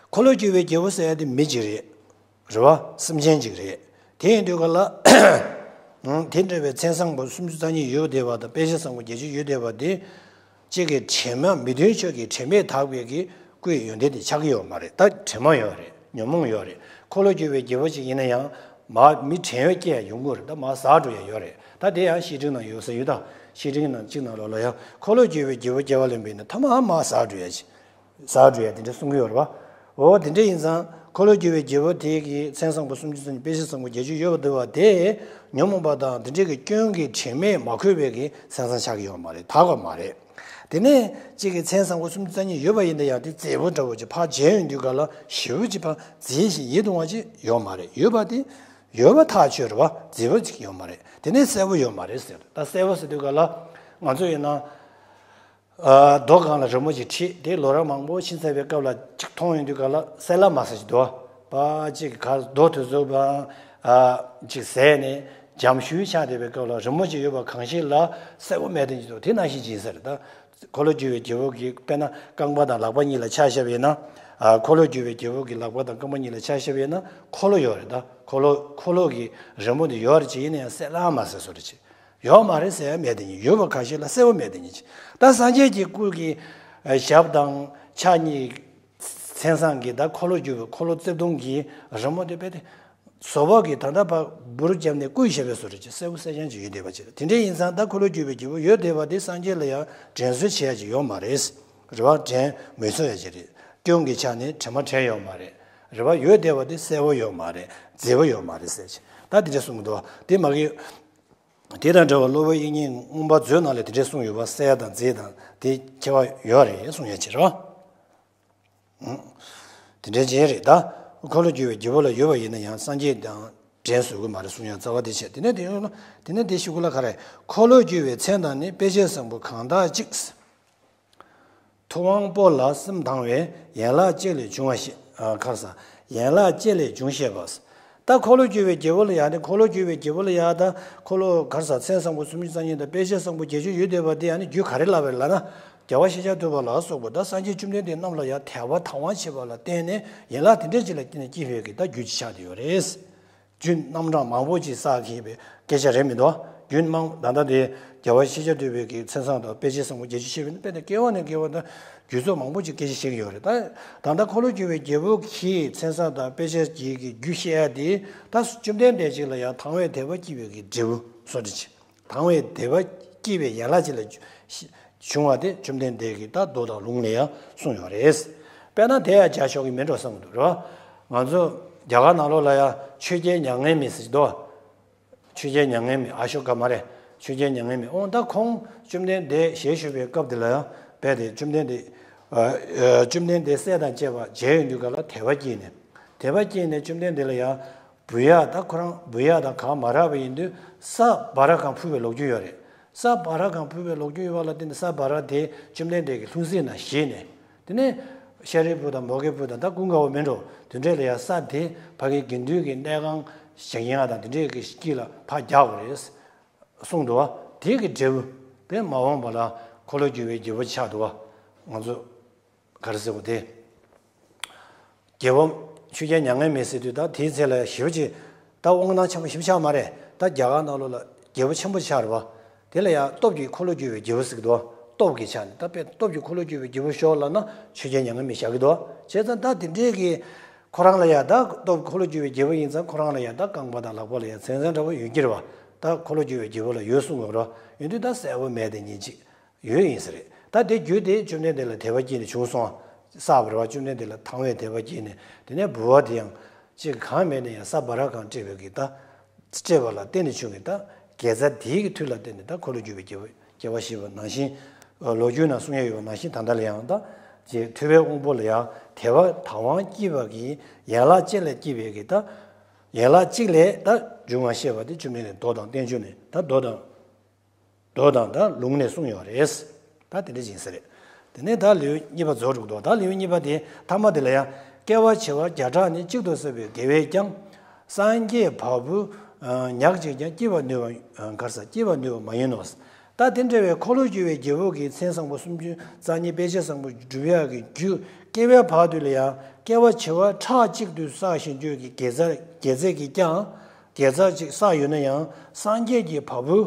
འཁོར་ལོས་སྒྱུར་བའི་རྒྱལ་པོ་ཟེར་ཡ་དེ་མི་གཅིག་རེད། རེད་བ། སེམས་ཅན་གཅིག་རེད། དེ་ཡིན་དུས་ག་ལ། དེ་འདྲ་བའི་མཚན་བཟང་པོ་སུམ་ཅུ་རྩ་གཉིས་ཡོད་བསྡད་པ་དང་དཔེ་བྱད་བཟང་པོ་བརྒྱད་ཅུ་ཡོད་བསྡད་པ་དེ། གཅིག་གི་དྲན་མ་མི་མཐུན་ཕྱོགས་ཀྱི་དྲན་པས་དག་པའི་གི་སྐུའི་ཡོན་ཏན་དེ་ཆགས་ཀྱི་ཡོད་མ་རེད། ད་དྲན་མ་ཡོད་རེད། ཉོན་མོངས་ཡོད་རེད། འཁོར་ལོས་སྒྱུར་བའི་རྒྱལ་པོ་ཅིག་ཡིན་ན་ཡང་། མ་མི་དྲན་པ་སྐྱེ་ཡ་ཡོང་གི་རེད། ད་མ་ཟག་འགྲོ་ཡ་ཡོད་རེད། ད་དེ་ཡང་བཤད་ཁྲིད་ནང་ཡོད་ས་ཡོད། ད་བཤད་ཁྲིད་ནང་གཅིག་ནང་ལོགས་ལ་ཡང་འཁོར་ལོས་སྒྱུར་བའི་རྒྱལ་པོ་སྐྱེ་བ་ལེན་པ་ཡིན་ན་ཐ་མ་མ་ཟག་འགྲོ་ཡ་ཅིག་ཟག་འགྲོ་ཡ་དེ་འདྲ་གསུང་གི་ཡོད་རེད་བ། འོ་དེ་འདྲ་ཡིན་ཙང་འཁོར་ལོས་སྒྱུར་བའི་རྒྱལ་པོ་དེ་གི་མཚན་བཟང་པོ་སུམ་ཅུ་རྩ་གཉིས་དཔེ་བྱད་བཟང་པོ་བརྒྱད་ཅུ་ཡོད་པ་འདུག་བ། དེ་ཉོན་མོངས་པ་དང་དེ་འདྲ་གི་སྐྱོན་གྱི་དྲན་མས་མ་གོས་པའི་གི་མཚན་བཟང་ཆགས་ཀྱི་ཡོད་མ་རེད། དག་པ་མ་རེད། དེ་ནས་གཅིག་གི་མཚན་བཟང་པོ་སུམ་ཅུ་རྩ་གཉིས་ཡོད་པ་ཡིན་ན་ཡང་དེ་མཛེས་པོ་འདྲ་བོ་ཅིག་ཕར་མཇལ་ཡོང་དུས་ག་ལ་ཞེ་པོ་ཅིག་ཕར་མཛེས་ཤིང་ཡིད་དུ་འོང་བ་ཅིག་ཡོད་མ་རེད། ཡོད་པ་དེ་ཡོད་པ་ཐག་ཆོད་རེད་བ། མཛེས་པོ་ཅིག་ཡོད་མ་རེད། དེ་ནས་གསལ་པོ་ཡོད་མ་རེད་ཟེར། ད་གསལ་པོ་ཟེར་དུས་ག་ལ་ང་ཚོ་ཡིན་ན། རྡོ་སྒང་ལ་རི་མོ་ཅིག་བྲིས་དེ་ལོ་རབས་མང་པོ་ཕྱིན་ཚར་བའི་སྐབས་ལ་ཅིག་མཐོང་ཡོང་དུས་ག་ལ་གསལ་ལ་མ་གསལ་ཅིག་འདུག་བ། ཅིག་ག་རྡོ་དེ་ཚོ་བ་ཅིག་ཟད་ནས་འཇམ་ཤོས་ཆགས་བསྡད་པའི་སྐབས་ལ་རི་མོ་ཅིག་ཡོད་པ་གང་ཞིག་ལ་གསལ་པོ་མེད་དེ་ཅིག་འདུག་དེ་ནང་བཞིན་ཅིག་ཡིན་ས་རེད། ད་འཁོར་ལོས་སྒྱུར་བའི་རྒྱལ་པོ་གི་དཔེར་ན་རྐང་པ་དང་ལག་པ་གཉིས་ལ་ཆ་བཞག་པ་ཡིན་ན། འཁོར་ལོས་སྒྱུར་བའི་རྒྱལ་པོ་གི་ལག་པ་དང་རྐང་པ་གཉིས་ལ་ཆ་བཞག་པ་ཡིན་ན་འཁོར་ལོ་ཡོད་རེད། ད་འཁོར་ལོ་འཁོར་ལོ་གི་རི་མོ་དེ་ཡོད་རེད་ཅིག་ཡིན་ན་ཡང་གསལ་ལ་མ་གསལ་བཟོ་འདྲ་ཅིག་ཡོད་མ་རེད་ཟེར་ཡ་མེད་དེ་ཉིད། ཡོད་པ་ཁ་ཤས་ལ་གསལ་པོ་མེད་དེ་ཉིད་ཅིག་ད་སངས་རྒྱས་ཀྱི་སྐུ་གི་ཞབས་དང་ཕྱག་གཉིས་མཚན་བཟང་གི་ད་འཁོར་ལོས་སྒྱུར་བའི་འཁོར་ལོ་རྩིབས་སྟོང་གི་རི་མོ་དེ་དཔེ་དེ་བཟོ་པ་གིས་ད་ལྟ་བར་འབུར་བརྒྱབ་ནས་བརྐོས་བཞག་པའི་བཟོ་འདྲ་ཅིག་གསལ་པོ་གསལ་རྐྱང་ཅིག་ཡོད་བསྡད་པ་ཅིག་དེ་འདྲ་ཡིན་ཙང་ད་འཁོར་ལོས་སྒྱུར་བའི་རྒྱལ་པོ་ཡོད་བསྡད་པ་དེ་སངས་རྒྱས་ལ་ཡང་དྲན་གསོ་བྱེད་ཡ་ཅིག་ཡོད་མ་རེད། རེད་བ། དྲན་མི་གསོ་ཡ་ཅིག་རེད། སྐྱོན་གྱི་ཆ་ནས་དྲན་མ་དྲན་ཡོད་མ་རེད། རེད་བ། ཡོད་བསྡད་པ་དེ་གསལ་པོ་ཡོད་མ་རེད། མཛེས་པོ་ཡོད་མ་རེད་ཟེར་ཅིག་ད་དེ་འདྲ་གསུང་གི་འདུག་བ། དེ་མ་གི་དེ་དང་འདྲ་བར་སློབ་དཔོན་དབྱིག་གཉེན་མངོན་པ་མཛོད་ནང་ལ་དེ་འདྲ་གསུངས་ཡོད་པ། གསལ་དང་མཛེས་དང་དེ་ཁྱད་པར་ཡོད་རེད་གསུང་ཡ་ཅིག་རེད་བ། དེ་འདྲ་ཅིག་རེད། ད་འཁོར་ལོས་སྒྱུར་བའི་རྒྱལ་པོ་ལ་ཡོད་པ་ཡིན་ན་ཡང་སངས་རྒྱས་དང་དྲན་གསོ་གི་མ་རེད་གསུང་ཡ་རྩ་བ་དེ་བྱས། དེ་ནས་དེ་ཡོད་ན་དེ་ནས་དེ་ཞུ་གི་ལ་ག་རེ། འཁོར་ལོས་སྒྱུར་བའི་མཚན་དང་ནི་དཔེ་བྱད་བཟང་པོ་གང་དག་ཅིག་ཐུབ་དབང་པོ་ལ་སེམས་དང་བས་ཡན་ལག་གཅིག་ལས་འབྱུང་བ་ཞེས། ཨ། ཁར་ས། ཡན་ལག་གཅིག་ལས་འབྱུང་ཞེས་པ། ད་འཁོར་ལོས་སྒྱུར་བའི་རྒྱལ་པོ་ལ་ཡང་ནི། འཁོར་ལོས་སྒྱུར་བའི་རྒྱལ་པོ་ལ་ཡང་ད་འཁོར་ལོ་གར་ས་མཚན་བཟང་པོ་སུམ་ཅུ་རྩ་གཉིས་དང་དཔེ་བྱད་བཟང་པོ་བརྒྱད་ཅུ་ཡོད་བསྡད་པ་དེ་ཡང་ནི་རྒྱུ་ག་རེ་ལབ་པ་རེད་ལབ་ན། རྒྱལ་བ་ཤཱཀྱ་ཐུབ་པ་ལ་སོགས་པ་ད་སངས་རྒྱས་བཅོམ་ལྡན་འདས་རྣམས་ལ་ཡང་དད་པ་དང་བ་བྱེད་པ་ལ་བརྟེན་ནས་ཡན་ལག་དེ་འདྲ་ཅིག་ལ་བརྟེན་ནས་སྐྱེས་པའི་གི་ད་རྒྱུ་ཅིག་ཆགས་བསྡད་ཡོད་རེད། རྒྱུ་རྣམ་གྲངས་མང་པོ་ཅིག་བསགས་ཀྱི་ཡོད་པའི་སྐད་ཆ་རེད་མི་འདུག་རྒྱུ་མང་ད་ལྟ་དེ་རྒྱལ་བ་ཤཱཀྱ་ཐུབ་པའི་གི་མཚན་བཟང་དང་དཔེ་བྱད་བཟང་པོ་བརྒྱད་ཅུ་བཤད་པ་ཡིན་ན་དཔེ་དེ་སྐྱེ་བ་ནས་སྐྱེ་བ་དང་རྒྱུ་ཚོགས་མང་པོ་ཅིག་སྐད་ཆ་བཤད་ཀྱི་ཡོད་རེད། ད་ད་ལྟ་འཁོར་ལོས་སྒྱུར་བའི་རྒྱལ་པོ་གི་མཚན་བཟང་དང་དཔེ་བྱད་ཀྱི་གི་རྒྱུ་བཤད་ཡ་དེ་ད་བཅོམ་ལྡན་འདས་ཅིག་ལ་ཡང་དང་བའི་དད་པ་སྐྱེས་པའི་གི་འབྲས་བུ་སོགས་དེ་ཅིག་དང་བའི་དད་པ་སྐྱེས་པའི་ཡན་ལག་ཅིག་ལ་བྱུང་བ་དེ་བཅོམ་ལྡན་འདས་ཀྱི་ད་མདོ་དང་ལུང་ལ་ཡང་གསུངས་ཡོད་རེད། དཔེར་ན་དེ་ཡང་བྱ་ཆོག་གི་མིན་འགྲོ་བསམ་གྱི་འདུག་རེད་བ། ང་ཚོ་རྒྱ་གར་ནང་ལོགས་ལ་ཡང་ཆོས་རྒྱལ་མྱ་ངན་མེད་ཟེར་གྱི་འདུག་ཆོས་རྒྱལ་མྱ་ངན་མེད། ཨ་ཤོ་ཀ་མ་རེད། ཆོས་རྒྱལ་མྱ་ངན་མེད། འོ་ད་ཁོང་བཅོམ་ལྡན་འདས་ཞལ་བཞུགས་པའི་སྐབས་དེ་ལ་ཡང་རྦད་དེ་བཅོམ་ལྡན་འདས། ཨ། ཨ། བཅོམ་ལྡན་འདས་སྲས་དང་བཅས་པ་མཇལ་ཡོང་དུས་ག་ལ་དད་པ་སྐྱེས་ནས། དད་པ་སྐྱེས་ནས་བཅོམ་ལྡན་འདས་ལ་ཡང་འབུལ་ཡག་ད་ཁོ་རང་འབུལ་ཡག་དང་གང་མ་རག་པ་ཡིན་དུས་ས་བྷ་ར་གང་ཕུལ་བའི་ལོ་རྒྱུས་ཡོད་རེད། ས་བྷ་ར་གང་ཕུལ་བའི་ལོ་རྒྱུས་ཡོད་པ་ལ་བརྟེན་ནས་ས་བྷ་ར་དེ་བཅོམ་ལྡན་འདས་ཀྱི་ལྷུང་བཟེད་ནང་བཞེས་ནས། དེ་ནས་ཤཱ་རིའི་བུ་དང་མོའུ་འགལ་བུ་དང་ད་ཀུན་དགའ་བོ་མིན་འགྲོ། དེ་འདྲས་ལ་ཡང་ས་དེ་ཕ་གི་དགེ་འདུན་གྱི་གནས་ཁང་བཞེངས་ཡག་དང་དེ་འདྲས་ཀྱི་དཀྱིལ་ལ་ཕར་རྒྱག་དགོས་རེད་གསུངས་འདུག་བ། དེ་གི་འབྲས་བུ་དེ་མ་འོངས་པ་ལ་འཁོར་ལོས་སྒྱུར་བའི་རྒྱལ་པོ་ཆགས་འདུག་བ། ང་ཚོ་ག་རེ་ཟེར་དགོས་དེ། རྒྱལ་པོ་ཆོས་རྒྱལ་མྱ་ངན་མེད་ཟེར་དུས་ད་དེའི་ཚེ་ལ་ཞེ་པོ་ཅིག་ད་དབང་ཐང་ཆེན་པོ་ཞེ་པོ་ཆགས་མ་རེད། ད་རྒྱ་གར་ནང་ལོགས་ལ་རྒྱལ་པོ་ཆེན་པོ་ཆགས་རེད་བ། དེ་ལ་ཡང་སྟོབས་ཀྱིས་འཁོར་ལོས་སྒྱུར་བའི་རྒྱལ་པོ་ཟེར་གྱི་འདུག་སྟོབས་ཀྱི་ཆ་ནས་ད་དཔེ་སྟོབས་ཀྱིས་འཁོར་ལོས་སྒྱུར་བའི་རྒྱལ་པོ་ཤོག་ལབ་ན་ཆོས་རྒྱལ་མྱ་ངན་མེད་བཞག་གི་འདུག་བྱས་ཙང་ད་དེ་འདྲའི་གི་ཁོ་རང་ལ་ཡང་ད་སྟོབས་འཁོར་ལོས་སྒྱུར་བའི་རྒྱལ་པོ་ཡིན་ཙང་ཁོ་རང་ལ་ཡང་ད་རྐང་པ་དང་ལག་པ་ལ་ཡང་མཚན་མཚོན་འདྲ་པོ་ཡོད་ཀྱི་རེད་བ། ད་འཁོར་ལོས་སྒྱུར་བའི་རྒྱལ་པོ་ལ་ཡོད་གསུང་གི་རེད། ཡིན་དུས་ད་གསལ་པོ་མེད་དེ་ཉིད་ཅིག་ཡོད་ཡིན་ས་རེད། ད་དེ་རྒྱུ་དེ་བཅོམ་ལྡན་འདས་ལ་དད་པ་སྐྱེས་ནས་བྱུང་སོང་། བསགས་པ་རེད་བ། བཅོམ་ལྡན་འདས་ལ་དང་བའི་དད་པ་སྐྱེས་ནས་དེ་ནས་འབུལ་བ་དེ་ཡང་ཅིག་གང་མེད་ནས་ཡང་ས་བྷ་ར་གང་སྤྲད་པའི་གི་ད་སྤྲད་པ་ལ་བརྟེན་ནས་བྱུང་གི་ད་དགེ་རྩ་དེའི་གི་མཐུ་ལ་བརྟེན་ནས་ད་འཁོར་ལོས་སྒྱུར་བའི་རྒྱལ་པོ་སྐྱེ་བ་ཞེས་པ་ནང་བཞིན། ལོ་རྒྱུས་ནང་གསུང་ཡ་ཡོད་པ་ནང་བཞིན་ད་ལྟ་ལ་ཡང་ད་ཅིག་ཐུབ་པའི་དབང་པོ་ལ་ཡང་དད་པ་དང་བ་སྐྱེས་པ་གི་ཡན་ལག་གཅིག་ལས་སྐྱེས་པའི་གི་ད་ཡན་ལག་གཅིག་ལས་ད་འབྱུང་བ་བཤད་པ་དེ་བཅོམ་ལྡན་འདས་མདོ་དང་བསྟན་བཅོས་ནས་ད་མདོ་དང་། མདོ་དང་ད་ལུང་ནས་གསུངས་ཡོད་རེད། ད་དེ་འདྲ་ཡིན་ས་རེད། དེ་ནས་ད་ལེའུ་གཉིས་པ་རྫོགས་འགྲོ་གི་འདུག་ད་ལེའུ་གཉིས་པ་དེ་ཐ་མ་དེ་ལ་ཡང་། སྐྱེ་བ་བྱེ་བ་བརྒྱ་ཕྲག་ནི། གཅིག་ཏུ་བསྲེས་པའི་དགེ་བས་ཀྱང་། སངས་རྒྱས་བ་སྤུ་ཉག་གཅིག་ཀྱང་། སྐྱེ་བར་ནུས་པ་གར་ས། སྐྱེ་བར་ནུས་པ་མ་ཡིན་ནོ། ད་དེ་འདྲ་བའི་འཁོར་ལོས་སྒྱུར་བའི་རྒྱལ་པོ་གི་མཚན་བཟང་པོ་སུམ་ཅུ་རྩ་གཉིས་དཔེ་བྱད་བཟང་པོ་སྒྲུབ་ཡག་གི་རྒྱུ། སྐྱེ་བའི་བར་དུ་ལ་ཡང་སྐྱེ་བ་བྱེ་བ་ཕྲག་གཅིག་ཏུ་བསགས་ཤིང་བརྗོད་ཀྱི་དགེ་རྩ་དགེ་རྩ་གིས་ཀྱང་། དགེ་རྩ་གཅིག་བསགས་ཡོད་ན་ཡང་། སངས་རྒྱས་ཀྱི་བ་སྤུ།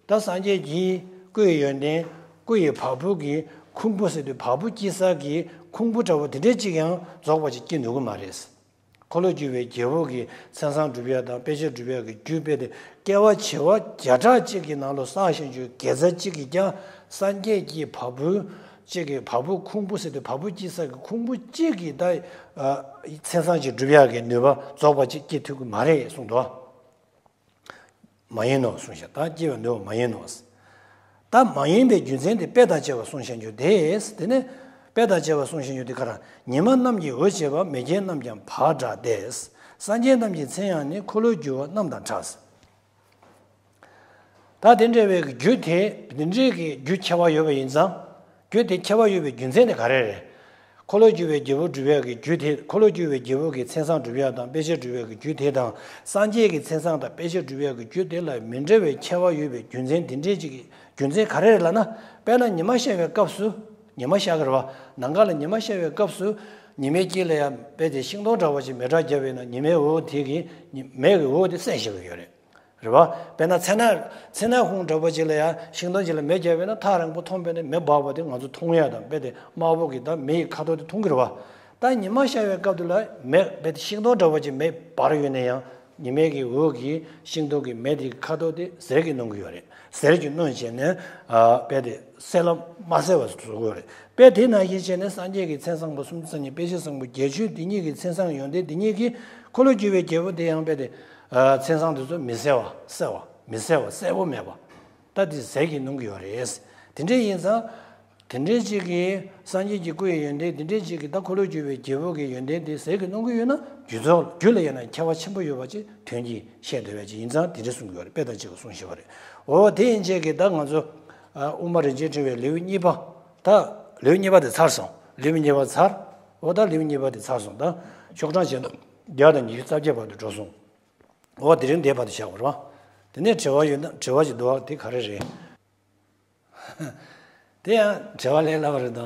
ད་སངས་རྒྱས་ཀྱི་སྐུ་ཡི་ཡོན་ཏན། སྐུ་ཡི་བ་སྤུ་གི་ཁུང་བུ་ཟེར་དུས་བ་སྤུ་སྐྱེ་ས་གི་ཁུང་བུ་འདྲ་བོ་དེ་འདྲས་གཅིག་ཡང་རྫོགས་པ་ཅིག་སྐྱེ་ནུས་ཀྱི་མ་རེད། འཁོར་ལོས་སྒྱུར་བའི་རྒྱལ་པོ་གི་མཚན་བཟང་སྒྲུབ་ཡག་དང་དཔེ་བྱད་སྒྲུབ་ཡག་གི་རྒྱུ་དཔེ་དེ། སྐྱེ་བ་བྱེ་བ་བརྒྱ་ཕྲག་གཅིག་གི་ནང་ལ་བསགས་ཤིང་བརྗོད་དགེ་རྩ་གཅིག་གིས་ཀྱང་། སངས་རྒྱས་ཀྱི་བ་སྤུ་གཅིག་གི་བ་སྤུ་ཁུང་བུ་ཟེར་དུས་བ་སྤུ་སྐྱེ་ས་གི་ཁུང་བུ་གཅིག་གིས་ད་མཚན་བཟང་ཅིག་སྒྲུབ་ཡག་གི་ནུས་པ་རྫོགས་པ་ཅིག་སྐྱེ་ཐུབ་ཀྱི་མ་རེད་གསུངས་འདུག་མ་ཡིན་ནོ་གསུངས་ཤག་ད་སྐྱེ་བར་ནུས་པ་མ་ཡིན་ནོ། ད་མ་ཡིན་པའི་རྒྱུ་མཚན་དེ་དཔེ་དང་བཅས་པ་གསུངས་བཞག་རྒྱུ་དེས། དེ་ནས་དཔེ་དང་བཅས་པ་གསུངས་བཞག་རྒྱུ་དེ་ག་རང་། ཉི་མ་རྣམས་ཀྱིས་འོད་བྱེད་པ། མེ་ལྕེ་རྣམས་ཀྱང་བག་དྲག་སྟེ། སངས་རྒྱས་རྣམས་ཀྱི་མཚན་ཡང་ནི། འཁོར་ལོས་སྒྱུར་བ་རྣམས་དང་འདྲ། ད་དེ་འདྲ་བའི་རྒྱུ་དེ་དེ་འདྲའི་གི་རྒྱུ་ཁྱད་པར་ཡོད་པ་ཡིན་ཙང་། རྒྱུ་དེ་ཁྱད་པར་ཡོད་པའི་རྒྱུ་མཚན་དེ་ག་རེ་རེད། འཁོར་ལོས་སྒྱུར་བའི་རྒྱལ་པོ་སྒྲུབ་ཡག་གི་རྒྱུ་དེ། འཁོར་ལོས་སྒྱུར་བའི་རྒྱལ་པོ་གི་མཚན་བཟང་སྒྲུབ་ཡག་དང་དཔེ་བྱད་སྒྲུབ་ཡག་གི་རྒྱུ་དེ་དང་། སངས་རྒྱས་ཀྱི་མཚན་བཟང་དང་དཔེ་བྱད་སྒྲུབ་ཡག་གི་རྒྱུ་དེ་ལ་མི་འདྲ་བའི་ཁྱད་པར་ཡོད་པའི་རྒྱུ་མཚན་དེ་འདྲའི་ཅིག་རྒྱུ་མཚན་ག་རེ་རེད་ལབ་ན། དཔེར་ན་ཉི་མ་ཤར་བའི་སྐབས་སུ། ཉི་མ་ཤར་གི་རེད་བ། ནམ་མཁའ་ལ་ཉི་མ་ཤར་བའི་སྐབས་སུ། ཉི་མའི་དཀྱིལ་ལ་ཡང་དཔེ་དེ་ཤིང་སྡོང་འདྲ་བོ་ཅིག་མེ་སྲེག་བརྒྱབ་པས་ན། ཉི་མའི་འོད་དེ་གིས་མེ་གི་འོད་དེ་བསལ་བཞག་གི་ཡོད་རེད། རེད་བ། དཔེར་ན་མཚལ་སྣ། མཚལ་སྣ་ཁུང་འདྲ་པོ་ཅིག་ལ་ཡང་ཤིང་སྡོང་ཅིག་ལ་མེ་བརྒྱབ་པས་ན། ཐག་རིང་པོ་མཐོང་པས་ན་མེ་འབར་བ་དེ་ང་ཚོ་མཐོང་ཡག་དང་། དཔེ་དེ་དམར་པོ་གི་ད་མེ་ཡི་ཁ་དོག་དེ་མཐོང་གི་རེད་བ། ད་ཉི་མ་ཤར་བའི་སྐབས་དེ་ལ་མེ། དཔེ་དེ་ཤིང་སྡོང་འདྲ་པོ་ཅིག་མེ་འབར་ཡོད་ན་ཡང་། ཉི་མའི་གི་འོད་ཀྱིས་ཤིང་སྡོང་གི་མེ་དེ་གི་ཁ་དོག་དེ་ཟེར་གྱིས་གནོན་གྱི་ཡོད་རེད། ཟེར་གྱིས་གནོན་བྱས་ནས། ཨ། དཔེ་དེ་གསལ་ལ་མ་གསལ་བ་བཟོ་གི་ཡོད་རེད། དཔེ་དེ་ནང་བཞིན་བྱས་ནས་སངས་རྒྱས་ཀྱི་མཚན་བཟང་པོ་སུམ་ཅུ་རྩ་གཉིས། དཔེ་བྱད་བཟང་པོ་བརྒྱད་ཅུ་དེ་ཉིད་ཀྱི་མཚན་བཟང་ཡོན་ཏན་དེ་ཉིད་ཀྱིས། འཁོར་ལོས་སྒྱུར་བའི་རྒྱལ་པོ་དེ་ཡང་དཔེ་དེ། ཨ། མཚན་བཟང་དེ་ཚོ་མི་གསལ་བ། གསལ་བ། མི་གསལ་བ། གསལ་པོ་མེད་པ། ད་དེ་ཟེར་གྱིས་གནོན་གྱི་ཡོད་རེད། དེ་འདྲ་ཡིན་ཙང་། དེ་འདྲའི་ཅིག་གིས་སངས་རྒྱས་ཀྱི་སྐུ་ཡི་ཡོན་ཏན་དེ་འདྲའི་ཅིག་གིས། ད་འཁོར་ལོས་སྒྱུར་བའི་རྒྱལ་པོ་གི་ཡོན་ཏན་དེ་ཟེར་གྱིས་གནོན་གྱི་ཡོད་ན། རྒྱུ་ཚོགས། རྒྱུ་ལ་ཡང་ན་ཁྱད་པར་ཆེན་པོ་ཡོད་པ་ཅིག་དོན་གྱིས་བཤད་འདོད་པ་ཅིག་ཡིན་ཙང་དེ་འདྲ་གསུང་གི་ཡོད་རེད། དཔེ་དང་བཅས་པ་གསུངས་བཞག་པ་རེད། འོ་དེ་ཡིན་ཅིག་གིས་ད་ང་ཚོ། ཨ། དབུ་མ་རིན་ཆེན་ཕྲེང་བའི་ལེའུ་གཉིས་པ། ད་ལེའུ་གཉིས་པ་དེ་ཚར་སོང་། ལེའུ་གཉིས་པ་ཚར། འོ་ད་ལེའུ་གཉིས་པ་དེ་ཚར་སོང་། ད་ཤོག་གྲངས་བྱས་ན་བརྒྱ་དང་ཉི་ཤུ་རྩ་བརྒྱད་བར་དུ་འགྲོ་སོང་། འོ་དེ་རིང་དེ་བར་དུ་བཞག་པ་རེད་བ། དེ་ནས་དྲི་བ་ཡོད་ན། དྲི་བ་ཞིག་འདུག་བ། དེ་ག་རེ་རེད། དེ་ཡང་དྲི་བ་ལས་སླ་བ་རེད་དོ།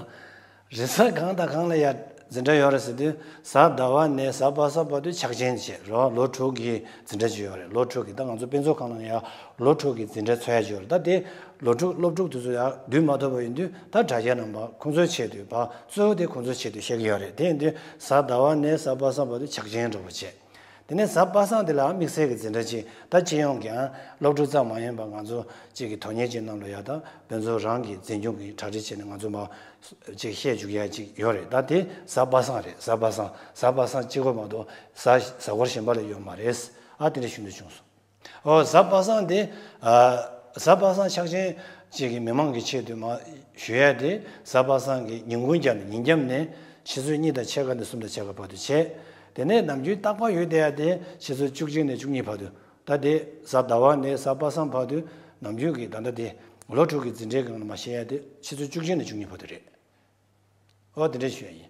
རེས་གཟའ་གང་དང་གང་ལ་ཡང་འཛིན་གྲྭ་ཡོད་རེད་ཟེར་དུས། གཟའ་ཟླ་བ་ནས་གཟའ་པ་སངས་བར་དུ་ཕྱག་ཆེན་བྱེད་རོགས། ལོ་དྲུག་གི་འཛིན་གྲྭ་ཅིག་ཡོད་རེད། ལོ་དྲུག་གི། ད་ང་ཚོ་དཔེ་མཛོད་ཁང་ནང་ཡང་ལོ་དྲུག་གི་འཛིན་གྲྭ་འཚོགས་ཡ་ཅིག་ཡོད་རེད། ད་དེ་ལོ་དྲུག་སློབ་ཕྲུག་དེ་ཚོ་ཡང་བསྡུ་མ་ཐུབ་པ་ཡིན་དུས། ད་དྲ་རྒྱའི་ནང་མར་ཁོང་ཚོའི་ཆེད་དུ་ཕར། གཙོ་བོ་དེ་ཁོང་ཚོའི་ཆེད་དུ་བཤད་ཀྱི་ཡོད་རེད། དེ་ཡིན་དུས་གཟའ་ཟླ་བ་ནས་གཟའ་པ་སངས་བར་དུ་ཕྱག་ཆེན་འདྲ་པོ་བྱེད། དེ་ནས་གཟའ་པ་སངས་དེ་ལའང་དམིགས་བསལ་གྱི་འཛིན་གྲྭ་ཅིག། ད་སྤྱི་ཡོངས་ཀྱང་སློབ་ཕྲུག་ཙམ་མ་ཡིན་པར་ང་ཚོ་ཅིག་གི་དོན་གཉེར་ཅན་རྣམས་ལ་ཡང་། ད་དཔེ་མཛོད་རང་གི་འཛིན་སྐྱོང་གི་གྲ་སྒྲིག་བྱས་ནས་ང་ཚོ་མར་ཅིག་བཤད་བཅུག་ཡ་ཅིག་ཡོད་རེད། ད་དེ་གཟའ་པ་སངས་རེད། གཟའ་པ་སངས། གཟའ་པ་སངས་གཅིག་པོ་མ་གཏོགས་གཟའ་གཟའ་འཁོར་གཞན་པ་ལ་ཡོད་མ་རེད། ཨ། དེ་འདྲ་ཞུ་འདོད་བྱུང་སོང་། ཨོ། གཟའ་པ་སངས་དེ། ཨ། གཟའ་པ་སངས་ཕྱག་ཆེན་ཅིག་གི་མི་མང་གི་ཆེད་དུ་མར་ཞུ་ཡ་དེ། གཟའ་པ་སངས་ཀྱི་ཉིན་གུང་རྒྱབ་ནས། ཉིན་རྒྱབ་ནས་ཆུ་ཚོད་གཉིས་དང་ཕྱེད་ཀ་ནས་གསུམ་དང་ཕྱེད་ཀ་བར་དུ་བྱས། དེ་ནས་ནམ་རྒྱུན་རྟག་པར་ཡོད་བསྡད་ཡ་དེ་ཆུ་ཚོད་བཅུ་གཅིག་ནས་བཅུ་གཉིས་བར་དུ། ད་དེ་གཟའ་ཟླ་བ་ནས་གཟའ་པ་སངས་བར་དུ། ནམ་རྒྱུན་གྱི་ད་ལྟ་དེ་ལོ་དྲུག་གི་འཛིན་གྲྭའི་སྒང་ལ་མར་བཤད་ཡ་དེ་ཆུ་ཚོད་བཅུ་གཅིག་ནས་བཅུ་གཉིས་བར་དུ་རེད། ཨོ། དེ་འདྲ་ཞུ་ཡ་ཡིན།